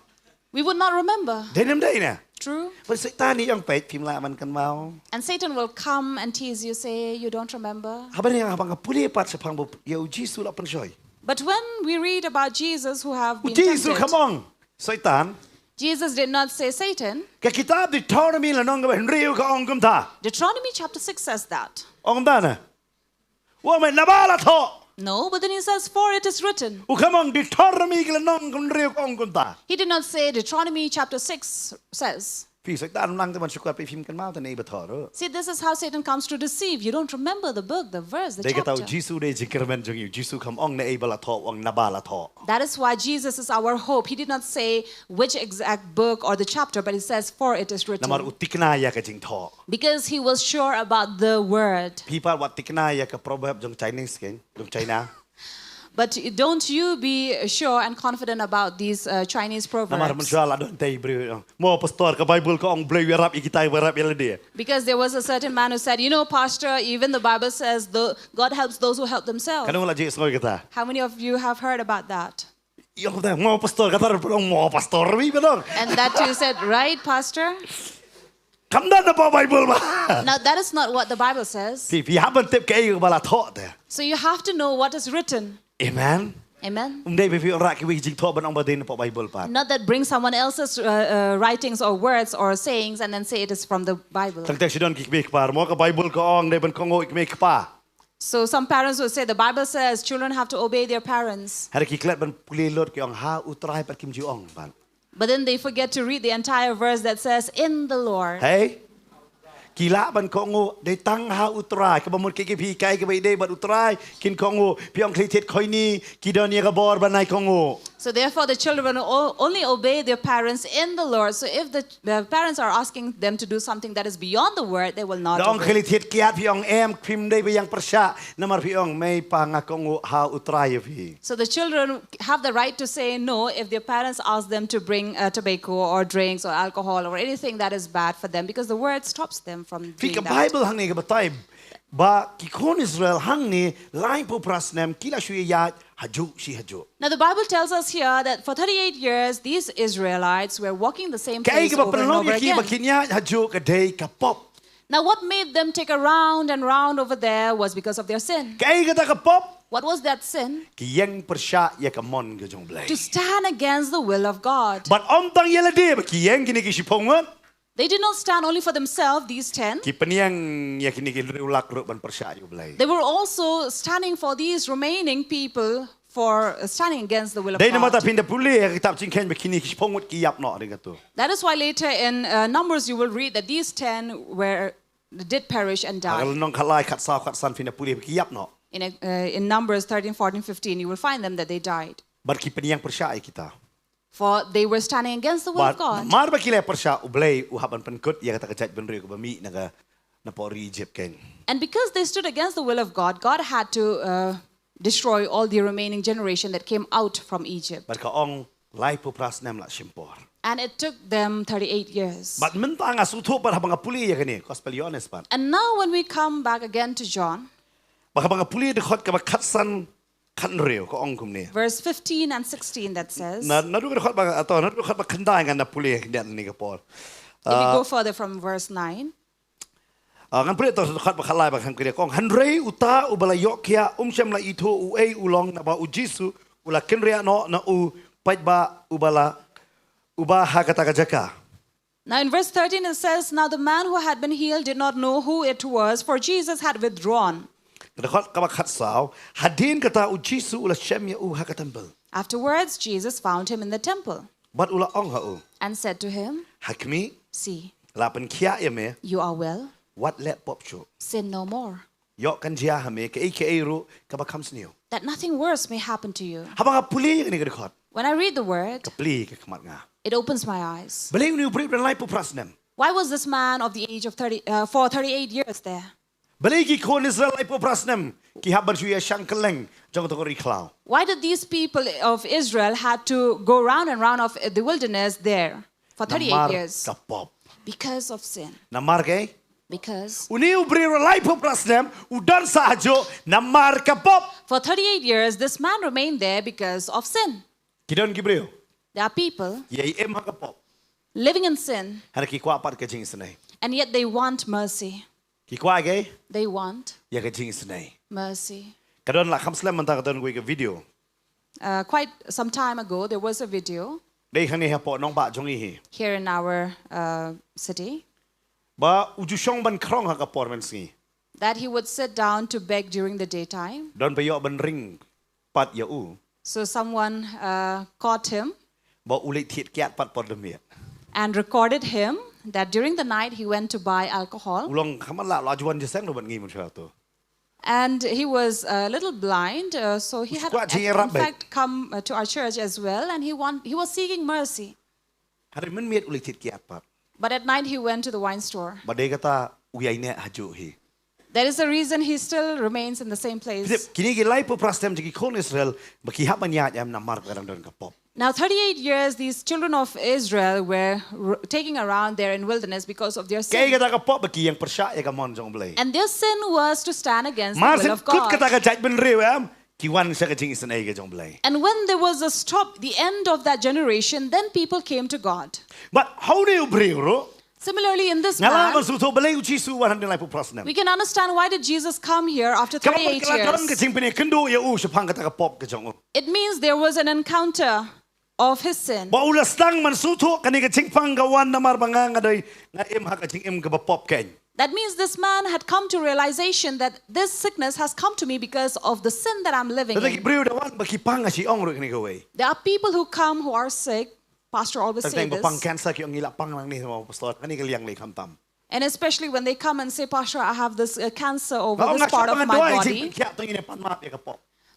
We would not remember. Dei ne ym dei ne? True? Bad Soitan i ong, peit phim lah ban kynmaw. And Satan will come and tease you, say, "You don't remember." Haba nga, haba nga pule pat shaphang ba ïa u Jisu la pynshoi. But when we read about Jesus who have U been Jisu tempted, kam ong, Soitan. Jesus did not say, "Satan." Ka kitab Deuteronomy lynnong kaba hynriew ka ong kumta. Deuteronomy chapter six says that. Ong kumta ne? U ong, naba la thoh. No, but then he says, "For it is written." U kam ong, Deuteronomy ka lynnong kaba hynriew ka ong kumta. He did not say, Deuteronomy chapter six says. Phi Soitan nang te ban shu kwah phi phim kynmaw te ne ba thoh ruh. See, this is how Satan comes to deceive. You don't remember the book, the verse, the Dei kata u chapter. Jisu dei jingkyrmen jong ngi. U Jisu kam ong ne ei ba la thoh, u ong naba la thoh. That is why Jesus is our hope. He did not say which exact book or the chapter, but he says, "For it is written." Namar u tikna ïa ka jingthoh. Because he was sure about the word. Phi pat wat tikna ïa ka proverb jong Chinese kein, jong China. But don't you be sure and confident about these uh, Chinese proverbs. Namar mynshwa la don tei briew. Mo pastor, ka Bible ka ong Blei u ïarap ïa kita ba ïarap ïa lade. Because there was a certain man who said, "You know, Pastor, even the Bible says the, God helps those who help themselves." Katno la jingsngew kata? How many of you have heard about that? Ïa kata, mo pastor, kata ruh ong mo pastor, wi ba dong. And that too said, "Right, Pastor?" Kam don hapoh Bible ba. Now, that is not what the Bible says. Phi, phi hap ban tip kaei ba la thoh te. So you have to know what is written. Amen. Amen. Ym dei ba phi ong rah kiwei ki jingthoh ban ong ba dei na hapoh Bible pat. Not that bring someone else's uh, uh, writings or words or sayings and then say it is from the Bible. Tang te shu don ki kmie kpa ruh, mo ka Bible ka ong dei ban kohnguh ïa ki kmie ki kpa. So some parents will say the Bible says children have to obey their parents. Hynrei ki klet ban pule lut ki ong ha U Trai pat kim ju ong pat. But then they forget to read the entire verse that says, "In the Lord." Hei. Ki lah ban kohnguh dei tang ha U Trai, kaba mut kiei kiei phi hikai kiba ïadei bad U Trai kin kohnguh. Phi ong khlieh thied khoini, ki don ïa ka bor ban ai kohnguh. So therefore the children will o- only obey their parents in the Lord. So if the, the parents are asking them to do something that is beyond the word, they will not Da ong obey. Khlieh thied kiad, phi ong em, phim dei ba ïeng pyrshah. Namar phi ong mei pa nga kohnguh ha U Trai ïa phi. So the children have the right to say no if their parents ask them to bring uh, tobacco or drinks or alcohol or anything that is bad for them, because the word stops them from Phi doing ka that. Bible hangne ka batai ba ki khun Israel hangne laiphew phra snem ki la shu ïaid hajuh shi hajuh. Now the Bible tells us here that for thirty-eight years these Israelites were walking the same Kaei place kaba over and pynlong over ïa ki ba again. Kin ïaid hajuh ka dei ka pop. Now, what made them take a round and round over there was because of their sin. Kaei kata ka pop? What was that sin? Ki ïeng pyrshah ïa ka mon ka jong U Blei. To stand against the will of God. Bad ym tang ïa lade ba ki ïeng kine ki shiphew ngut. They did not stand only for themselves, these ten. Ki pynïeng ïa kine ki hynriew lak ruh ban pyrshah ïa U Blei. They were also standing for these remaining people for uh, standing against the will of Dei namar ta God. Phin da pule ïa ka kitab Jingkheiñ ba kine ki shiphew ngut ki ïap noh ha ri katu. That is why later in uh, Numbers you will read that these ten were did perish and Ha ka died. lynnong khatlai, khatsaw, khatsan phin da pule ba ki ïap noh. In, uh, uh, in Numbers thirteen, fourteen, fifteen, you will find them that they died. Bad ki pynïeng pyrshah ïa kita. For they were standing against the will of Bad God. namar ba ki la pyrshah U Blei u hap ban pynkut ïa kata ka jaitbynriew kaba mih na ka napoh ri Egypt kein. And because they stood against the will of God, God had to uh, destroy all the remaining generation that came out from Egypt. Bad ka ong laiphew phra snem la shim por. And it took them thirty-eight years. Bad mynta nga sngewthuh pat haba nga pule ïa kane Gospel Ïoannis pat. And now, when we come back again to John, Bad haba nga pule dkhot kaba khatsan khathynriew ka ong kumne. Verse fifteen and sixteen that says, Na, naduh ka dkhot ba, ato, naduh ka dkhot ba khyndai ngan da pule ïa kane ka por. If we go further from verse nine, Ah, ngan pule to dkhot ba khatlai ba khan kane ka ong, hynrei uta uba la ïoh khiah um shym la ithuh uei u long, naba U Jisu u la kynriah noh na u paidbah uba la, uba ha kata ka jaka. Now in verse thirteen it says, "Now the man who had been healed did not know who it was, for Jesus had withdrawn." Ka dkhot kaba khatsaw, hadien kata U Jisu u la shem ïa u ha ka templ. Afterwards, Jesus found him in the temple Bad u la ong ha u, and said to him, Ha khmih, See, la pynkhiah ïa me, you are well, wat leh pop shuh. Sin no more. Ïoh kan jia ha me kaei kaei ruh kaba kham sniew. That nothing worse may happen to you. Haba nga pule ïa kane ka dkhot, When I read the word, ka plie ka khmat nga. It opens my eyes. Balei une u briew u don laiphew phra snem? Why was this man of the age of thirty, uh, for thirty-eight years there? Balei ki khun Israel laiphew phra snem ki hap ban shu ïashang kylleng jong kata ka ri khlaw? Why did these people of Israel had to go round and round of the wilderness there for thirty-eight Namar years? Ka pop. Because of sin. Namar kaei? Because Une u briew laiphew phra snem u don sah hajuh namar ka pop. For thirty-eight years, this man remained there because of sin. Ki don ki briew There are people ïa im ha ka pop, living in sin, hynrei ki kwah pat ka jingisynei. And yet they want mercy. Ki kwah kaei? They want ïa ka jingisynei. Mercy. Ka don la kham slem mynta ka don kawei ka video. Uh, quite some time ago, there was a video. Dei hangne hapoh nongbah jong ngi hi. Here in our uh, city. Ba u ju shong ban khrong ha ka por mynsngi. That he would sit down to beg during the daytime. Don ba ïoh ban ring pat ïa u. So someone uh, caught him. Ba u leit thied kiad pat por da miet. And recorded him. that during the night he went to buy alcohol. U long kham lah la juan jiseng ruh ban ngi mun sha tu. And he was a little blind, uh, so he had, in fact, come uh, to our church as well, and he, want, he was seeking mercy. Hynrei mynmiet u leit thied kiad pat. But at night he went to the wine store. Bad dei kata u ïai neh hajuh hi. That is the reason he still remains in the same place. Kine ki laiphew phra snem jong ki khun Israel ba ki hap ban ïaid em namar ba ka dang don ka pop. Now, thirty-eight years, these children of Israel were r- taking around there in wilderness because of their Kaei sin. Kata ka pop ba ki ïeng pyrshah ïa ka mon jong U Blei. And their sin was to stand against the Mar will syn of kut God. Kata ka jaitbynriew em ki wan sha ka jingisynei ka jong U Blei. And when there was a stop, the end of that generation, then people came to God. Bad ha une u briew ruh Similarly, in this nga lah man, ban sngewthuh balei U Jisu u wan hangne laiphew phra snem. We can understand why did Jesus come here after Ka ba mut thirty-eight ka la don ka years. Jingpyni kynduh ïa u shaphang kata ka pop ka jong u. It means there was an encounter of his sin. Ba u la sdang man sngewthuh kane ka jingpang ka wan namar ba nga nga dei nga im ha ka jingim kaba pop kein. That means this man had come to realization that this sickness has come to me because of the sin that I'm living Kata ki in. Briew da wan ba ki pang ha shi ong ruh kane kawei. There are people who come who are sick. Pastor always say this. Tang ba pang cancer ki ong ngi la pang nangne mo pastor kane ka liang lei khamtam. And especially when they come and say, Pastor, I have this uh, cancer over this part of my body.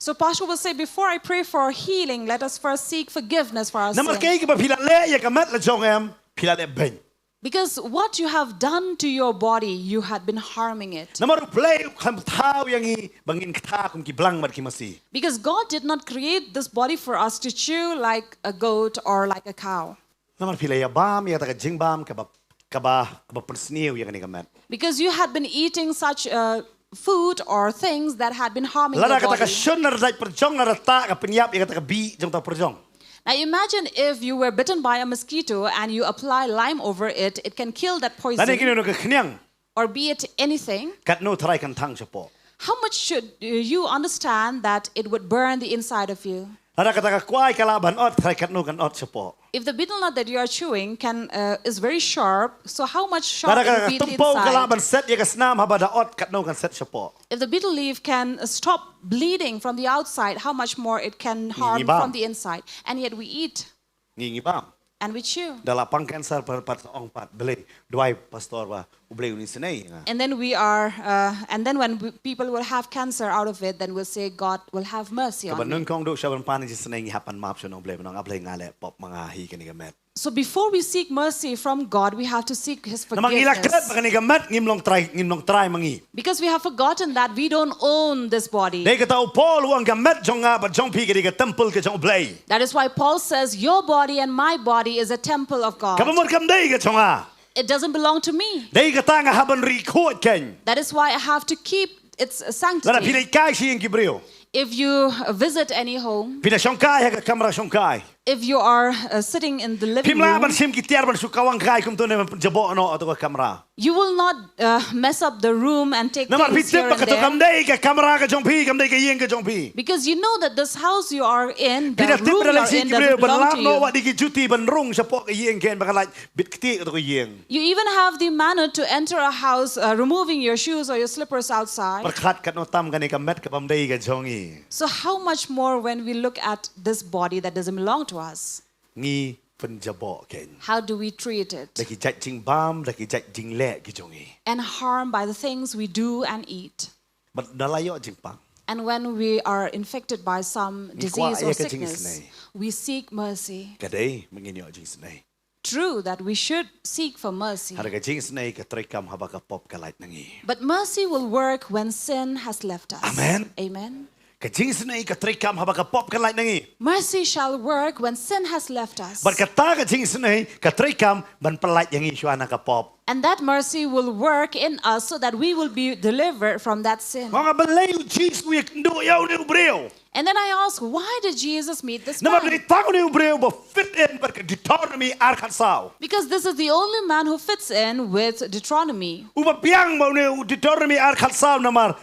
So Pastor will say, before I pray for healing, let us first seek forgiveness for our sin. Namar kaei kaba phi la leh ïa ka met la jong em phi la leh beiñ. Because what you have done to your body, you had been harming it. Namar U Blei u khlem thaw ïa ngi ba ngin ktah kum ki blang bad ki masi. Because God did not create this body for us to chew like a goat or like a cow. Namar phi la ïa bam ïa kata ka jingbam kaba kaba kaba pynsniew ïa kane ka met. Because you had been eating such uh, food or things that had been harming your body. Lada kata ka shun na radait pyrjong na rata ka pynïap ïa kata ka bih jong ta pyrjong. Now imagine if you were bitten by a mosquito and you apply lime over it, it can kill that poison. Lane kine ka khniang. Or be it anything. Katno trai kan thang shapoh. How much should uh, you understand that it would burn the inside of you? Lada kata ka kwai ka lah ban ot, trai katno kan ot shapoh. If the betel nut that you are chewing can uh, is very sharp, so how much sharp it would be in the inside? Lada kata ka tympong ka lah ban set ïa ka snam haba da ot, katno kan set shapoh. If the betel leaf can uh, stop bleeding from the outside, how much more it can harm from the inside? And yet we eat. Ngi ngi bam. And we chew. Da la pang cancer pat pat ong pat blei duwai pastor ba U Blei un isynei nga. And then we are, uh, and then when we, people will have cancer out of it, then we'll say God will have mercy on me. Kaba nyngkong duh sha ban pan isynei ngi hap ban map sha U Blei ban ong A Blei nga leh pop ma nga hi kane ka met. So before we seek mercy from God, we have to seek His forgiveness. Namar ngi la klet ba kane ka met ngim long trai ngim long trai ma ngi. Because we have forgotten that we don't own this body. Dei kata u Paul u ong ka met jong nga bad jong phi ka dei ka temple ka jong U Blei. That is why Paul says, your body and my body is a temple of God. Kaba mut kam dei ka jong nga. It doesn't belong to me. Dei kata nga hap ban ri khuid kein. That is why I have to keep its sanctity. Lada phi leit kai sha ïing ki briew. If you visit any home, phi da shong kai ha ka kamra shong kai. If you are uh, sitting in the living room, phim lah ban shim ki tiar ban shu kawang kai kumto ne ban jaboh noh ïa ka kamra. You will not uh, mess up the room and take Namar things here and there. Namar phi tip ba kata kam dei ka kamra ka jong phi, kam dei ka ïing ka jong phi. Because you know that this house you are in, the room you are in, doesn't belong to you. Phi da tip ba da leit sha ki briew ban lam noh wat ïa ki juti ban rung shapoh ka ïing kein ba ka lait bit ktieh kata ka ïing. You even have the manner to enter a house uh, removing your shoes or your slippers outside. Pyrkhat katno tam kane ka met ka bym dei ka jong ngi. So how much more when we look at this body that doesn't belong to us? Ngi pynjaboh kein. How do we treat it? Da ki jait jingbam, da ki jait jingleh ki jong ngi. And harm by the things we do and eat. Bad da la ïoh jingpang. And when we are infected by some disease or sickness, we seek mercy. Ka dei ba ngin ïoh jingisynei. True that we should seek for mercy. Hynrei ka jingisynei ka treikam haba ka pop ka lait na ngi. But mercy will work when sin has left us. Amen. Amen. Ka jingisynei ka treikam haba ka pop ka lait na ngi. Mercy shall work when sin has left us. Bad kata ka jingisynei ka treikam ban pyllait ïa ngi shuwa na ka pop. And that mercy will work in us so that we will be delivered from that sin. Nga ong balei u Jisu u ïakynduh ïa une u briew. And then I ask, why did Jesus meet this man? Namar dei tang une u briew ba fit in bad ka Deuteronomy ar khatsaw. Because this is the only man who fits in with Deuteronomy. Uba biang ba une u Deuteronomy ar khatsaw namar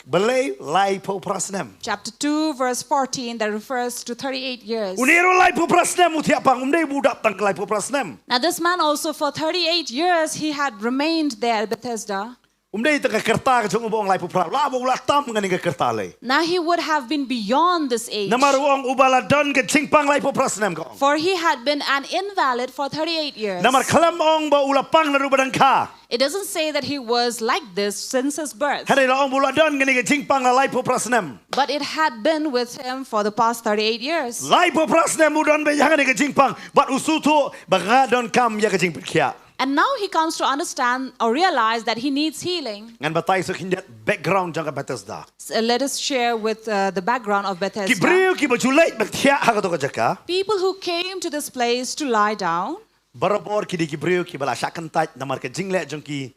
Balei laiphew phra snem. Chapter two, verse fourteen, that refers to thirty-eight years. Une ruh laiphew phra snem u thiah pang, um dei ba u dap tang laiphew phra snem. Now, this man also, for thirty-eight years, he had remained there at Bethesda. Um dei tang ka rta ka jong u ba ong laiphew phra. La ba u la tam kane ka rta lei. Now he would have been beyond this age. Namar u ong u ba la don ka jingpang laiphew phra snem ka ong. For he had been an invalid for thirty-eight years. Namar khlem ong ba u la pang naduh ba dang kha. It doesn't say that he was like this since his birth, Hynrei la ong ba u la don kane ka jingpang la laiphew phra snem. But it had been with him for the past thirty-eight years. Laiphew phra snem u don beit ha kane ka jingpang. Bad u sngewthuh ba nga donkam ïa ka jingpynkhiah. And now he comes to understand or realize that he needs healing. Ngan batai sa khyndiat background jong ka Bethesda. So let us share with uh, the background of Ki Bethesda. briew ki ba ju leit ban thiah ha kato ka jaka. People who came to this place to lie down Barabor ki dei ki briew ki ba la shah kyntait namar ka jingleh jong ki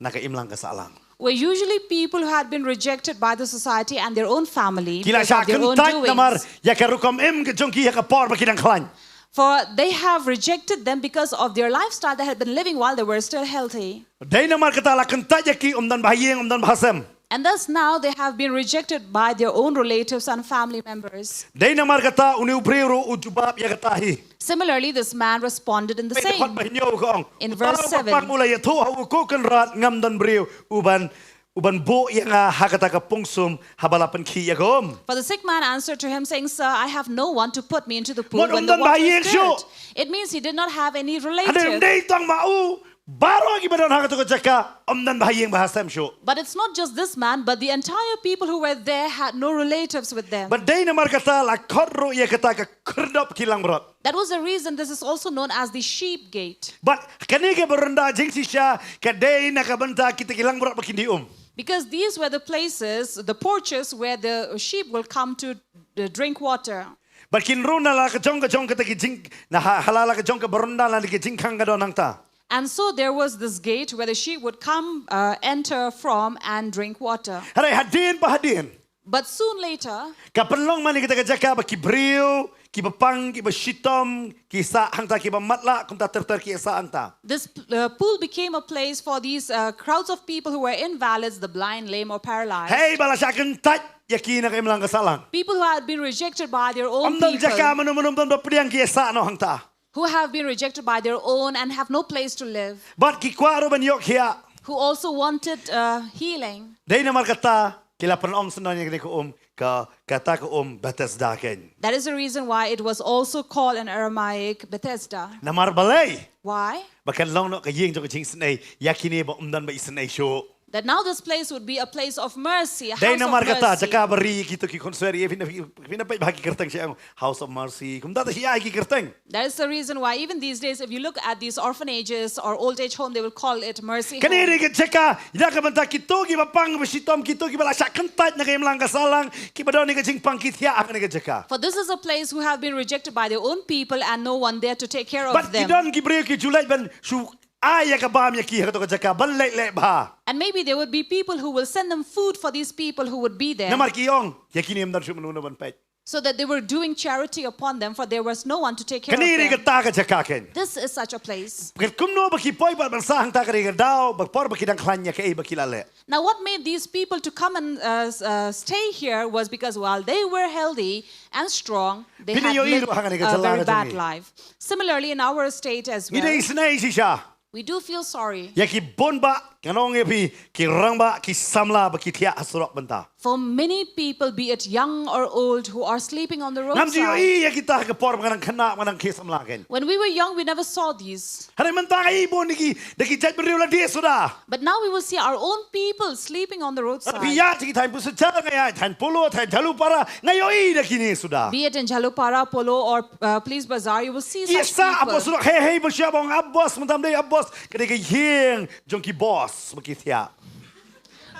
na ka imlang ka sahlang. were usually people who had been rejected by the society and their own family Ki la because shah of their own kyntait namar doings. ïa ka rukom im ka jong ki ha ka por ba ki dang khlaiñ. For they have rejected them because of their lifestyle they had been living while they were still healthy. Dei namar kata la kyntait ïa ki, ym don ba ha ïing, ym don ba ha sem. And thus now they have been rejected by their own relatives and family members. Dei namar kata une u briew ruh u jubab ïa kata hi. Similarly, this man responded in the Peit dkhot same. ba hynñiew ka ong. In Uta verse u ba pang seven. U la ïathuh ha u, Ko Kynrad, ngam don briew u ban, u ban buh ïa nga ha kata ka pungsum haba la pynkhi ïa ka um. For the sick man answered to him, saying, "Sir, I have no one to put me into the pool Mut when ym the don ba ha water ïing is shuh. stirred." It means he did not have any Hynrei ym relative. dei tang ma u, baroh ki ba don ha kato ka jaka ym don ba ha ïing ba ha sem shuh. But it's not just this man, but the entire people who were there had no relatives with them. Bad dei namar kata la khot ruh ïa kata ka khyrdop ki langbrot. That was the reason this is also known as the sheep gate. Bad kane ka baranda jingshisha ka dei na ka bynta kita ki langbrot ba kin die um. Because these were the places, the porches where the sheep will come to uh, drink water. Bad kin rung na la ka jong ka jong kata ki jing, na ha, ha la la ka jong ka baranda la ki jingkhang ka don hangta. And so there was this gate where the sheep would come, uh, enter from, and drink water. Hynrei hadien ba hadien. But soon later, Ka pynlong mane kata ka jaka ba ki briew, ki ba pang, ki ba shitom, ki sah hangta, ki ba matlah, kumta ter ter ki sah hangta. This uh, pool became a place for these uh, crowds of people who were invalids, the blind, lame, or paralyzed. Hei ba la shah kyntait ïa ki na ka imlang ka sahlang. People who had been rejected by their own Ym don jaka, people, mynno mynno ym don ba pdiang ki sah noh hangta. Who have been rejected by their own and have no place to live, Bad ki kwah ruh ban ïoh khiah. Who also wanted uh, healing. Dei namar kata ki la pynong syndon ïa kane ka um, ka, kata ka um Bethesda kein. That is the reason why it was also called in Aramaic Bethesda. Namar balei? Why? Ba kan long noh ka ïing jong ka jingisynei ïa kine ba ym don ba isynei shuh. That now this place would be a place of mercy, a Dei house of namar kata mercy. jaka ba ri kito ki khun swer ïa, phin, phin peit ba ki kyrteng sha ong House of Mercy. Kumta te ïa ki kyrteng. That is the reason why even these days, if you look at these orphanages or old age home, they will call it mercy Kane home. Ri ka jaka ïa ka bynta kito ki ba pang ba shitom, kito ki ba la shah kyntait na ka imlang ka sahlang, ki ba don ïa ka jingpang ki thiah ha kane ka jaka. For this is a place who have been rejected by their own people and no one there to take care of Bad ki them. Don ki briew ki ju leit ban shu ai ïa ka bam ïa ki ha kato ka jaka ban leh leh bha. And maybe there would be people who will send them food for these people who would be there. Namar ki ong ïa kine ym don shuh mynno ban peit. So that they were doing charity upon them, for there was no one to take care Kane Ri of them. kata ka jaka kein. This is such a place. Bad kumno ba ki poi pat ban sah hangta ka Ri ka daw, ba por ba ki dang khlaiñ ïa kaei ba ki la leh. Now, what made these people to come and uh, s- uh, stay here was because while they were healthy and strong, they Phin had ïohi lived ruh ha kane ka a jylla very ka jong bad ngi. Life. Similarly, in our state as Ngi well, dei isynei shisha. We do feel sorry. Ïa ki bun bah, ngan ong ïa phi, ki rangbah, ki samla ba ki thiah ha surok bynta. For many people, be it young or old, who are sleeping on the Ngam ju roadside. ïohi ïa kita ha ka por ba nga dang khynnah, ba nga dang khie samla kein. When we were young, we never saw these. Hynrei mynta ngi bun da ki, da ki jaitbynriew la die suda. But now we will see our own people sleeping on the Phi roadside. ïa ki thaiñ Pyusachyr, nga ïa thaiñ Polo, thaiñ Jhalupara, nga ïohi da kine suda. Be it in Jhalupara, Polo, or uh, Police Bazaar, you will see Ki such sah ha people. Bos surok, hei hei, ba shia bong ha Bos, mynta ym dei ha Bos, ka dei ka ïing jong ki boss ba ki thiah.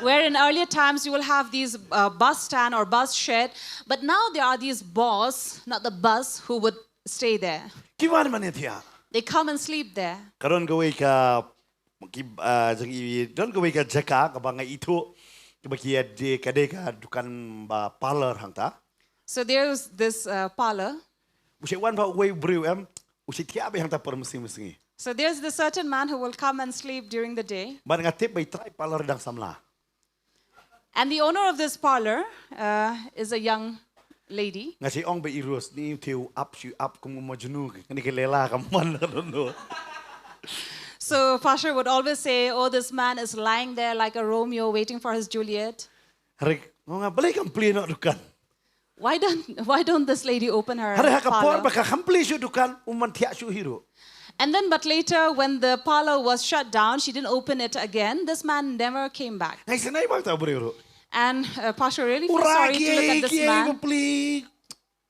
Where in earlier times you will have these uh, bus stand or bus shed, but now there are these boss, not the bus, who would stay there. Ki wan ban thiah. They come and sleep there. Ka don kawei ka, ki, ah, jong i, don kawei ka jaka kaba nga ithuh, kaba ki ïa die, ka dei ka dukan ba parlor hangta. So there's this uh, parlor. U shait wan bha uwei u briew em, u shait thiah beit hangta por mynsiem mynsngi. So there's this certain man who will come and sleep during the day. Bad nga tip ba i trai parlor dang samla. And the owner of this parlor uh, is a young lady. Nga shait ong beit i Rose, ni u thiah u ap, shu ap kum u Majnu, kane ka Leila ka mon, I don't know. So Pastor would always say, "Oh, this man is lying there like a Romeo waiting for his Juliet." Hynrei nga ong, balei kam plie noh dukan? Why don't why don't this lady open her Hynrei ha ka por parlor? Ba kam plie shuh dukan, um ym pat thiah shuh hi ruh. And then, but later, when the parlor was shut down, she didn't open it again. This man never came back. Nga isynei bha ïa uta u briew ruh. And uh, Pastor really U feels rah sorry to look at kiei this kiei, u man. plie.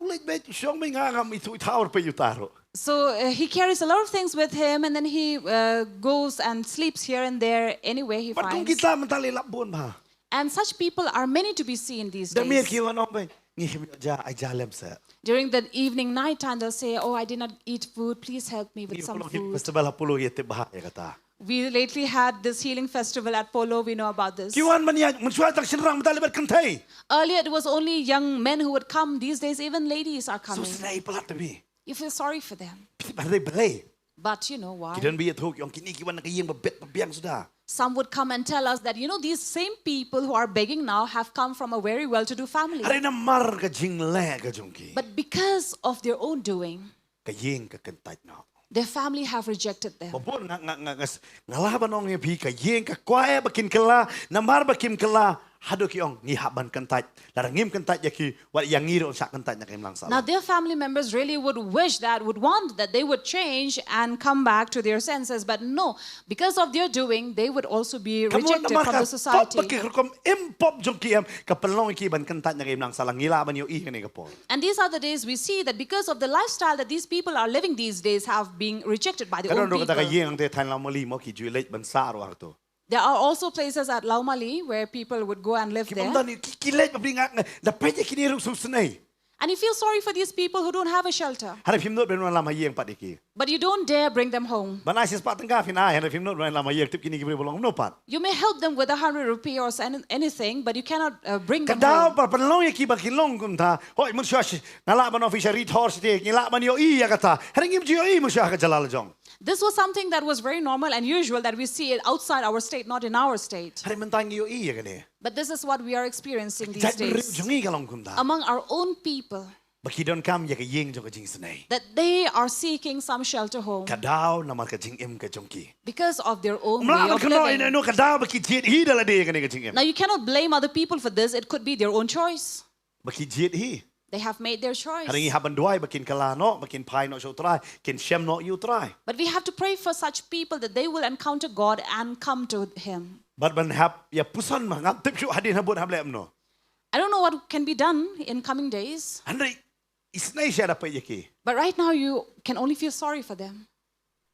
U leit beit u shong beit, nga ngam ithuh ithaw ruh peit ïa uta ruh. So uh, he carries a lot of things with him, and then he uh, goes and sleeps here and there anywhere he Bad kum finds. kita mynta la lap bun bha. And such people are many to be seen these Da miet days. ki wan ong beit, ngi khim ïoh ja, ai ja lem seh. During the evening night time, they'll say, "Oh, I did not eat food. Please help me with Ngi some Pulong Healing food." Festival ha Polo, ïa tip bha ïa kata. We lately had this healing festival at Polo. We know about this. Ki wan ban ïaid, mynshuwa tang shynrang, mynta la bad kynthei. Earlier, it was only young men who would come. These days, even ladies are So coming. Isynei palat te bha. You feel sorry for them. Balei, balei. But you know why? Ki don beit ïathuh, ki ong kine ki wan na ka ïing ba bet ba biang suda. Some would come and tell us that, you know, these same people who are begging now have come from a very well-to-do family. Hynrei namar ka jingleh ka jong ki. But because of their own doing, Ka ïing ka kyntait noh. their family have rejected them. Ba bun nga nga nga nga, nga lah ban ong ïa phi, ka ïing ka kwah ba kin kylla, namar ba kim kylla, haduh ki ong ngi hap ban kyntait. Lada ngim kyntait ïa ki, wat ïa ngi ruh shah kyntait na ka imlang sahlang. Now, their family members really would wish that, would want that they would change and come back to their senses. But no, because of their doing, they would also be Ka mut rejected namar from ka the pop society. ba ki rukom impop jong ki em, ka pynlong ïa ki ban kyntait na ka imlang sahlang, ngi lah ban ïohi kane ka por. And these are the days we see that because of the lifestyle that these people are living these days have been rejected by their Ka own don ruh kata ka people. ïing te thaiñ Lawmali mo, ki ju leit ban sah ruh ha kato. There are also places at Lawmali where people would go and live Ki there. bym don, ki, ki leit ba bri nga, nga da peit ïa kine ruh sngewsynei. And you feel sorry for these people who don't have a shelter. Hynrei phim nud ban wan lam ha ïing pat ïa ki. But you don't dare bring them home. Ban ai shispah tyngka phin ai, hynrei phim nud ban lam ha ïing, tip kine ki briew ba long kumno pat. You may help them with a hundred rupee or s- any- anything, but you cannot uh, bring Ka them daw home. ba pynlong ïa ki ba kin long kumta. Hooid, mynshuwa shi, nga lah ban office rit hor shi te, ngi lah ban ïohi ïa kata. Hynrei ngim ju ïohi mynshuwa ha ka jylla la jong. This was something that was very normal and usual that we see it outside our state, not in our state. Hynrei mynta ngi ïohi ïa kane. But this is what we are experiencing these Jaitbynriew days jong ngi ka long kumta. Among our own people, Ba ki donkam ïa ka ïing jong ka jingsnei. That they are seeking some shelter home. Ka daw namar ka jingim ka jong ki. Because of their own Ym lah way ban of kynnoh living. ïano ïano, ka daw ba ki jied hi da lade kane ka jingim. Now, you cannot blame other people for this. It could be their own choice. Ba ki jied hi. They have made their choice. Hynrei ngi hap ban duwai ba kin kylla noh, ba kin phai noh sha U Trai, kin shem noh ïa U Trai. But we have to pray for such people that they will encounter God and come to Him. Bad ban hap ïa puson ma, ngam tip shuh hadien ha bud hap leh kumno. I don't know what can be done in coming days, Hynrei isynei sha da peit ïa ki. but right now you can only feel sorry for them.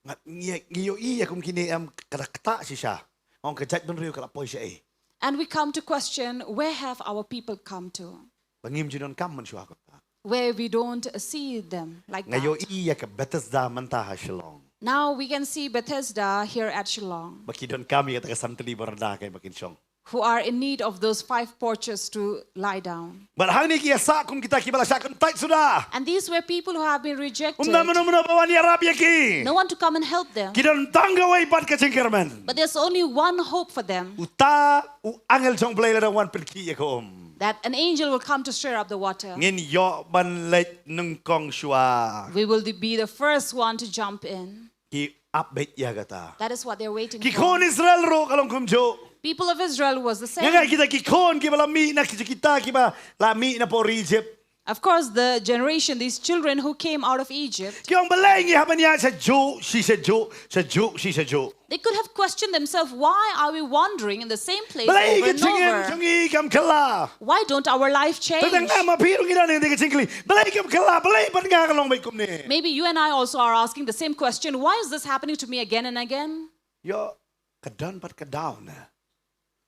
Nga, ngi, ngi ïohi ïa kum kine em, ka da ktah shisha. Ong ka jaitbynriew ka la poi shaei. And we come to question, where have our people come to? Ba ngim ju donkam mynshuwa kumta. Where we don't see them like Nga that. ïohi ïa ka Bethesda mynta ha Shillong. Now we can see Bethesda here at Shillong, Ba ki donkam ïa kata ka san tylli borada kaei ba kin shong. Who are in need of those five porches to lie down. Bad hangne ki ïa sah kum kita kiba la shah kyntait suda. And these were people who have been rejected. Ym don mano mano ba wan ïarap ïa ki. No one to come and help them. Ki don tang kawei pat ka jingkyrmen. But there's only one hope for them. Uta u angel jong U Blei u la dang wan pynkhih ïa ka um. That an angel will come to stir up the water. Ngin ïoh ban leit nyngkong shuwa. We will be the first one to jump in. Ki ap beit ïa kata. That is what they're waiting Ki for. khun Israel ruh ka long kumjuh. People of Israel was the Nga ngai same. kita ki khun kiba la mih na ki kita kiba la mih na por Egypt. Of course, the generation, these children who came out of Egypt, Ki ong balei ngi hap ban ïaid shajuh shi shajuh, shajuh shi shajuh. They could have questioned themselves, why are we wandering in the same place Balei over ka and jingim over? Jong ngi kam kylla. Why don't our life change? Tang nga ma phi ruh ngi don ïa ka jingkylli. Balei kam kylla, balei pat nga ka long beit kumne. Maybe you and I also are asking the same question, why is this happening to me again and again? Ïoh, ka don pat ka daw ne.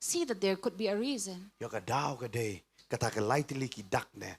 See that there could be a reason. Ïoh, ka daw ka dei kata ka lai tylli ki dak ne,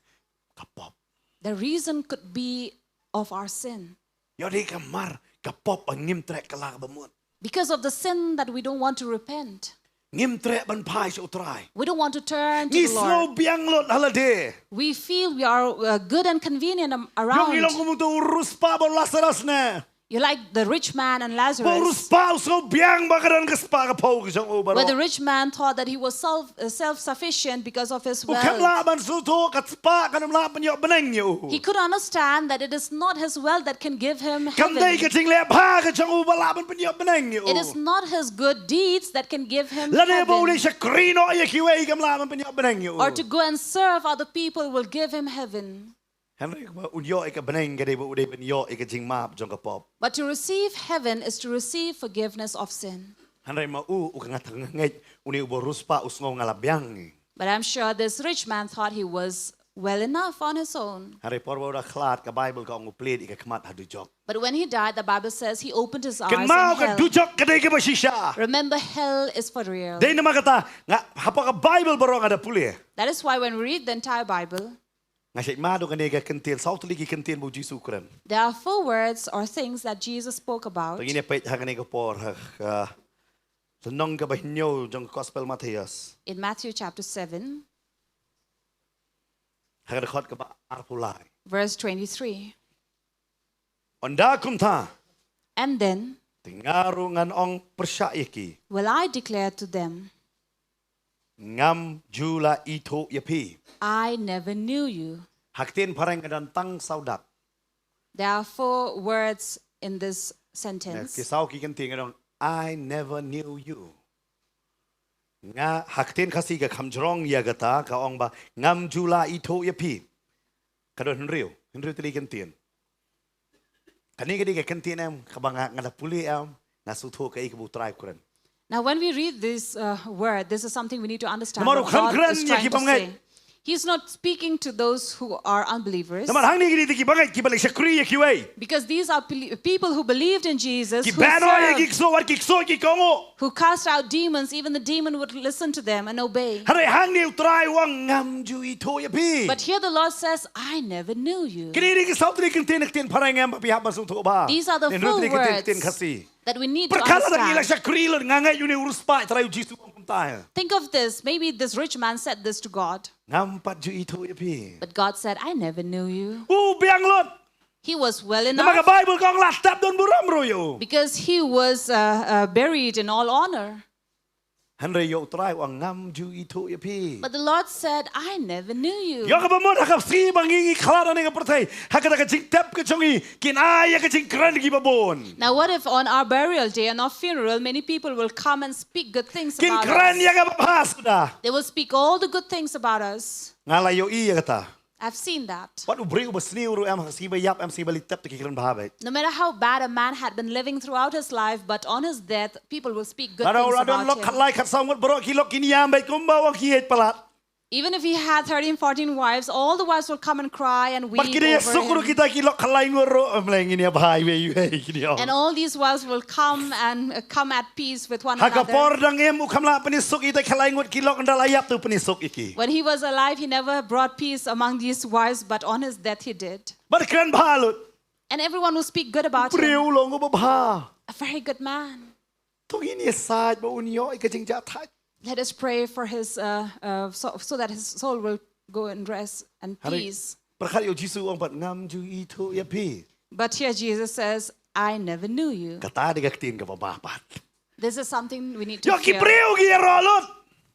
ka pop. The reason could be of our sin. Ïoh, dei ka mar ka pop ba ngim treh kylla kaba mut. Because of the sin that we don't want to repent. Ngim treh ban phai sha U Trai. We don't want to turn to Ngi the Lord. Sngew biang lut ha lade. We feel we are uh, good and convenient am- Ïoh, ngi long around. kum uto u riewspah ba u Lazarus ne. You're like the rich man and Ba u Lazarus, riewspah u sngew biang ba ka don ka spah ka phew ka jong u where the baroh. Rich man thought that he was self, uh, self-sufficient because of his U khlem lah wealth. ban sngewthuh ka spah kan ym lah ban ïoh bneng ïa u. He couldn't understand that it is not his wealth that can give him Kam dei ka heaven. jingleh bha ka jong u ba lah ban pynïoh bneng ïa u. It is not his good deeds that can give him Lane ba u dei heaven, shakri noh ïa kiwei kam lah ban pynïoh bneng ïa u. or to go and serve other people will give him heaven. Hynrei ba un ïoh ïa ka bneng ka dei ba u dei ban ïoh ïa ka jingmap jong ka pop. But to receive heaven is to receive forgiveness of sin. Hynrei ma u u ka ngat ngeit une u ba riewspah u sngew nga la biang ngi. But I'm sure this rich man thought he was well enough on his own. Hynrei por ba u da khlad ka Bible ka ong u plie ïa ka khmat ha dujok. But when he died, the Bible says he opened his eyes Kynmaw and ka hell. Dujok ka dei kaba shisha. Remember, hell is for real. Dei namar kata nga hapoh ka Bible baroh nga da pule. That is why when we read the entire Bible, Nga shait ma do kane ka kyntien saw tylli ki kyntien ba u Jisu u kren. There are four words or things that Jesus spoke about. Tang ine peit ha kane ka por ha ka lynnong kaba hynñiew jong ka Gospel Mathaios. In Matthew chapter seven, Ha ka dkhot kaba arphew lai. Verse twenty-three. Ynda kumta. And then, Te nga ruh ngan ong pyrshah ïa ki. Will I declare to them, Ngam ju la ithuh ïa phi. I never knew you. Ha ka ktien phareng ka don tang saw dak. There are four words in this sentence. Ki saw ki kyntien ka don I never knew you. Nga ha ka ktien Khasi ka kham jrong ïa kata ka ong ba ngam ju la ithuh ïa phi. Ka don hynriew, hynriew tylli kyntien. Kane ka dei ka kyntien em kaba nga nga da pule em nga sngewthuh kaei kaba u Trai u kren. Now, when we read this uh, word, this is something we need to understand. Namar What u kham God kren is ïa trying ki to bangeit. Say. He's not speaking to those who are unbelievers. Namar hangne ki dei ki bangeit kiba leh shakri ïa kiwei. Because these are pe- people who believed in Jesus, Ki who, beh noh ïa ki served, ksuid, ki ksuid ki kohnguh. Who cast out demons, even the demon would listen to them and obey. Hynrei hangne u Trai u ong ngam ju ithuh ïa phi. But here the Lord says, I never knew you. Kine dei ki saw tylli kyntien ha ka ktien phareng em ba phi hap ban sngewthuh bha. These are the Hynriew four tylli kyntien ha ka words ktien Khasi. That we need to Pyrkhat lada ngi la understand. shakri lut nga ngeit une u riewspah Trai u Jisu u ong kumta. Think of this. Maybe this rich man said this to God. Ngam pat ju ithuh ïa phi. But God said, I never knew you. U biang lut. He was well Namar ka enough. Bible ka ong la tep don burom ruh ïa u. Because he was uh, uh, buried in all honor. Hynrei ïa u Trai u ong ngam ju ithuh ïa phi. But the Lord said, I never knew you. Ïa kaba mut ha ka sngi ba ngi ngi khlad hangne ha ka pyrthei ha kata ka jingtep ka jong ngi kin ai ïa ka jingkren kiba bun. Now, what if on our burial day and our funeral, many people will come and speak good things Kin about kren us? Ïa kaba bha suda. They will speak all the good things about us. Nga la ïohi ïa kata. I've seen that. Wat u briew ba sniew ruh em ha ka sngi ba ïap em ha ka sngi ba leit tep te ki kren bha beit. No matter how bad a man had been living throughout his life, but on his death, people will speak good Lada things u la don about lok him. Khatlai khatsaw ngut baroh ki lok ki niam beit kumba u ong ki ïeit palat. Even if he had thirteen, fourteen wives, all the wives will come and cry and weep Bad ki dei ïa over suk ruh him. Kita ki lok Khatlai ngut ruh em leng ngi ïa bha iwei iwei ki niam. And all these wives will come and uh, come at peace with one Ha ka another. Por dang im u kham lah pyni suk ïa kita Khatlai ngut ki lok ynda la ïap te u pyni suk ïa ki. When he was alive, he never brought peace among these wives, but on his death he did. Bad kren bha lut. And everyone will speak good about Briew him. u long u ba bha. A very good man. To ngin ïa said ba un ïoh ïa ka jingjahthait. Let us pray for his, uh, uh, so, so that his soul will go in rest and Hari. Peace. Pyrkhat ïa u Jisu u ong pat ngam ju ithuh ïa phi. But here Jesus says, I never knew you. Kata dei ka ktien kaba bha pat. This is something we need to Ïa ki fear. Briew ki ïaroh lut.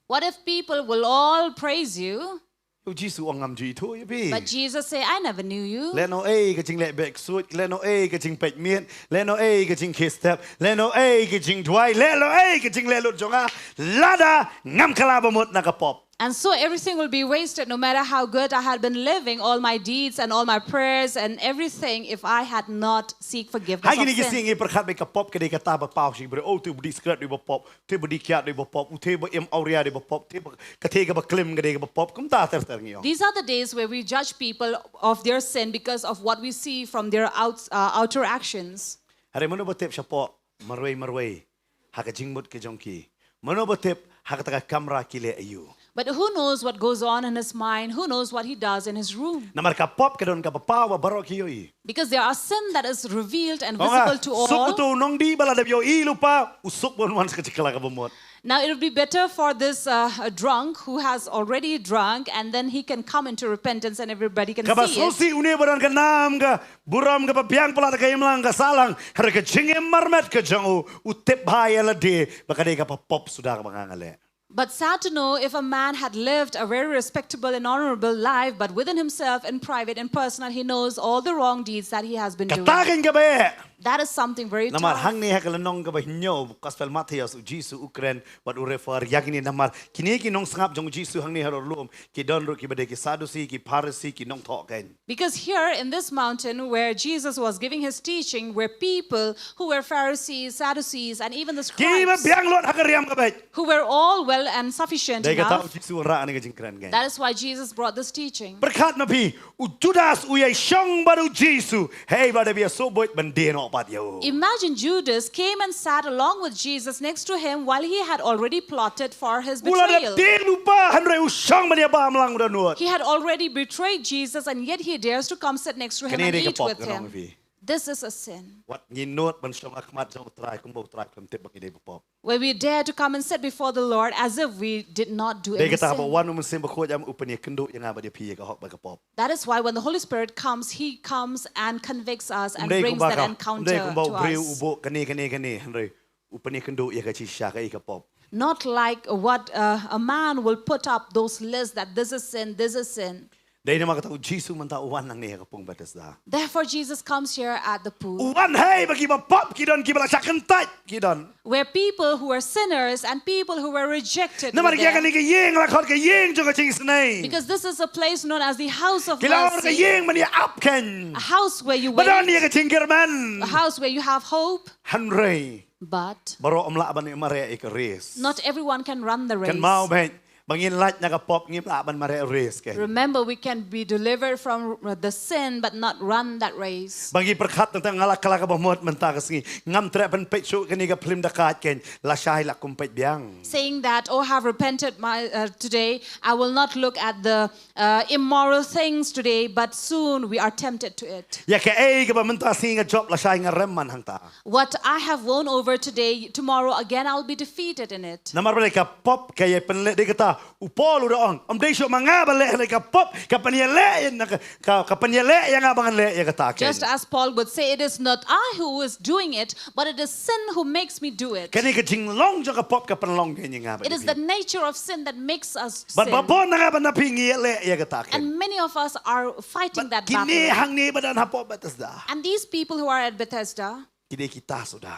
What if people will all praise you? U Jisu u ong ngam ju ithuh ïa phi. But Jesus say, I never knew you. Leh noh ei ka jingleh beh ksuid, leh noh ei ka jingpeit miet, leh noh ei ka jingkhie step, leh noh ei ka jingduwai, leh noh ei ka jingleh lut jong nga. Lada ngam kylla ba mut na ka pop. And so everything will be wasted, no matter how good I had been living, all my deeds and all my prayers and everything, if I had not seek forgiveness Ha of kine ki sin. Sngi ngi pyrkhat ba ka pop ka dei kata ba paw shi briew. Oh, te u ba dih sikret dei ba pop, te u ba dih kiad dei ba pop, u te ba im awria dei ba pop, te ba ka te kaba klim ka dei kaba pop. Kumta ter ter ngi ong. These are the days where we judge people of their sin because of what we see from their outs, uh, outer actions. Hynrei mano ba tip shapoh marwei marwei ha ka jingmut ka jong ki. Mano ba tip ha kata ka kamra ki leh aïu. But who knows what goes on in his mind? Who knows what he does in his room? Namar ka pop ka don kaba paw ba baroh ki ïohi. Because there are sin that is revealed and Ong nga, visible to all. suk uto u nongdih ba la dep ïohi lypa, u suk ban wan sa ka jingkylla kaba mut. Now it would be better for this uh, drunk who has already drunk, and then he can come into repentance and everybody can see it. Kaba sngewsih une ba don ka nam ka burom kaba biang palat ka imlang ka sahlang, hynrei ka jingim marmet ka jong u, u tip bha ïa lade ba ka dei kaba pop suda kaba nga nga leh. But sad to know, if a man had lived a very respectable and honorable life, but within himself, in private, in personal, he knows all the wrong deeds that he has been doing. Kata kein kaba eh. That is something very tough. Namar hangne ha ka lynnong kaba hynñiew, Gospel Mathaios, u Jisu u kren bad u refer ïa kine, namar kine ki nongsngap jong u Jisu hangne halor lum ki don ruh kiba dei ki Sadusi, ki Pharisi, ki nongthoh kein. Because here in this mountain where Jesus was giving his teaching were people who were Pharisees, Sadducees, and even the scribes. Kiba biang lut ha ka riam ka beit. Who were all well and sufficient enough. Dei kata u Jisu u wanrah kane ka jingkren kein. That is why Jesus brought this teaching. Pyrkhat ma phi, u Judas u ïai shong bad u Jisu, hei ba dei ba ïa sngewbha ban die noh pat ïa u. Imagine Judas came and sat along with Jesus next to him while he had already plotted for his betrayal. U la dep tieng lypa hynrei u shong ban ïa bam lang u dohnud. He had already betrayed Jesus and yet he dares to come sit next to him and eat with him. Kane dei ka pop ka long phi. This is a sin. Wat ngi nud ban shong ha khmat jong u Trai kumba u Trai khlem tip ba ngi dei ba pop. Where we dare to come and sit before the Lord as if we did not do any sin. Dei kata ba wan u Mynsiem Bakhuid, am u pynïakynduh ïa nga bad ïa phi ïa ka hok bad ka pop. That is why when the Holy Spirit comes, he comes and convicts us and brings that encounter to us. Ym dei kumba u briew u buh kane kane kane, hynrei u pynïakynduh ïa ka shisha kaei ka pop. Not like what uh, a man will put up those lists that this is sin, this is sin. Dei namar kata u Jisu mynta u wan hangne ha ka pung Bethesda. Therefore, Jesus comes here at the pool. U wan hei ba kiba pop ki don, kiba la shah kyntait ki don. Where people who were sinners and people who were rejected were there. Namar ïa kane ka ïing la khot ka ïing jong ka jingisynei. Because this is a place known as the house of mercy. Ki la ong ka ïing ban ïa ap kein. A house where you wait. Ba don ïa ka jingkyrmen. A house where you have hope. Hynrei. But. Baroh ym lah ban ïa mareh ïa ka race. Not everyone can run the race. Kynmaw beit. Ba ngin lait na ka pop ngim lah ban mareh race kein. Remember, we can be delivered from uh, the sin, but not run that race. Ba ngi pyrkhat tang nga la kylla kaba mut mynta ka sngi. Ngam treh ban peit shuh kane ka phlim da ka kein. Lashai lah kum peit biang. Saying that, "Oh, have repented my, uh, today. I will not look at the uh, immoral things today, but soon we are tempted to it." Ïa kaei kaba mynta sngi nga jop, lashai nga rem man hangta. What I have won over today, tomorrow again I'll be defeated in it. Namar balei ka pop ka ïa pynleh, dei kata u Paul u da ong, ym dei shuh ma nga ba leh, hynrei ka pop ka pynïaleh ïa nga, ka, ka, ka pynïaleh ïa nga ba ngan leh ïa kata kein. Just as Paul would say, "It is not I who is doing it, but it is sin who makes me do it." Kane ka jinglong jong ka pop ka pynlong kein ïa nga bad ïa phi. It is the nature of sin that makes us sin. Bad ba bun na nga bad na phi ngi ïaleh ïa kata kein. And many of us are fighting that battle. Bad kine hangne ba don hapoh Bethesda. And these people who are at Bethesda. Ki dei kita suda.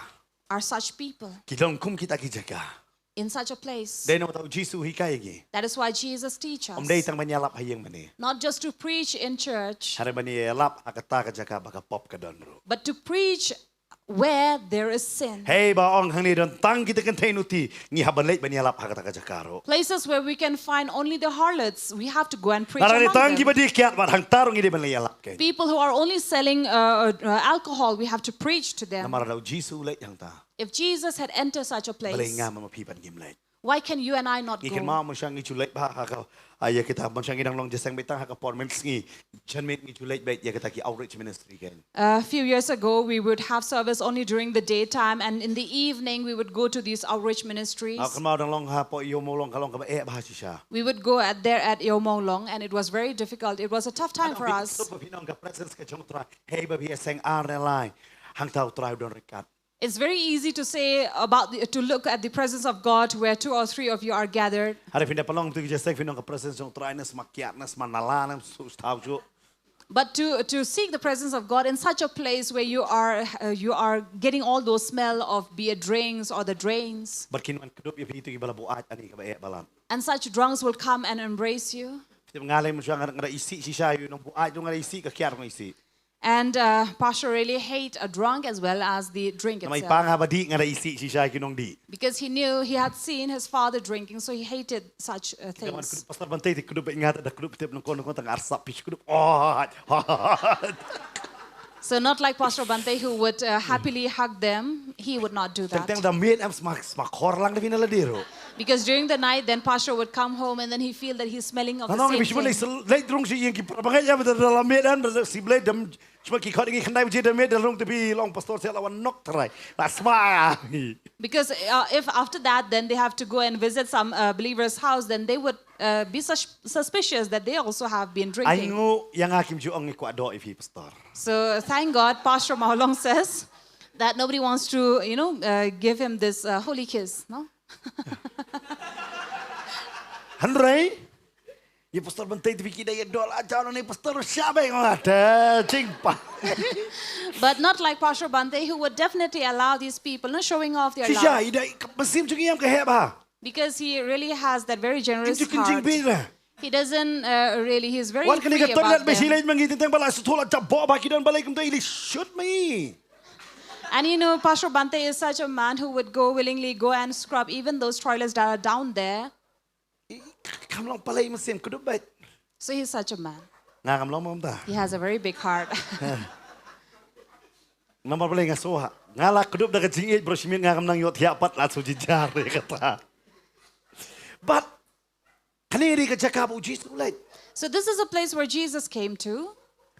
Are such people. Ki don kum kita ki jaka. In such a place. Dei namar kata u Jisu u hikai ïa ngi. That is why Jesus teach us. Ym dei tang ban ïalap ha ïing mane. Not just to preach in church. Hynrei ban ïalap ha kata ka jaka ba ka pop ka don ruh. But to preach where there is sin. Hei ba ong hangne don tang kita kynthei nuti, ngi hap ban leit ban ïalap ha kata ka jaka ruh. Places where we can find only the harlots, we have to go and preach among them. Lada tang kiba die kiad bad hangta ruh ngi dei ban leit ïalap kein. People who are only selling uh, uh, alcohol, we have to preach to them. Namar lada u Jisu u leit hangta. If Jesus had entered such a place, balei nga ma phi pat ngim leit? Why can you and I not go? Ngi kynmaw mynshwa ngi ju leit bha ha ka, ah, ïa kita, mynshwa ngi dang long jingïaseng beit tang ha ka por mynsngi. Janmiet ngi ju leit beit ïa kita ki outreach ministry kein. A few years ago, we would have service only during the daytime, and in the evening, we would go to these outreach ministries. Nga kynmaw dang long hapoh Ïew Mawlong ka long kaba eh bha shisha. We would go at there at Ïew Mawlong, and it was very difficult. It was a tough time for us. Phi nong ka presence ka jong u Trai, hei ba phi ïaseng ar ne lai, hangta u Trai u don ryngkat. It's very easy to say about the, to look at the presence of God where two or three of you are gathered. Hynrei phin da pynlong tu ki jingïaseng, phi nong ka presence jong u Trai ne sma kiad ne sma nala ne shu thaw shuh. But to, to seek the presence of God in such a place where you are, uh, you are getting all those smell of be it drinks or the drains. Bad kin wan kdup ïa phi tu kiba la buaid ani kaba eh balat. And such drunks will come and embrace you. Phi tip nga lei mynshwa nga da isih shisha ïa u nongbuaid, nga da isih ka kiad nga isih. And uh, Pastor really hate a drunk as well as the drink itself. Namar i pang haba dih nga da isih shisha ki nongdih. Because he knew, he had seen his father drinking, so he hated such uh, things. Pastor Bante te kdup nga da kdup tip nongkon nongkon tang arsap pis kdup. Oh, oh. So not like Pastor Bante who would uh, happily hug them, he would not do that. Teng teng da miet em sma, sma khor lang da phi na lade ruh. Because during the night, then Pastor would come home and then he feel that he's smelling of the same thing. Nong, leit rung shi ïing ki para bangeit ïa ba da la miet em da si blei dam Shuwa ki khot ïa ngi khyndai baje da miet da rung te phi long pastor, sa la wan nok trai. La sma. Because uh, if after that, then they have to go and visit some uh, believer's house, then they would uh, be sus- suspicious that they also have been Ai drinking. ngu ïa nga kim ju ong ngi kwah doh ïa phi pastor. So thank God, Pastor Mawlong says that nobody wants to, you know, uh, give him this uh, holy kiss, no? Hynrei ïa pastor Bante te phi ki da ïa doh la jaw ne pastor sha ba nga te jingpa. But not like Pastor Bante, who would definitely allow these people, no, showing off their Shisha love. I da mynsiem jong ngi ïam ka heh bha. Because he really has that very generous Kim ju kin heart. Jingbit la. He doesn't uh, really, he's very Wan kane free ka toilet about ba shi them. leit ma ngi teng ba la shu thoh la jab boh ba ki don balei kumta ili shoot me. And you know, Pastor Bante is such a man who would go willingly go and scrub even those toilets that are down there. I- Kam long palei mynsiem kdup beit. So he's such a man. Nga kam long ma kumta. He has a very big heart. Namar balei nga shu ha. Nga la kdup da ka jingïeit bro shi miet nga kam nang ïoh thiah pat la shu jynjar ïa kata. But kane dei ka jaka ba u Jisu u leit. So this is a place where Jesus came to,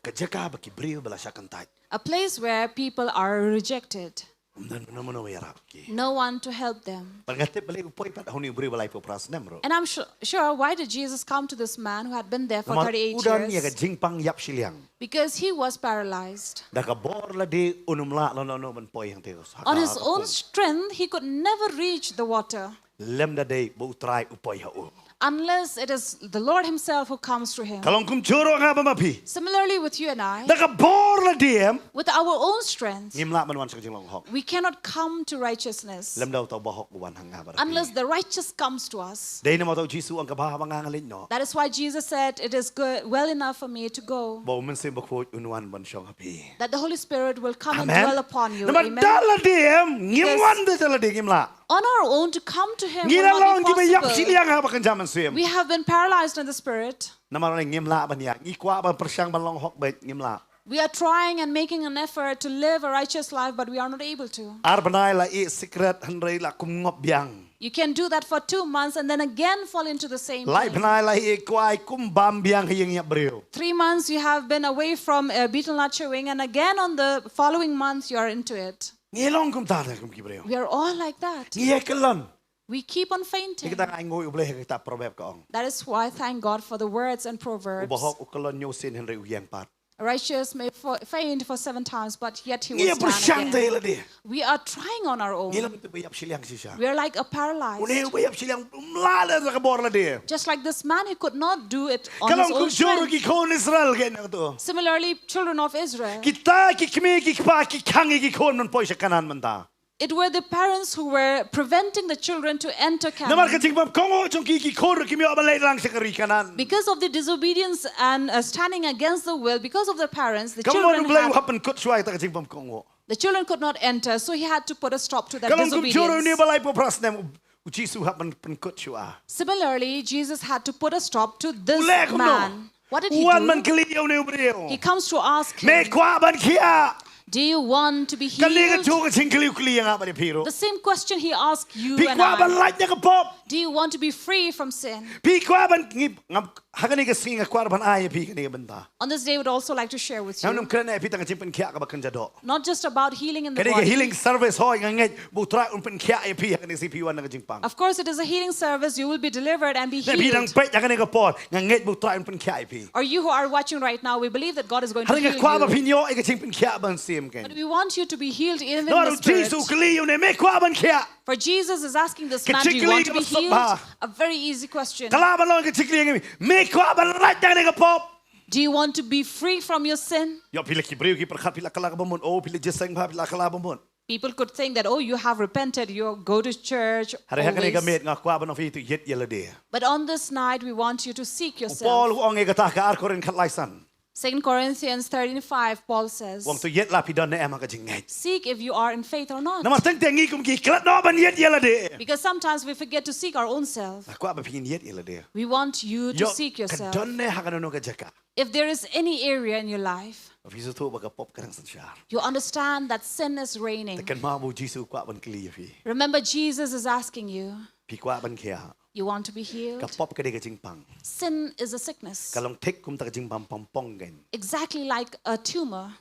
Ka jaka ba ki briew ba la shah kyntait. A place where people are rejected. Ym don mano mano ba ïarap ki. No one to help them. Bad nga tip balei u poi pat ha une u briew ba laiphew phra snem ruh. And I'm sure, sure why did Jesus come to this man who had been there for Namar thirty-eight u don ïa ka years? jingpang ïap shiliang. Because he was paralyzed. Da ka bor lade un ym lah lano lano ban poi hangtei ha ka On his own pung. Strength, he could never reach the water Lymda dei ba u Trai u poi ha u. Unless it is the Lord himself who comes to him. Ka long kumjuh ruh nga bad ma phi. Similarly with you and I, Da ka bor lade em. With our own strength, Ngim lah ban wan sha ka jinglong hok. We cannot come to righteousness. Lymda uta u bahok u wan ha nga bad ha phi. Unless the righteous comes to us. Dei namar uta u Jisu u ong kaba haba nga nga leit noh. That is why Jesus said, it is good, well enough for me to go. Ba u Mynsiem Bakhuid un wan ban shong ha phi. That the Holy Spirit will come and Amen. Dwell upon you. Namar Amen. Da lade em, ngim Yes. Wan da lade ngim lah. On our own to come to him Ngi will la not long be kiba ïap possible. Shiliang ha ba kynja mynsiem. We have been paralyzed in the spirit. Namar ngim lah ban ïa. Ngi kwah ban pyrshang ban long hok bad ngim lah. We are trying and making an effort to live a righteous life, but we are not able to. Ar bnai la ïeh sikret hynrei la kum ngop biang. You can do that for two months and then again fall into the same Lai thing. Bnai la ïeh kwai kum bam biang ha ïing ïap briew. Three months you have been away from uh, betel nut chewing, and again on the following month you are into it. Ngi long kumta da kum ki briew. We are all like that. Ngi ïa kyllon. We keep on fainting. Ngi kata ngai ngoi U Blei ha kita Proverb ka ong. That is why thank God for the words and U proverbs. Bahok u kyllon hynñiew sien hynrei u ïeng pat. A righteous may fo- faint for seven times, but yet he Ngi will pyrshang stand te again. Lade. We are trying on our own. Ngi long te ba ïap Shiliang shisha. We are like a paralyzed. Une ba ïap Shiliang mla le da ka bor Lade. Just like this man, he could not do it on Ka his long own kumjuh ruh strength. Ki khun Israel ke na to. Similarly, children of Israel. Kita ki kmie ki kpa ki khang ïa ki khun ban poi sha Kanan mynta. It were the parents who were preventing the children to enter Namar ka Canaan. jingbam kohnguh jong ki ki khun ruh kim ïoh ban leit lang sha ka ri Kanan. Because of the disobedience and uh, standing against the will, because of the parents, the Ka mon children, U Blei u had, hap ban kut shuwa ïa ka jingbam kohnguh. The children could not enter, so he had to put a stop to that Ka long kumjuh ruh une disobedience. Ba laiphew phra snem u Jisu u hap ban pynkut shuwa. Similarly, Jesus had to put a stop to U this leh kumno? Man. What did he Wan do? Man kylli ïa une u briew. He comes to ask Me him, kwah ban khiah. Do you want to be Kane ka healed? jong ka jingkylli u kylli ïa nga bad ïa phi ruh. The same question he asked you Phi and kwah ban I. Lait na ka pop. Do you want to be free from sin? Phi kwah ban ngi ngam ha kane ka sngi nga kwah ban ai ïa phi kane ka bynta. On this day, I would also like to share with Ngam nym you, kren ïa phi tang ka jingpynkhiah kaba kynja doh. Not just about healing in the Kane ka body. Healing service hoi nga ngeit ba U Trai un pynkhiah ïa phi ha kane ka sngi phi wan na ka jingpang. Of course, it is a healing service. You will be delivered and be Lada phi dang healed. peit ha kane ka por nga ngeit ba U Trai un pynkhiah ïa phi. Or you who are watching right now, we believe that God is going to Hynrei nga heal kwah ba you. Phin ïoh ïa ka jingpynkhiah ban siem kein. But we want you to be healed even in Namar the u spirit. Jisu u kylli ïa une, me kwah ban khiah. For Jesus is asking this Ka man, do you want to be jingkylli kaba suk bha. Healed? A very easy question. Ka lah ban long ka jingkylli ïa ngi, me kwah ban lait na kane ka pop. Do you want to be free from your sin? Ïoh phi la ki briew ki pyrkhat phi la kylla kaba mut, oh phi la jingïaseng bha phi la kylla kaba mut. People could think that, oh, you have repented, you go to church Hynrei ha kane ka always. Miet nga kwah ban ong ïa phi to ïeit ïa lade. But on this night, we want you to seek U Paul yourself. u ong ïa kata ha ka Ar Korinth khatlai san. Second Corinthians thirteen five, Paul says, U ong to ïeit la phi don ne em ha ka jingngeit. Seek if you are in faith or not. Namar teng teng ngi kum ki klet noh ban ïeit ïa lade. Because sometimes we forget to seek our own self. Nga kwah ba phin ïeit ïa lade. We want you to Ïoh, seek ka yourself. Don ne ha kano kano ka jaka. If there is any area in your life, Phi sngewthuh ba ka pop ka dang synshar. You understand that sin is reigning. Te kynmaw ba u Jisu u kwah ban kylli ïa phi. Remember, Jesus is asking you, Phi kwah ban khiah. You want to be Ka healed? Pop ka dei ka jingpang. Sin is a sickness. Ka long thik kum ta ka jingpang pong kein. Exactly like a tumor.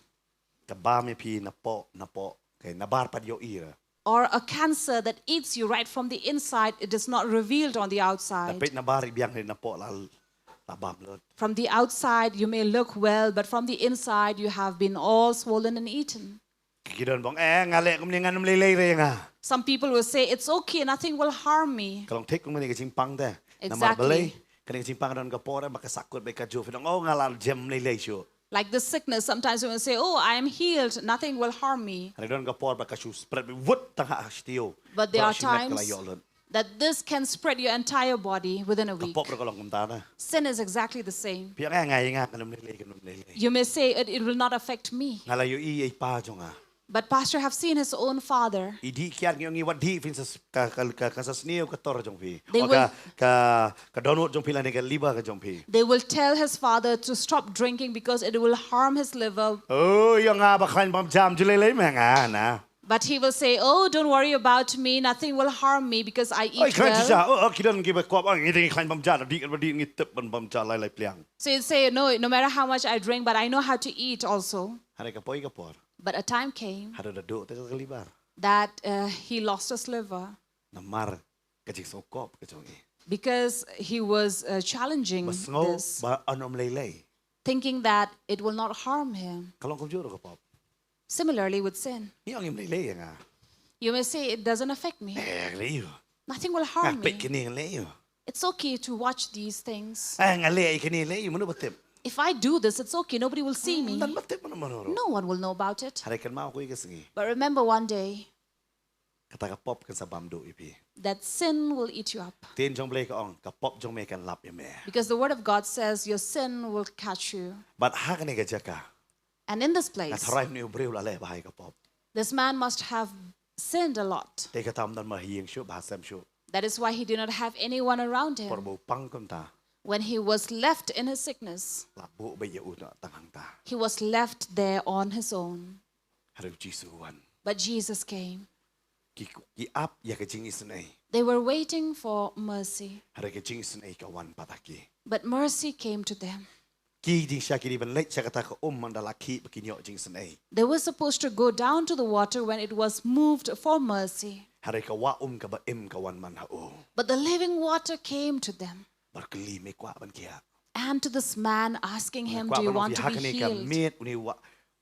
ka bam ïa phi napoh napoh. Okay, nabar pat ïohi ra. Or a cancer that eats you right from the inside, it is not revealed on the Da outside. peit nabar i biang hi napoh la la bam lut. From the outside, you may look well, but from the inside, you have been all swollen and eaten. Ki don bong eh nga leh kumne ngan ym lei lei re nga. Some people will say, "It's okay, nothing will harm me." Ka long thik kumne ka jingpang te. Namar Exactly. Balei kane ka jingpang don ka por eh ba ka sakut ba ka ju phi dong oh nga la jem lei lei shu. Like this sickness, sometimes we will say, "Oh, I am healed, nothing will harm me." Hynrei don ka por ba ka shu spread ba wut tang ha shtio. But there are Ba shu met ka la times ïoh lut. that this can spread your entire body within a Ka week. pop ruh ka long kumta na. Sin is exactly the same. Phi ong eh nga ïa nga kan ym lei lei kan ym lei lei. You may say, "It, it will not affect me." Nga la ïohi ïa i pa jong nga. But pastor have seen his own father. I dih kiad ngi ong ngi wat dih phin sa ka ka ka, ka sa sniew ka tor jong phi. They O will- ka ka ka donut jong phi lane ka liver ka jong phi. They will tell his father to stop drinking because it will harm his liver. Oh ïa nga ba khlaiñ bam jam ju lei lei ma nga na. But he will say, "Oh, don't worry about me. Nothing will harm me because I Oi eat khlaiñ well." shisha. Oh oh ki don ki ba kwap oh ngi ding khlaiñ bam jam dih kan ba dih ngi tip ban bam jam lai lai pliang. So he'll say, "No, no matter how much I drink, but I know how to eat also." Hynrei ka poi ka por. But a time came Hynrei da duh te ka liver. that uh, he lost his liver Namar ka jingsngewkop ka jong i. because he was uh, challenging Ba sngew this, ba un ym lei lei. thinking that it will not harm him. Ka long kumjuh ruh ka pop. Similarly with sin, Ngi ong im lei lei ïa nga. you may say, "It doesn't affect me. Eh lei ïa. Nothing will Nga harm peit me. kine lei ïa. It's okay to watch these things. Eh nga leh ïa kine lei ïa mano ba tip. If I do this, it's okay. Nobody will see me. Dan ba tip mano mano. No one will know about it." Hynrei kan mau ko ïa ka sngi. But remember one day, Kata ka pop kan sa bam duh ïa phi. that sin will eat you up. Ktien jong Blei ka ong ka pop jong me kan lap ïa me. Because the word of God says your sin will catch you. Bad ha kane ka jaka. And in this Nga place, tharai une u briew la leh bha ïa ka pop. this man must have sinned a lot. Te kata um don ma ha ïing shuh ba ha sem shuh. That is why he did not have anyone around Por him. ba u pang kumta. When he was left in his sickness, La buh beit ïa u tang hangta. he was left there on his own. Hynrei u Jisu u wan. But Jesus came. Ki ki ap ïa ka jingisynei. They were waiting for mercy. Hynrei ka jingisynei ka wan pat ha ki. But mercy came to them. Ki jingshisha ki dei ban leit sha kata ka um man da la khih ba kin ïoh jingisynei. They were supposed to go down to the water when it was moved for mercy. Hynrei ka wah um kaba im ka wan man ha u. But the living water came to them. Bad kylli me kwah ban khiah. And to this man asking him, Kwah "Do you ban ong want phi to ha be kane ka healed?" miet une wah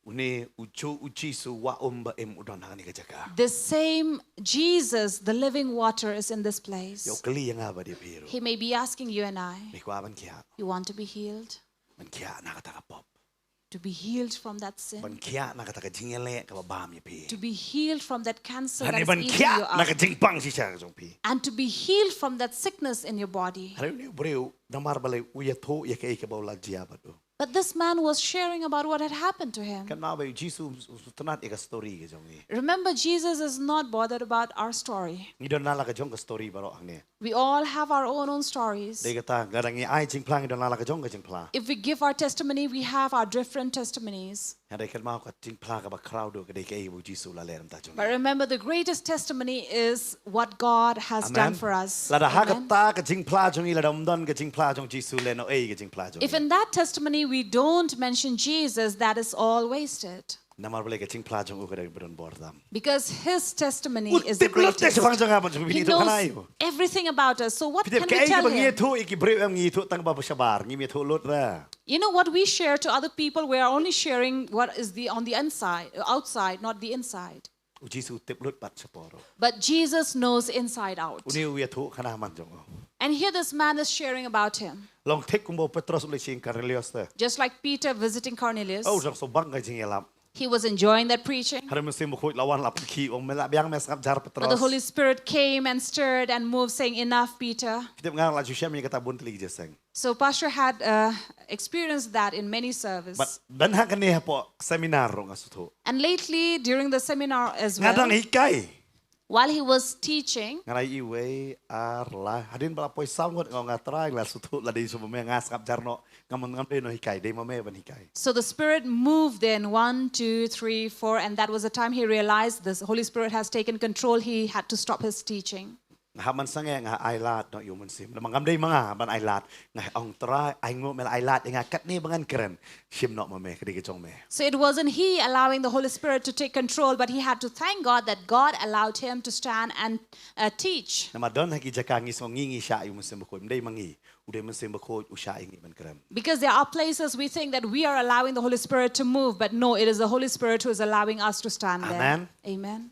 une u Jisu, u Jisu wah um ba im u don ha kane ka jaka. The same Jesus, the living water, is in this place. Ïa u kylli ïa nga bad ïa phi ruh. He may be asking you and I, Me kwah ban khiah. "You want to be healed?" Ban khiah na kata ka pop. To be healed from that sin. Ban khiah na kata ka jingïaleh kaba bam ïa phi. To be healed from that cancer Lane that is ban eating khiah you na ka up. jingpang shisha ka jong phi. And to be healed from that sickness in your body. Hynrei une u briew namar balei u ïathuh ïa kaei kaba u la jia bad u. But this man was sharing about what had happened to him. Kan mau ba u Jisu u sngewtynnat ïa ka story ka jong ngi. Remember, Jesus is not bothered about our story. Ngi don na la ka jong ka story baroh hangne. We all have our own own stories. Dei kata nga dang ngi ai jingphla ngi don na la ka jong ka jingphla. If we give our testimony, we have our different testimonies. Hynrei kan mau ka jingphla kaba khraw duh ka dei kaei ba u Jisu u la leh na ka bynta jong ngi. But remember, the greatest testimony is what God has done for us. Lada ha Amen. kata ka jingphla jong ngi lada um don ka jingphla jong u Jisu lehnohei ka jingphla jong ngi. If in that testimony we don't mention Jesus, that is all wasted. Namar balei ka jingphla jong u ka dei ba don bor tam. Because his testimony U is the tip lut te greatest. shaphang jong nga ba jong He phi ïathuh kane knows everything about us. So what Phi tip can we kaei tell kaba ngi him? Ïathuh ïa ki briew em ngi ïathuh tang ba shabar ngi ïathuh lut ra. You know what we share to other people, we are only sharing what is the on the inside, outside, not the inside. U Jisu u tip lut pat shapoh ruh. But Jesus knows inside out. Une u ïathuh khana man jong u. And here this man is sharing about him. Long thik kumba u Petros u leit sha ïing Kornelios te. Just like Peter visiting Cornelius, Oh, u dang sngewbang ka jingïalap. he was enjoying that preaching. Hynrei u Mynsiem Bakhuid la wan la pynkhiah u ong me la biang me sngap jar Petros. But the Holy Spirit came and stirred and moved, saying, "Enough, Peter." Phi tip nga la ju shem ïa kata bun tylli ki jingïaseng. So Pastor had uh, experienced that in many services. But ban ha kane hapoh seminar ruh nga sngewthuh. And lately, during the seminar as Nga dang well, hikai. while he was teaching, Nga la ïohi wei ar lai. Hadien ba la poi saw ngut nga ong nga Trai la sngewthuh la dei shu ba me nga sngap jar noh. Ngam ngam dei noh hikai dei ma me ban hikai. So the Spirit moved in one, two, three, four, and that was the time he realized the Holy Spirit has taken control. He had to stop his teaching. Hap ban sangeh nga ai lad noh ïa u Mynsiem. Namar ngam dei ma nga ban ai lad. Nga ong Trai, ai nguh me la ai lad ïa nga katne ba ngan kren. Shim noh ma me, ka dei ka jong me. So it wasn't he allowing the Holy Spirit to take control, but he had to thank God that God allowed him to stand and uh, teach. Namar don ha ki jaka ngi sngew ngi ngi shah ïa u Mynsiem Bakhuid. Ym dei ma ngi. U dei u Mynsiem Bakhuid u shah ïa ngi ban kren. Because there are places we think that we are allowing the Holy Spirit to move, but no, it is the Holy Spirit who is allowing us to stand there. Amen. Amen.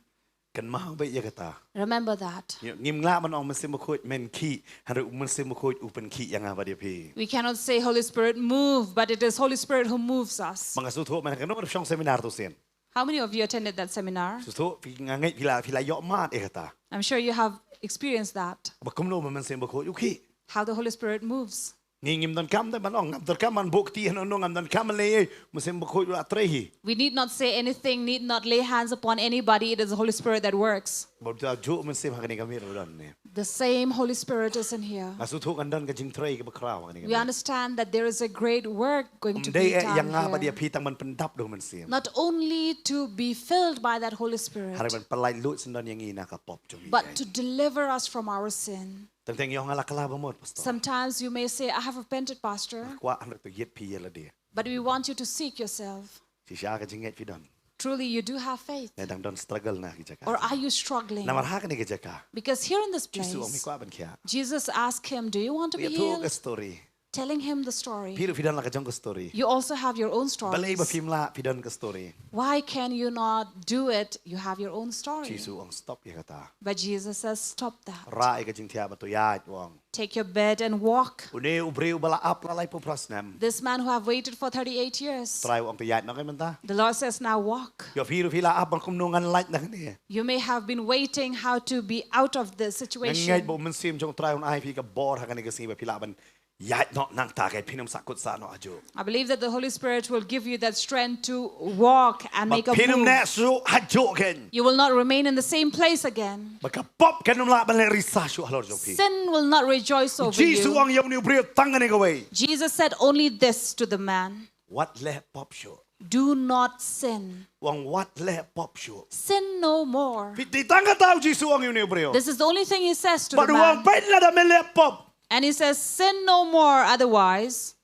Kynmaw beit ïa kata. Remember that. Ngi, ngim lah ban ong Mynsiem Bakhuid men khih, hynrei u Mynsiem Bakhuid u pynkhih ïa nga bad ïa phi. We cannot say Holy Spirit move, but it is Holy Spirit who moves us. Ma nga sngewthuh mynta kano ka shong seminar tu sien. How many of you attended that seminar? Sngewthuh phi, nga ngeit phi la, phi la ïoh mad ïa kata. I'm sure you have experienced that. Ba kumno ba Mynsiem Bakhuid u khih. How the Holy Spirit moves. Ngi ngim donkam te ban ong, ngam donkam ban buh kti hano hano, ngam donkam ban leh ei, Mynsiem Bakhuid u la trei hi. We need not say anything, need not lay hands upon anybody. It is the Holy Spirit that works. Ba u juh u Mynsiem ha kane ka miet ruh don ne. The same Holy Spirit is in here. Nga sngewthuh kan don ka jingtrei kaba khraw ha kane ka We miet. Understand that there is a great work going Ym to dei be eh ïa done nga bad ïa here. Phi tang ban pyndap da u Mynsiem. Not only to be filled by that Holy Spirit, Hynrei ban pyllait luid syndon ïa ngi na ka pop jong ngi. but to deliver us from our sin. Teng teng ïoh nga la kylla ba mut, Pastor. Sometimes you may say, "I have repented, Pastor," Kwah hynrei to ïit phi ïa lade. but we want you to seek yourself. Shisha ka jingngeit phi don. Truly, you do have faith. Ne dang don struggle na ki jaka. Or are you struggling? Namar ha kane ka jaka. Because here in this Jisu ong phi place, kwah ban khiah. Jesus asked him, "Do you want to be Ïathuh ka healed?" Story. Telling him the story. Phi ruh phi don la ka jong ka story. You also have your own Balei ba stories. phim lah phi don ka story. Why can you not do it? You have your own story. Jisu ong stop ïa kata. But Jesus says, "Stop that. Rah ïa ka jingthiah bad to ïaid, u ong. Take your bed and walk." Une u briew ba la ap la laiphew phra snem. This man who have waited for thirty-eight years. Trai u ong to ïaid noh mynta. The Lord says, "Now walk." Ïa phi ruh phi la ap ba kumno ngan lait na kane. You may have been waiting how to be out of this Nga ngeit ba situation. u Mynsiem jong Trai un ai phi ka bor ha kane ka sngi ba phi lah ban ïaid noh nangta, ka phin ym sahkut sah noh hajuh. I believe that the Holy Spirit will give you that strength to walk and make a Bad phin ym move. neh shuh hajuh kein. You will not remain in the same place again. Bad ka pop kan ym lah ban leh risa shuh halor jong phi. Sin will not rejoice over Jisu you. ong ïa une u briew tang kane kawei. Jesus said only this to the man. Wat leh pop shuh. "Do not sin. U ong wat leh pop shuh. Sin no more." Phi, dei tang kata u Jisu ong ïa une u briew. This is the only thing he says to the Bad u ong man. peit lada me leh pop. And he says, "Sin no more, otherwise,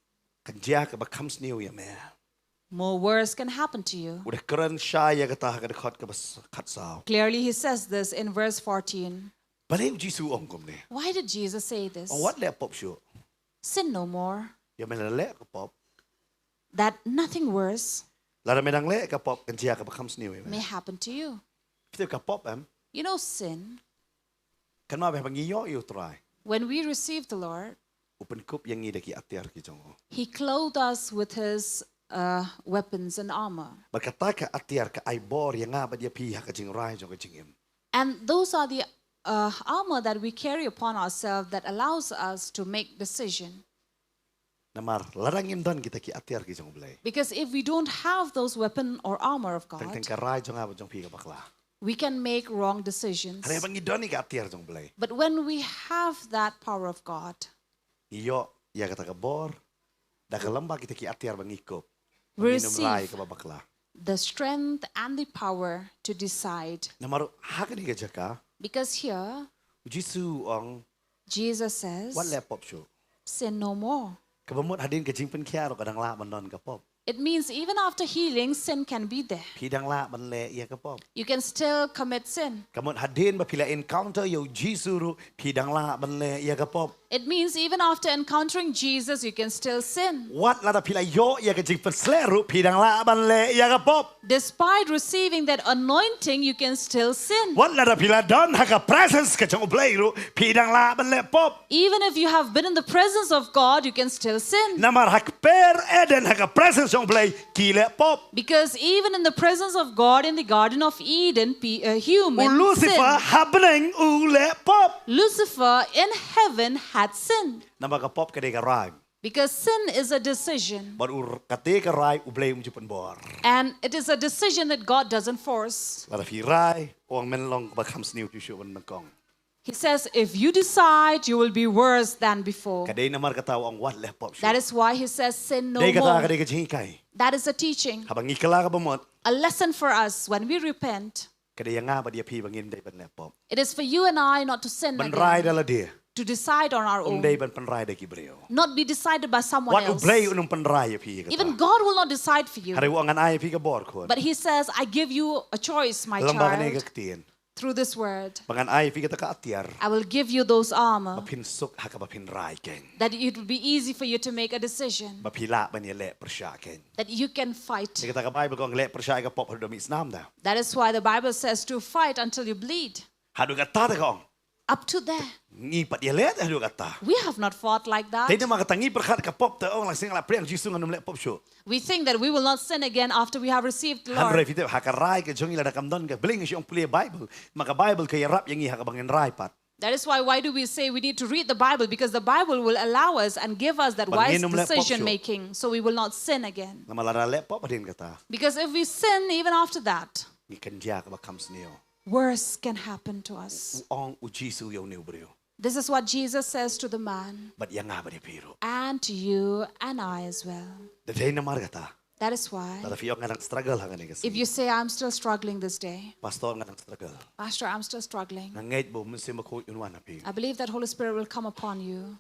Kan jia kaba kham sniew ïa me. more worse can happen to you." U da kren shai ïa kata ha ka dkhot kaba s-, khatsaw. Clearly, he says this in verse fourteen. Balei u Jisu ong kumne. Why did Jesus say this? Ong wat leh pop shuh. "Sin no more." Ïa me lada leh ka pop. That nothing worse Lada me dang leh ka pop kan jia kaba kham sniew ïa me. may happen to you. Phi tip ka pop em. You know sin. Kan ma ba ngi ïoh ïa u Trai. When we receive the Lord, U pynkup ïa ngi da ki atiar ki jong u. he clothed us with his uh, weapons and armor. Bad kata ka atiar ka ai bor ïa nga bad ïa phi ha ka jingrai jong ka jingim. And those are the uh, armor that we carry upon ourselves that allows us to make decision. Namar lada ngim don kita ki atiar ki jong u Blei. Because if we don't have those weapon or armor of Teng teng God, ka rai jong nga bad jong phi ka bakla. we can make wrong decisions. Hynrei ba ngi don ïa ka atiar jong u Blei. But when we have that power of God, Ngi ïoh ïa kata ka bor. Da ka lamba kita ki atiar ba ngi kup. We Ngin ym rai receive kaba bakla. the strength and the power to decide. Namar ha kane ka jaka. Because here, U Jisu u ong. Jesus says, Wat leh pop shuh. "Sin no more." Kaba mut hadien ka jingpynkhiah ruh ka dang lah ban don ka pop. It means even after healing, sin can be there. Phi dang lah ban leh ïa ka pop. You can still commit sin. Ka mut hadien ba phi la encounter ïa u Jisu ruh phi dang lah ban leh ïa ka pop. It means even after encountering Jesus, you can still sin. Wat lada phi la ïoh ïa ka jingpynshlur ruh phi dang lah ban leh ïa ka pop. Despite receiving that anointing, you can still sin. Wat lada phi la don ha ka presence ka jong u Blei ruh phi dang lah ban leh pop. Even if you have been in the presence of God, you can still sin. Namar ha ka kper Eden ha ka presence jong u Blei ki leh pop. Because even in the presence of God in the Garden of Eden, pe- uh, U humans Lucifer sin. Ha bneng u leh pop. Lucifer in heaven had sinned. Namar ka pop ka dei ka rai. Because sin is a decision. Bad u r-, kata ka rai u Blei um ju pynbor. And it is a decision that God doesn't force. Lada phi rai, u ong men long ba kham sniew shuh shuh ban nyngkong. He says, if you decide, you will be worse than before. Ka dei namar kata u ong wat leh pop shuh. That is why he says, sin no Dei kata ka more. Dei ka jinghikai. That is a teaching, Haba ngi kylla kaba mut. A lesson for us when we repent. Ka dei ïa nga bad ïa phi ba ngim dei ban leh pop. It is for you and I not to sin Ban rai again, da lade. To decide on our Um own, dei ban pynrai da ki briew. Not be decided by someone Wat U else. Blei un ym pynrai ïa phi ïa kata. Even God will not decide for you. Hynrei U ong ngan ai ïa phi ka bor khun. But He says, "I give you a choice, my Lem bad kane ka child. ktien. Through this word, Ba ngan ai ïa phi kata ka atiar. I will give you those armor Ba phin suk ha kaba phin rai kein. That it will be easy for you to make a decision, Ba phi lah ban ïaleh pyrshah kein. That you can fight." Ïa kata ka Baibl ka ong leh pyrshah ïa ka pop haduh mih snam da. That is why the Bible says to fight until you bleed. Haduh kata da ka ong. Up to there. Ngi pat ïaleh te haduh kata. We have not fought like that. Te namar kata ngi pyrkhat ka pop te ong la sing la pyrshah Jisu ngan ym leh pop shuh. We think that we will not sin again after we have received the Hynrei Lord. phi te ha ka rai ka jong ngi lada kam don ka Blei ngi shong pule Baibl. Ma ka Baibl ka ïarap ïa ngi ha kaba ngin rai pat. That is why, why do we say we need to read the Bible? Because the Bible will allow us and give us that Ba wise ngin ym leh pop shuh. Decision making, so we will not sin again. Namar lada leh pop hadien kata. Because if we sin even after that, Ngi kynja kaba kham sniew. Worse can happen to us. U ong U Jisu ïa une u briew. This is what Jesus says to the man. Bad ïa nga bad ïa phi ruh. And to you and I as well. Da dei namar kata. That is why, Lada phi ong nga dang struggle ha kane ka sngi. If you say, "I'm still struggling this day," Pastor nga dang struggle. "Pastor, I'm still struggling," Nga ngeit ba u Mynsiem Bakhuid un wan ha phi. I believe that Holy Spirit will come upon you.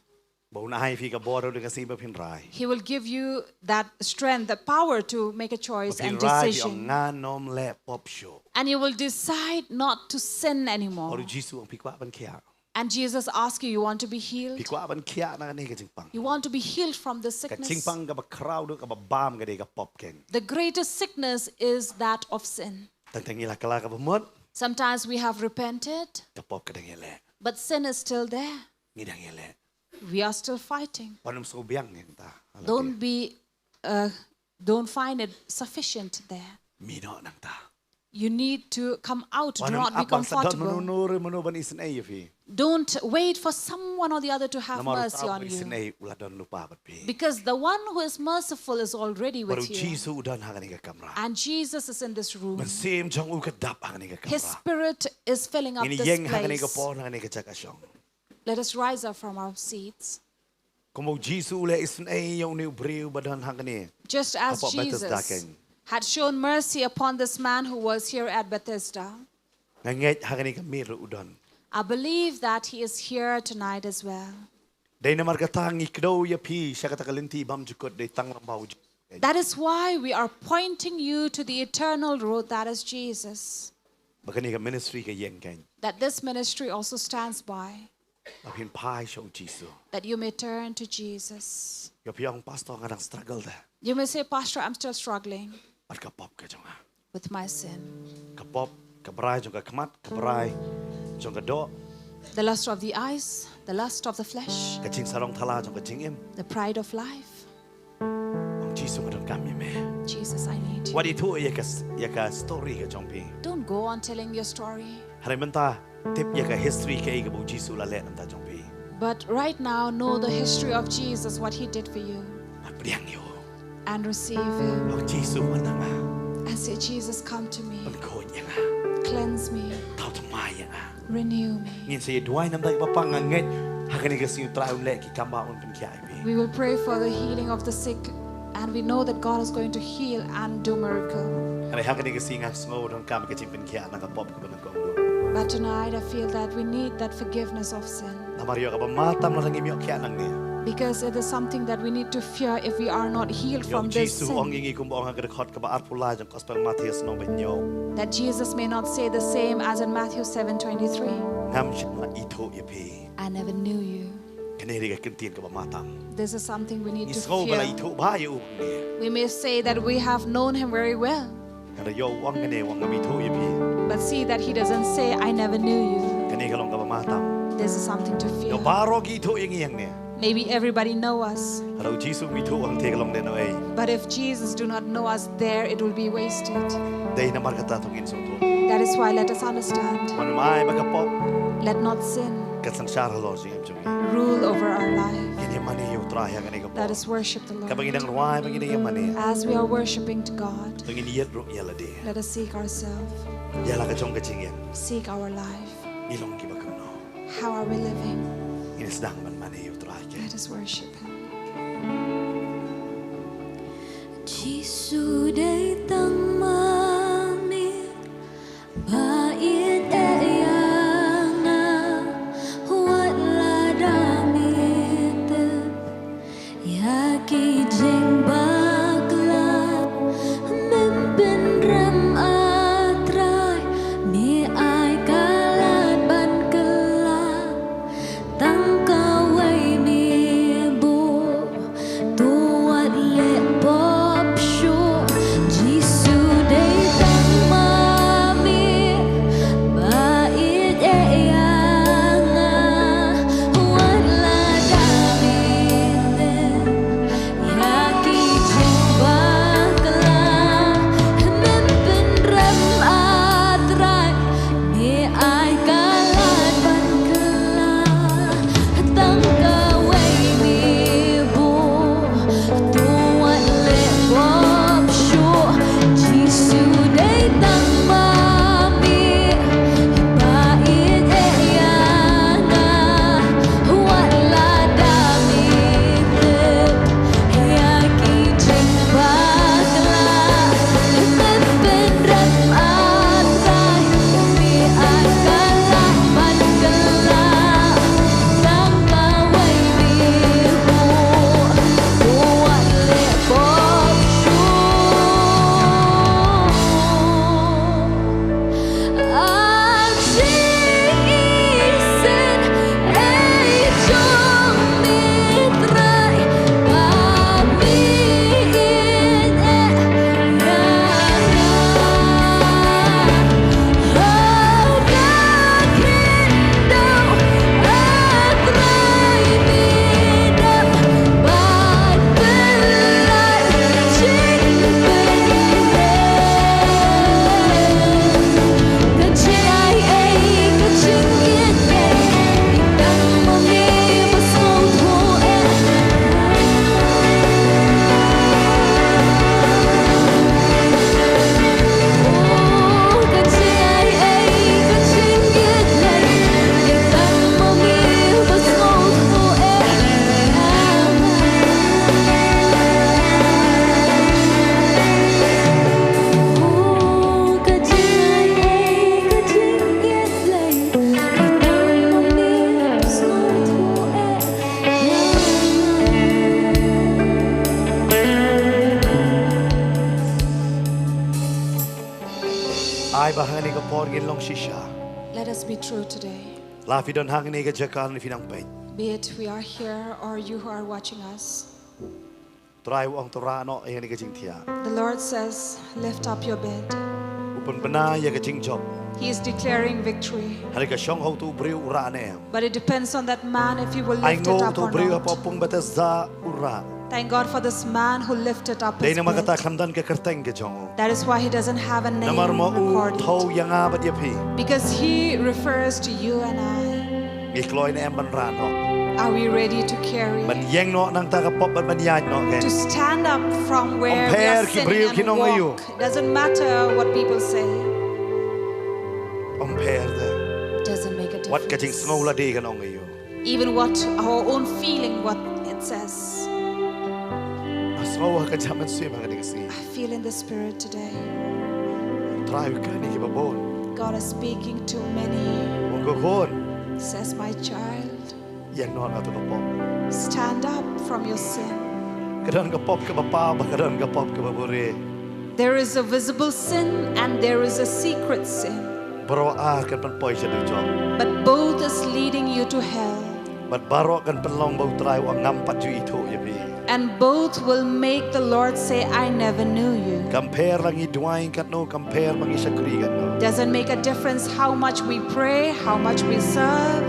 Ba un ai phi ka bor ruh ka sngi ba phin rai. He will give you that strength, that power to make a choice Ba phin and rai phi ong decision. Ngan ym leh pop shuh. And you will decide not to sin anymore. Bad U Jisu u ong phi kwah ban khiah. And Jesus asks you, "You want to be healed? Phi kwah ban khiah na kane ka jingpang. You want to be healed from this Ka sickness?" jingpang kaba khraw duh kaba bam ka dei ka pop kein. The greatest sickness is that of sin. Tang tang ngi la kylla kaba mut. Sometimes we have repented, Ka pop ka dang ïaleh. But sin is still there. Ngi dang ïaleh. We are still fighting. Wat nym sngew biang nangta. Don't be, uh, don't find it sufficient there. Mih noh nangta. You need to come out. Do not be comfortable. Wat nym ap ban sa don mano mano re mano ban isynei ïa phi. Don't wait for someone or the other to have mercy on you. Namar uta uba isynei u la don lypa bad phi. Because the one who is merciful is already with you. Bad U Jisu u don ha kane ka kamra. And Jesus is in this room. Mynsiem jong u ka dap ha kane ka kamra. His spirit is filling up this place. Ngin ïeng ha kane ka por, ha kane ka jaka shong. Let us rise up from our seats. Kumba U Jisu u la isynei ïa une u briew ba don hangne. Just as Jesus had shown mercy upon this man who was here at Bethesda. Nga ngeit hangne ka miet ruh u don. I believe that he is here tonight as well. Dei namar kata ngi kdew ïa phi sha kata ka lynti bymjukut, dei tang lyngba U Jisu. That is why we are pointing you to the eternal road, that is Jesus. Ba kane ka ministry ka ïeng kein. That this ministry also stands by. Ba phin phai sha U Jisu. That you may turn to Jesus. Ïoh phi ong, Pastor, nga dang struggle de. You may say, "Pastor, I'm still struggling." Bad ka pop ka jong nga. With my sin. Ka pop, ka brai jong ka khmat, ka brai jong ka doh. The lust of the eyes, the lust of the flesh. Ka jingsarong thala jong ka jingim. The pride of life. Ong Jisu, nga donkam ïa me. Jesus, I need you. Wat ithuh ïa ka, ïa ka story ka jong phi. Don't go on telling your story. Hynrei mynta tip ïa ka history kaei kaba U Jisu u la leh na ka bynta jong phi. But right now, know the history of Jesus, what he did for you. Bad pdiang ïa u. And receive him. Ong Jisu, wan na nga. And say, "Jesus, come to me. Pynkhuid ïa nga. Cleanse me. Thaw thymmai ïa nga. Renew me." Ngin sa ïa duwai na ka bynta ki bapang, nga ngeit ha kane ka sngi U Trai un leh ki kam ba un pynkhiah ïa phi. We will pray for the healing of the sick, and we know that God is going to heal and do miracle. Hynrei ha kane ka sngi nga sngew donkam ka jingpynkhiah na ka pop kaba nyngkong duh. But tonight I feel that we need that forgiveness of sin. Namar ïoh kaba ma tam lada ngim ïoh khiah nangne. Because it is something that we need to fear if we are not healed from this sin. Ïoh Jisu ong ïa ngi kumba ong ha ka dkhot kaba arphew lai jong Gospel Mathaios lynnong ba hynñiew. That Jesus may not say the same as in Matthew seven twenty-three. Ngam shym la ithuh ïa phi. I never knew you. Kane dei ka ktien kaba ma tam. This is something we need to fear. Ngi sngew ba la ithuh bha ïa u hangne. We may say that we have known him very well. Hynrei ïoh u ong kane, u ong ngam ithuh ïa phi. But see that he doesn't say, "I never knew you." Kane ka long kaba ma tam. This is something to fear. Ïoh baroh ki ithuh ïa ngi hangne. Maybe everybody know us. Hynrei U Jisu um ithuh, hangtei ka long dei nawei. But if Jesus do not know us there, it will be wasted. Dei namar kata to ngin sngewthuh. That is why let us understand. Wat nym ai ba ka pop. Let not sin. Kan synshar halor jingim jong ngi. Rule over our life. Ngin ïa mane ïa U Trai ha kane ka por. Let us worship the Lord. Kaba ngi dang rwai ba ngin ïa mane. As we are worshiping to God. To ngin ïa ruh ïa lade. Let us seek ourselves. Ïa la ka jong ka jingim. Seek our life. Ngi long kiba kumno. How are we living? Ngin sdang ban mane ïa U Trai. Let us worship him. Jisu dei tang ma me ba Ai ba hangne ka por ngin long shisha. Let us be true today. La phi don hangne ka jaka ne phi nang peit. Be it we are here or you who are watching us. Trai u ong to rah noh ïa kane ka jingthiah. The Lord says, "Lift up your bed." U pynbna ïa ka jingjop. He is declaring victory. Hynrei ka shong ha uto u briew u rah ne em. But it depends on that man if he will lift it up or not. Ai nguh uto u briew hapoh pung Bethesda u rah. Thank God for this man who lifted up his bed. Dei namar kata kam don ka kyrteng ka jong u. That is why he doesn't have a name recorded. Namar ma u thew ïa nga bad ïa phi. Because he refers to you and I. Ngi kloi ne em ban rah noh? Are we ready to carry? Ban ïeng noh na kata ka pop bad ban ïaid noh kein? To stand up from where we are sitting and walk. Ym pher ki briew kin ong aïu. Doesn't matter what people say. Ym pher de. Doesn't make a difference. Wat ka jingsngew lade kan ong aïu. Even what our own feeling, what it says. Nga sngew ha ka jingmynsiem ha kane ka sngi. I feel in the spirit today. Trai u kren ïa kiba bun. God is speaking to many. Ong ko khun. Says, "My child, ïeng noh na kato ka pop. Stand up from your sin." Ka don ka pop kaba paw bad ka don ka pop kaba buhrieh. There is a visible sin and there is a secret sin. Baroh ar kan pynpoi sha dujok. But both is leading you to hell. Bad baroh kan pynlong ba U Trai u ong ngam pat ju ithuh ïa phi. And both will make the Lord say, "I never knew you." Kam pher la ngi duwai katno, kam pher ba ngi shakri katno. Doesn't make a difference how much we pray, how much we serve.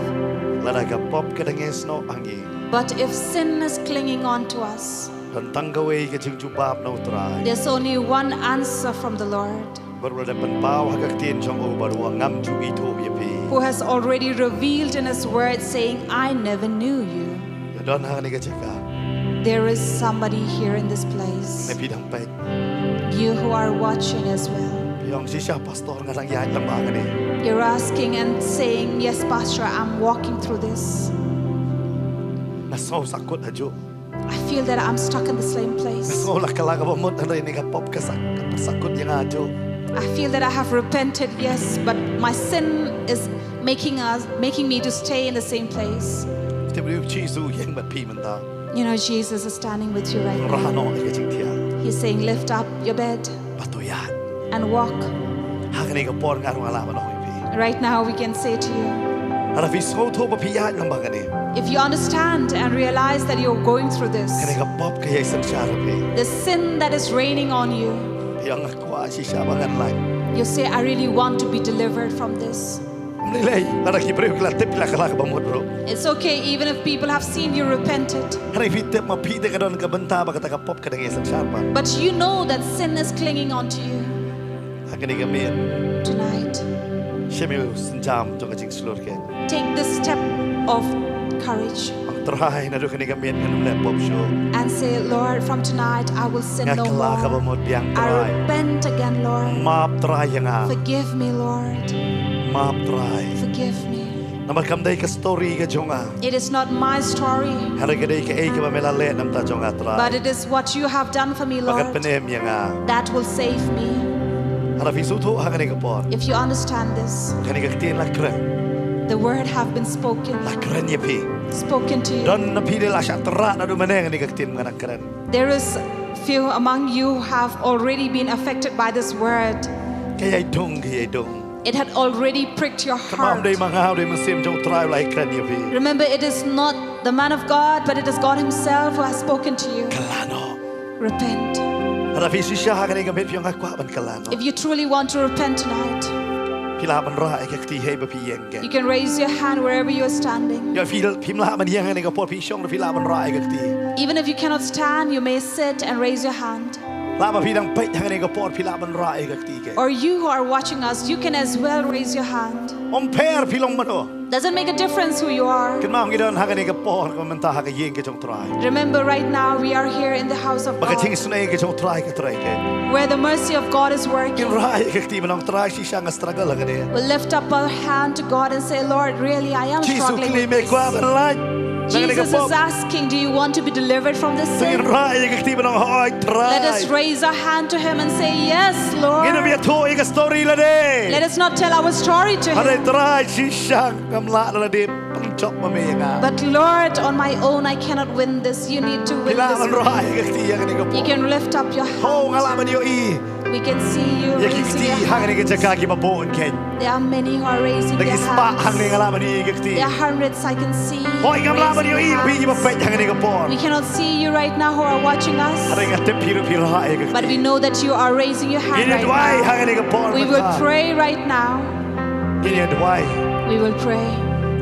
Lada ka pop ka dang ïeng snoh ha ngi. But if sin is clinging on to us, don tang kawei ka jingjubab na U Trai. There's only one answer from the Lord. Bad u la dep pynpaw ha ka ktien jong u bad u ong ngam ju ithuh ïa phi. Who has already revealed in his word saying, "I never knew you." Don hangne ka jaka. There is somebody here in this place. Ne phi dang peit. You who are watching as well. Phi ong shisha pastor nga dang ïaid lyngba kane. You're asking and saying, "Yes, Pastor, I'm walking through this." Nga sngew sahkut hajuh. I feel that I'm stuck in the same place. Nga sngew la kylla kaba mut hynrei kane ka pop ka sah, ka pynsahkut ïa nga hajuh. I feel that I have repented, yes, but my sin is making us, making me to stay in the same place. Te briew Jisu u ïeng bad phi mynta. You know, Jesus is standing with you right now. Rah noh ïa ka jingthiah. He's saying, "Lift up your bed." Bad to ïaid. And walk. Ha kane ka por nga ruh nga lah ban ong ïa phi. Right now we can say to you, lada phi sngewthuh ba phi ïaid lyngba kane. If you understand and realize that you're going through this, kane ka pop ka ïai synshar ha phi. The sin that is reigning on you, phi ong nga kwah shisha ba ngan lait. You say, "I really want to be delivered from this." Ym lei lei, lada ki briew ki la tip, ki la kylla kaba mut ruh. It's okay even if people have seen you repented. Hynrei phi tip ma phi te ka don ka bynta ba kata ka pop ka dang ïai synshar pat. But you know that sin is clinging onto you. Ha kane ka miet. Tonight. Shim ïa u sienjam jong ka jingshlur keiñ. Take this step of courage. Ong Trai, naduh kane ka miet ngan ym leh pop shuh. And say, "Lord, from tonight I will sin no more. Nga kylla kaba mut biang, Trai. I repent again, Lord. Map Trai ïa nga. Forgive me, Lord. Map Trai. Forgive me." Namar kam dei ka story ka jong nga. It is not my story. Hynrei ka dei kaei kaba me la leh na ka bynta jong nga, Trai. But it is what you have done for me, Lord. Ba kan pynim ïa nga. That will save me. Lada phi sngewthuh ha kane ka por. If you understand this, kane ka ktien la kren. The word have been spoken. La kren ïa phi. Spoken to you. Don na phi de la shah tyrrah naduh mynne kane ka ktien ba nga dang kren. There is few among you have already been affected by this word. Ka ïai dung, ka ïai dung. It had already pricked your heart. Kynmaw ym dei ma nga, u dei u Mynsiem jong U Trai u la ïakren ïa phi. Remember, it is not the man of God, but it is God himself who has spoken to you. Kylla noh. Repent. Lada phi shisha ha kane ka miet phi ong nga kwah ban kylla noh. If you truly want to repent tonight, phi lah ban rah ïa ka kti hei ba phi ïeng. You can raise your hand wherever you're standing. Ïa phi, phim lah ban ïeng ha kane ka por, phi shong, phi lah ban rah ïa ka kti. Even if you cannot stand, you may sit and raise your hand. Lah ba phi dang peit ha kane ka por, phi lah ban rah ïa ka kti. Or you who are watching us, you can as well raise your hand. Ym pher phi long mano. Doesn't make a difference who you are. Kynmaw ngi don ha kane ka por, ka mynta ha ka ïing ka jong Trai. Remember, right now we are here in the house of God. Ba ka jingisynei ka jong Trai ka trei kein. Where the mercy of God is working. Ngin rah ïa ka kti ban ong Trai shisha nga struggle ha kane. We'll lift up our hand to God and say, "Lord, really, I am struggling with this." Jisu, kylli me, kwah ban lait na kane ka pop? Jesus is asking, "Do you want to be delivered from this sin?" Ngin rah ïa ka kti ban ong hooid Trai. Let us raise our hand to him and say, "Yes, Lord." Ngin ym ïathuh ïa ka story lade. Let us not tell our story to him. Hynrei Trai shisha ngam lah lade. Pynjop ma me ïa nga. But Lord, on my own, I cannot win this. You need to win this for me. Phi lah ban rah ïa ka kti ha kane ka por. You can lift up your hand. Ho, nga lah ban ïohi. We can see you. Ïa ki kti hangne ka jaka kiba bun kein. There are many who are raising their hands. Da ki spah hangne nga lah ban ïohi ïa ki kti. There are hundreds I can see. Hooid, ngam lah ban ïohi ïa phi kiba peit hangne ka por. We cannot see you right now who are watching us. Hynrei nga tip phi ruh phi rah ïa ki kti. But we know that you are raising your hand right now. Ngin ïa duwai hangne ka por. We will pray right now. Ngin ïa duwai. We will pray.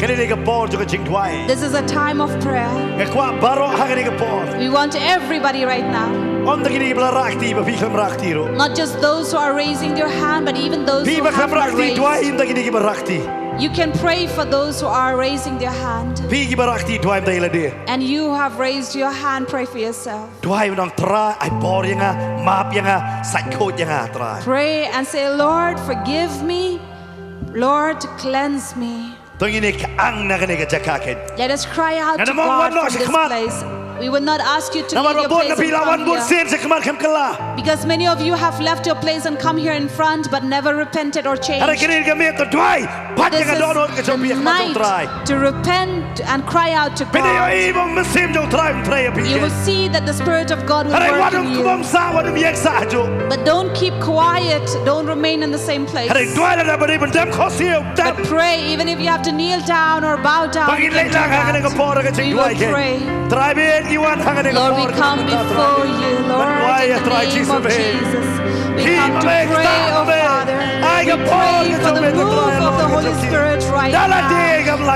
Kane ka por jong ka jingduwai. This is a time of prayer. Nga kwah baroh hangne ka por. We want everybody right now. Ym tang kine kiba la rah kti, ba phi khlem rah kti ruh. Not just those who are raising their hand, but even those who have not raised. Phi ba khlem rah kti, duwai ïa kine kiba rah kti. You can pray for those who are raising their hand. Phi kiba rah kti, duwai ïa lade. And you have raised your hand, pray for yourself. Duwai ban ong, Trai, ai bor ïa nga, map ïa nga, sait khuid ïa nga, Trai. Pray and say, Lord, forgive me. Lord, cleanse me. To ngin ïa kyang na kane ka jaka kein. Let us cry out to God from this place. We will not ask you to leave your place and come here. Namar ba bun na phi la wan bun sien sha khmat, khlem kylla. Because many of you have left your place and come here in front but never repented or changed. Hynrei kane ka miet to duwai. This is the night to repent and cry out to God. Phin ïohi ba u mynsiem jong u Trai un trei ïa phi. You will see that the Spirit of God will work in you. Hynrei wat ym, wat ym sah, wat ym ïeng sah hajuh. But don't keep quiet. Don't remain in the same place. Hynrei duwai lada ba dei ban dem khohsiew, dem. But pray, even if you have to kneel down or bow down, you can do that. Ba ngin leit lang hangne ka por ka jingduwai kein. We will pray. Trai, ba ngi wan hangne ka por. Lord, we come before you, Lord, in the name of Jesus. We come to pray, oh Father. We pray for the move of the Holy Spirit right now.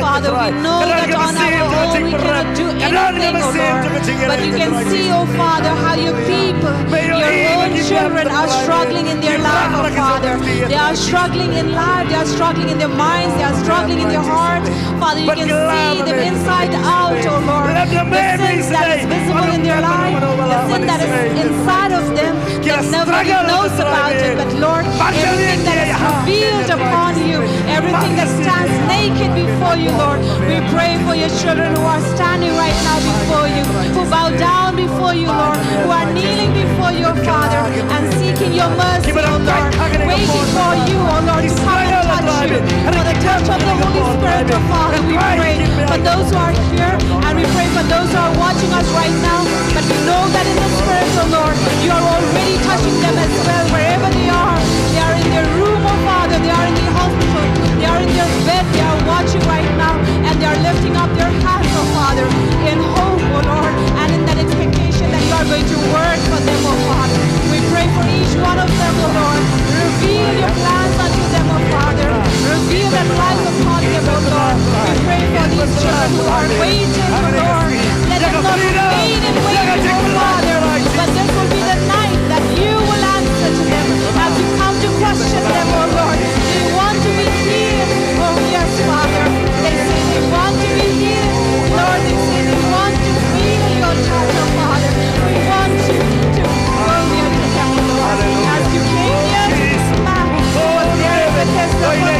Father, we know that on our own we cannot do anything, oh Lord. But you can see, oh Father, how your people, your own children are struggling in their life, oh Father. They are struggling in life, they are struggling in their minds, they are struggling in their heart. Father, you can see them inside out, oh Lord. The sin that is visible in their life, the sin that is inside of them, that nobody knows about it. But Lord, everything that is revealed upon you, everything that stands naked before you, Lord, we pray for your children who are standing right now before you, who bow down before you, Lord, who are kneeling before you, Father, and seeking your mercy, oh Lord, waiting for you, oh Lord, to come and touch you. For the touch of the Holy Spirit, oh Father, we pray for those who are here, and we pray for those who are watching us right now. But we know that in the Spirit, oh Lord, you are already touching them as well, wherever they are. They are in their room, oh Father, they are in the hospital, they are in their bed, they are watching right now, and they are lifting up their hands, oh Father, in hope, oh Lord, and in that expectation that you are going to work for them, oh Father. We pray for each one of them, oh Lord. Reveal your plans unto them, oh Father. Reveal that life upon them, oh Lord. We pray for these children who are waiting, oh Lord. Let them not remain in waiting, oh Father, but this will be the night that you will answer to them as you come to question them, oh Lord. They want to be healed. Oh yes, Father. They say they want to be healed. Lord, they say they want to feel your touch, oh Father. We want you to go near to them, Lord. As you came near to this man who was there with his daughter,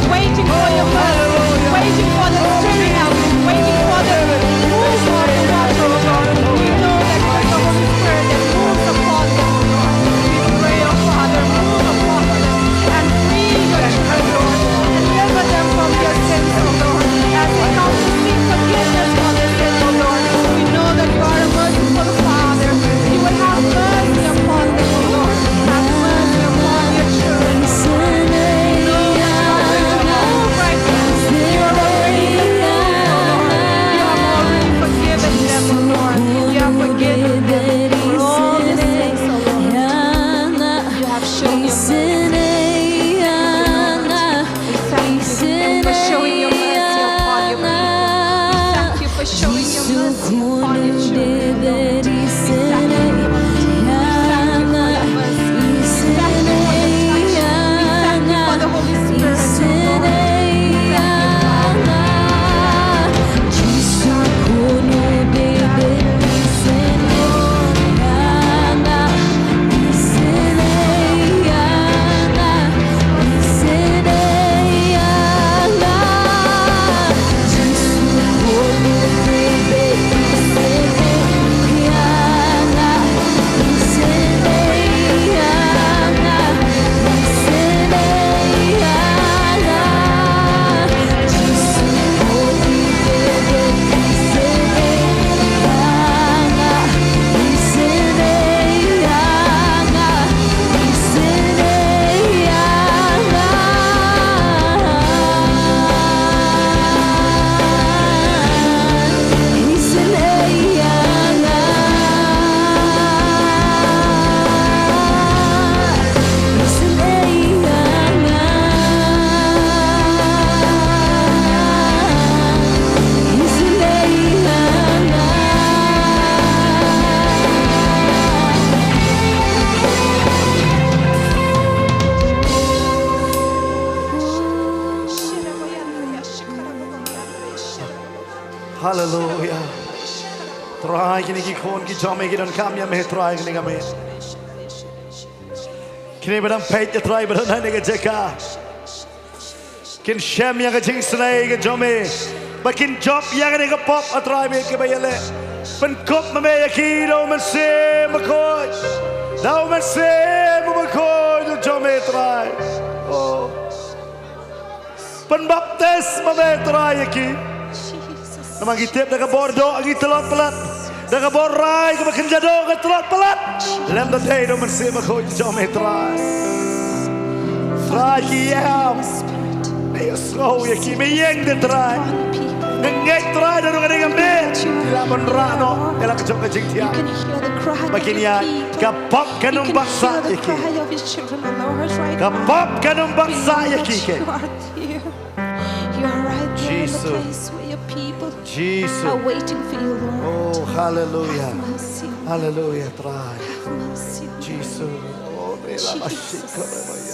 waiting for your mercy, waiting for the stirring up, waiting for the move of the water, oh Lord. We know that it is the Holy Spirit that moves upon them, oh Lord. We pray, oh Father, move upon them and free your children, Lord. Deliver them from their sins, oh Lord. As they come to seek forgiveness for their sins, oh Lord, we know that you are a merciful Father. You will have mercy upon them, oh Lord. Have mercy upon your children, oh Lord. We know that you are going to move right now. You have already forgiven them, oh Lord. You have already forgiven them for all the sins, oh Lord. You have shown your mercy. We thank you for showing your mercy upon your people. We thank you for showing your mercy upon your children, Lord. We thank you, Lord. We thank you for your mercy. We thank you for the touch. We thank you for the Holy Spirit, oh Lord. We thank you, Father. Haleluya. Trai, kine ki khun ki jong me ki donkam ïa me Trai, kine ka me. Kine ba dang peit ïa Trai ba don ha kane ka jaka. Kin shem ïa ka jingsnei ka jong me. Ba kin jop ïa kane ka pop, A Trai, me kiba ïaleh. Pynkup ma me ïa ki da U Mynsiem Bakhuid. Da U Mynsiem Bakhuid jong me Trai. Oh. Pynbaptis ma me Trai ïa ki. Namar ngi tip da ka bor doh ngi tlot palat. Da ka bor rai kaba kynja doh ngi tlot palat. Lem da dei da U Mynsiem Bakhuid jong me Trai. Trai, ki ïam. Me ïohsngew ïa ki, me ïeng de Trai. Nga ngeit Trai da ruh ka dei ka me. Ki la ban rah noh ïa la ka jong ka jingthiah. Ba kin ïaid, ka pop kan ym bak sah ïa ki. Ka pop kan ym bak sah ïa ki. You are right there in the place where your people are waiting for you, Lord. Oh, hallelujah. Have mercy on them. Hallelujah, Trai. Have mercy on them. Jesus. Oh, Jesus. We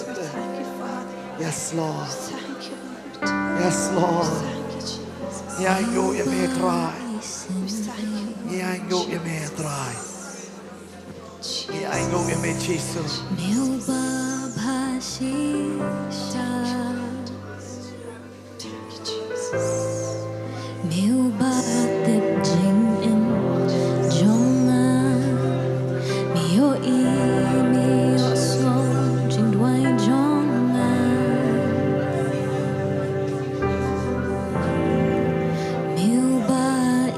thank you, Father. Yes, Lord. Thank you, Lord. Yes, Lord. Thank you, Jesus. Ngi ainguh ïa me Trai. We thank you, Lord. Ngi ainguh ïa me Trai. Ngi ainguh ïa me Jisu. Me uba bha shisha. Thank you, Jesus. Me uba tip jingim jong nga. Me ïohi, me ïohsngew jingduwai jong nga. Me uba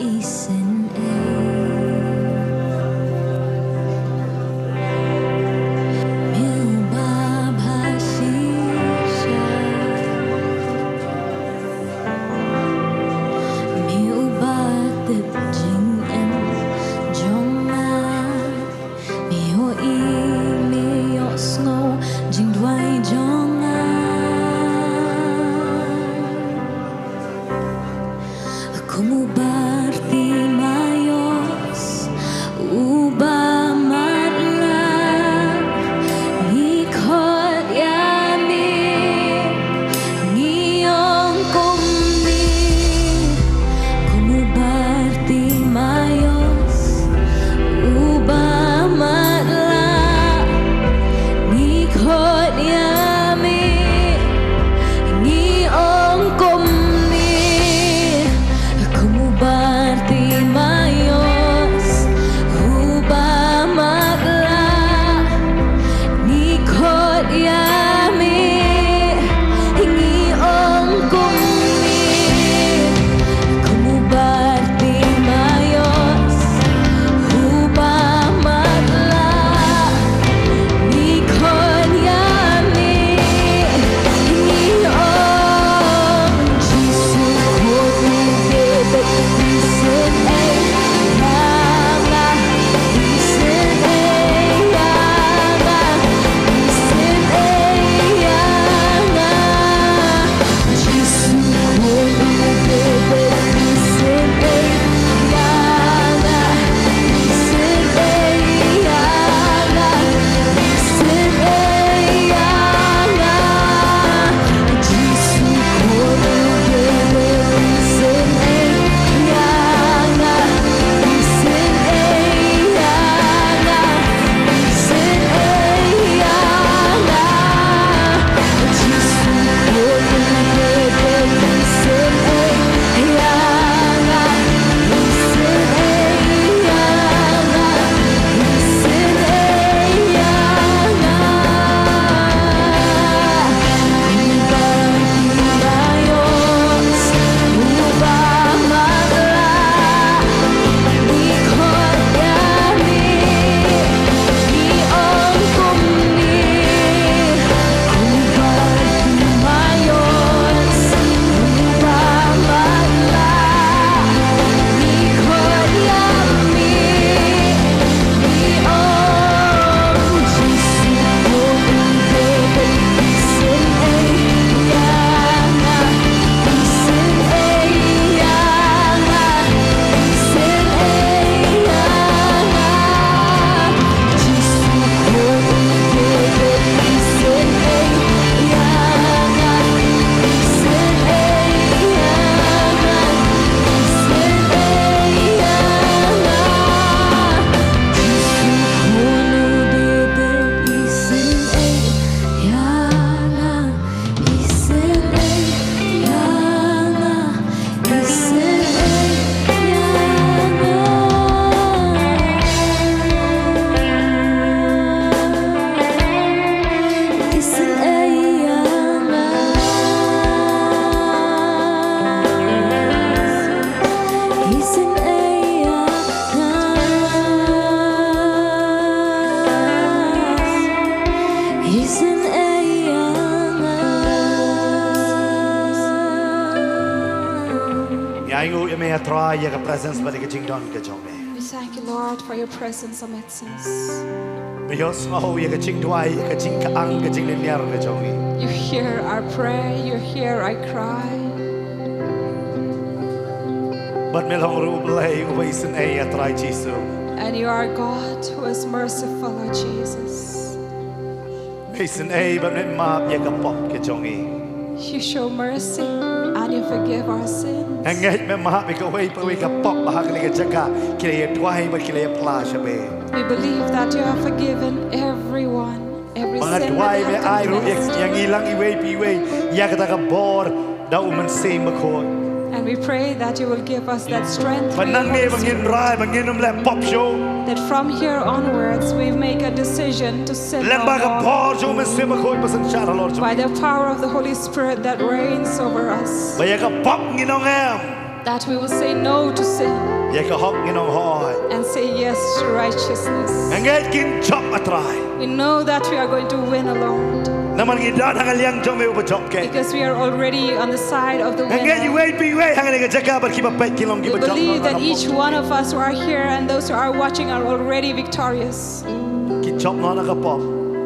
isynei. Me uba bha shisha. Me uba tip jingim jong nga. Me ïohi, me ïohsngew jingduwai jong nga. Kum u Bartimaios uba matlah, ngi khot ïa me, ngi ong kumne. Kum u Bartimaios uba matlah, ngi khot ïa me, ngi ong kumne. Kum u Bartimaios uba matlah, ngi khot ïa me, ngi ong kumne. Kum u Bartimaios uba matlah, ngi khot ïa me, Ngi ainguh ïa me, A Trai, ïa ka presence bad ïa ka jingdon ka jong me. We thank you, Lord, for your presence amidst us. Me ïohsngew ïa ka jingduwai, ïa ka jingkyang, ka jinglynñiar ka jong ngi. You hear our prayer, you hear our cry. Bad me long ruh U Blei uba isynei, A Trai Jisu. And you are God who is merciful, Lord Jesus. Me isynei bad me map ïa ka pop ka jong ngi. You show mercy and you forgive our sins. Nga ngeit me map ïa kawei pa kawei ka pop ba ha kane ka jaka ki la ïa duwai bad ki la ïa phla sha me. We believe that you have forgiven everyone, every sin that they have committed. Ba nga duwai me ai ruh ïa, ïa ngi lang iwei pa iwei ïa kata ka bor da U Mynsiem Bakhuid. And we pray that you will give us that strength through your Holy Spirit. Ba nangne ba ngin rai ba ngin ym leh pop shuh. That from here onwards we make a decision to sin no more. Lyngba ka bor jong U Mynsiem Bakhuid ba synshar halor jong ngi. By the power of the Holy Spirit that reigns over us. Ba ïa ka pop ngin ong em. That we will say no to sin. Ïa ka hok ngin ong hooid. And say yes to righteousness. Nga ngeit ngin jop, A Trai. We know that we are going to win, O Lord. Namar ngi don ha ka liang jong me uba jop keiñ. Because we are already on the side of the winner. Nga ngeit iwei pa iwei ha kane ka jaka bad kiba peit ki long kiba jop. We believe that each one of us who are here and those who are watching are already victorious. Ki jop noh na ka pop.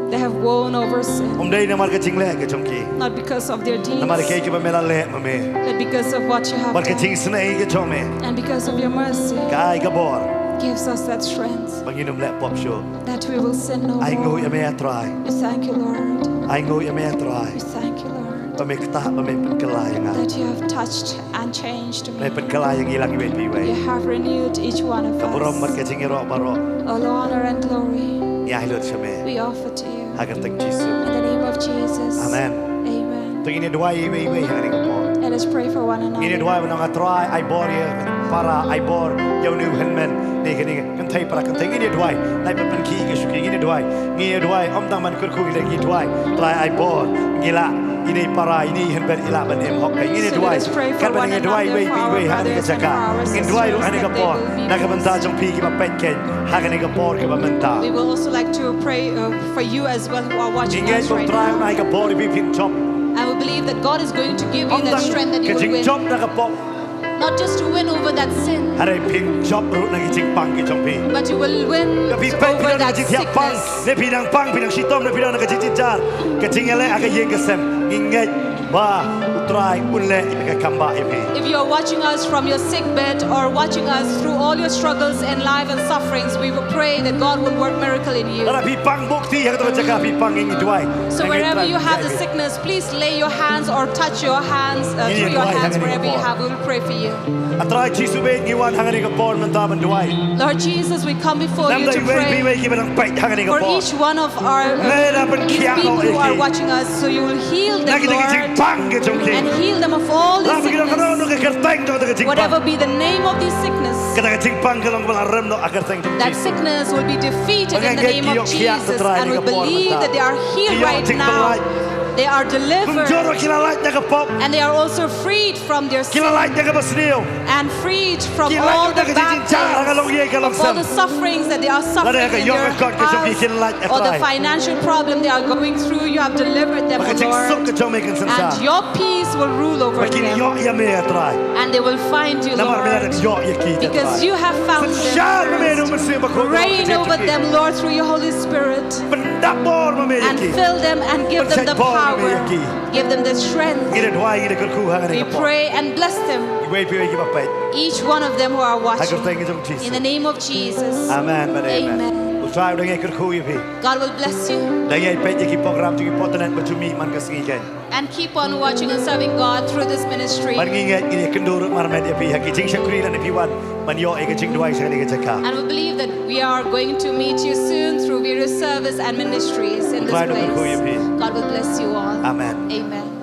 They have won over sin. Ym dei namar ka jingleh ka jong ki. Not because of their deeds. Namar kaei kaba me la leh ma me. But because of what you have done. Bad ka jingisynei ka jong me. And because of your mercy. Ka ai ka bor. Gives us that strength. Ba ngin ym leh pop shuh. That we will sin no more. Ainguh ïa me, A Trai. We thank you, Lord. Ainguh ïa me, A Trai. We thank you, Lord. Ba me ktah, ba me pynkylla ïa nga. That you have touched and changed me. Me pynkylla ïa ngi lang iwei pa iwei. You have renewed each one of us. Ka burom bad ka jingïaroh baroh. All honor and glory. Ngi ai lut sha me. We offer to you. Ha ka kyrteng Jisu. In the name of Jesus. Amen. Amen. To ngin ïa duwai iwei iwei ha kane ka por. Let us pray for one another. Ngin ïa duwai ban ong, A Trai, ai bor ïa para, ai bor ïa une u hynmen ne kane ka kynthei para kynthei. Ngin ïa duwai. Nai pynpynkhih ka shuki, ngin ïa duwai. Ngin ïa duwai, ym tang ban kyrkhu, ngin ïa duwai. Trai, ai bor, ngi lah, ine i para, ine i hynmen i lah ban im hok. Ngin ïa duwai. So let us pray for one another, for our brothers and for our sisters, that they will be blessed. Katba ngin ïa duwai iwei pa iwei ha kane ka jaka, ngin duwai ruh ha kane ka por na ka bynta jong phi kiba peit keiñ ha kane ka por kaba mynta. We will also like to pray, uh, for you as well who are watching us right now. Ngi ngeit ba U Trai un ai ka bor ïa phi phin jop. And we believe that God is going to give you that strength that you will win. Ym tang ka jingjop na ka pop. Not just to win over that sin. Hynrei phin jop ruh na ki jingpang ki jong phi. But you will win over that sickness. Lada phi peit phi don ka jingthiah pang, ne phi dang pang, phi dang shitom, ne phi don ka jingjynjar, ka jingïaleh ha ka ïing ka sem, ngi ngeit ba U Trai un leh ïa ka kam bah ïa phi. If you are watching us from your sick bed or watching us through all your struggles in life and sufferings, we will pray that God will work miracle in you. Lada phi pang, buh kti ha kato ka jaka phi pang, ngi duwai. So wherever you have the sickness, please lay your hands or touch your hands, uh, through your hands, wherever you have. Ngin ïa duwai ha kane ka por. We will pray for you. A Trai Jisu, ngi wan ha kane ka por mynta ban duwai. Lord Jesus, we come before you to pray for each one of our, uh, these people who are watching us, so you will heal them, Lord, and heal them of all the sickness. Namar iwei pa iwei kiba dang peit ha kane ka por. Lada ki don kano kano ka kyrteng jong kata ka jingpang. Whatever be the name of this sickness. Kata ka jingpang ka long ba la rem noh ha ka kyrteng jong U Jisu. That sickness will be defeated in the name of Jesus, and we believe that they are healed right now. Ki ïoh jingpyllait. They are delivered. Kumjuh ruh ki la lait na ka pop. And they are also freed from their sins. Ki la lait na kaba sniew. And freed from all the bad things, of all the sufferings that they are suffering in their house, or the financial problem they are going through. Ki la lait na ka jingjynjar ha ka longïing ka longsem. You have delivered them, O Lord. Bad ka jingsuk ka jong me kan synshar. And your peace will rule over them. Bad kin ïoh ïa me, A Trai. And they will find you, Lord. Namar me la dep ïoh ïa ki, A Trai. Because you have found them first. Synshar ma me da U Mynsiem Bakhuid. Reign over them, Lord, through your Holy Spirit. Pyndap bor ma me ïa ki. And fill them and give them the power. Pynshait bor ma me ïa ki. Give them the strength. Ngi da duwai, ngi da kyrkhu ha kane ka por. We pray and bless them. Iwei pa iwei kiba peit. Each one of them who are watching. Ha ka kyrteng jong U Jisu. In the name of Jesus. Amen bad amen. Amen. U Trai u dang ïai kyrkhu ïa phi. God will bless you. Dang ïai peit ïa ki program jong ngi, pyrshah ban ïa mih man ka sngi keiñ. And keep on watching and serving God through this ministry. Bad ngi ngeit ngin ïakynduh ruh marmet ïa phi ha ki jingshakri lane phi wan ban ïoh ïa ka jingduwai sha kane ka jaka. And we believe that we are going to meet you soon through various service and ministries in this place. U Trai u dang kyrkhu ïa phi. God will bless you all. Amen. Amen.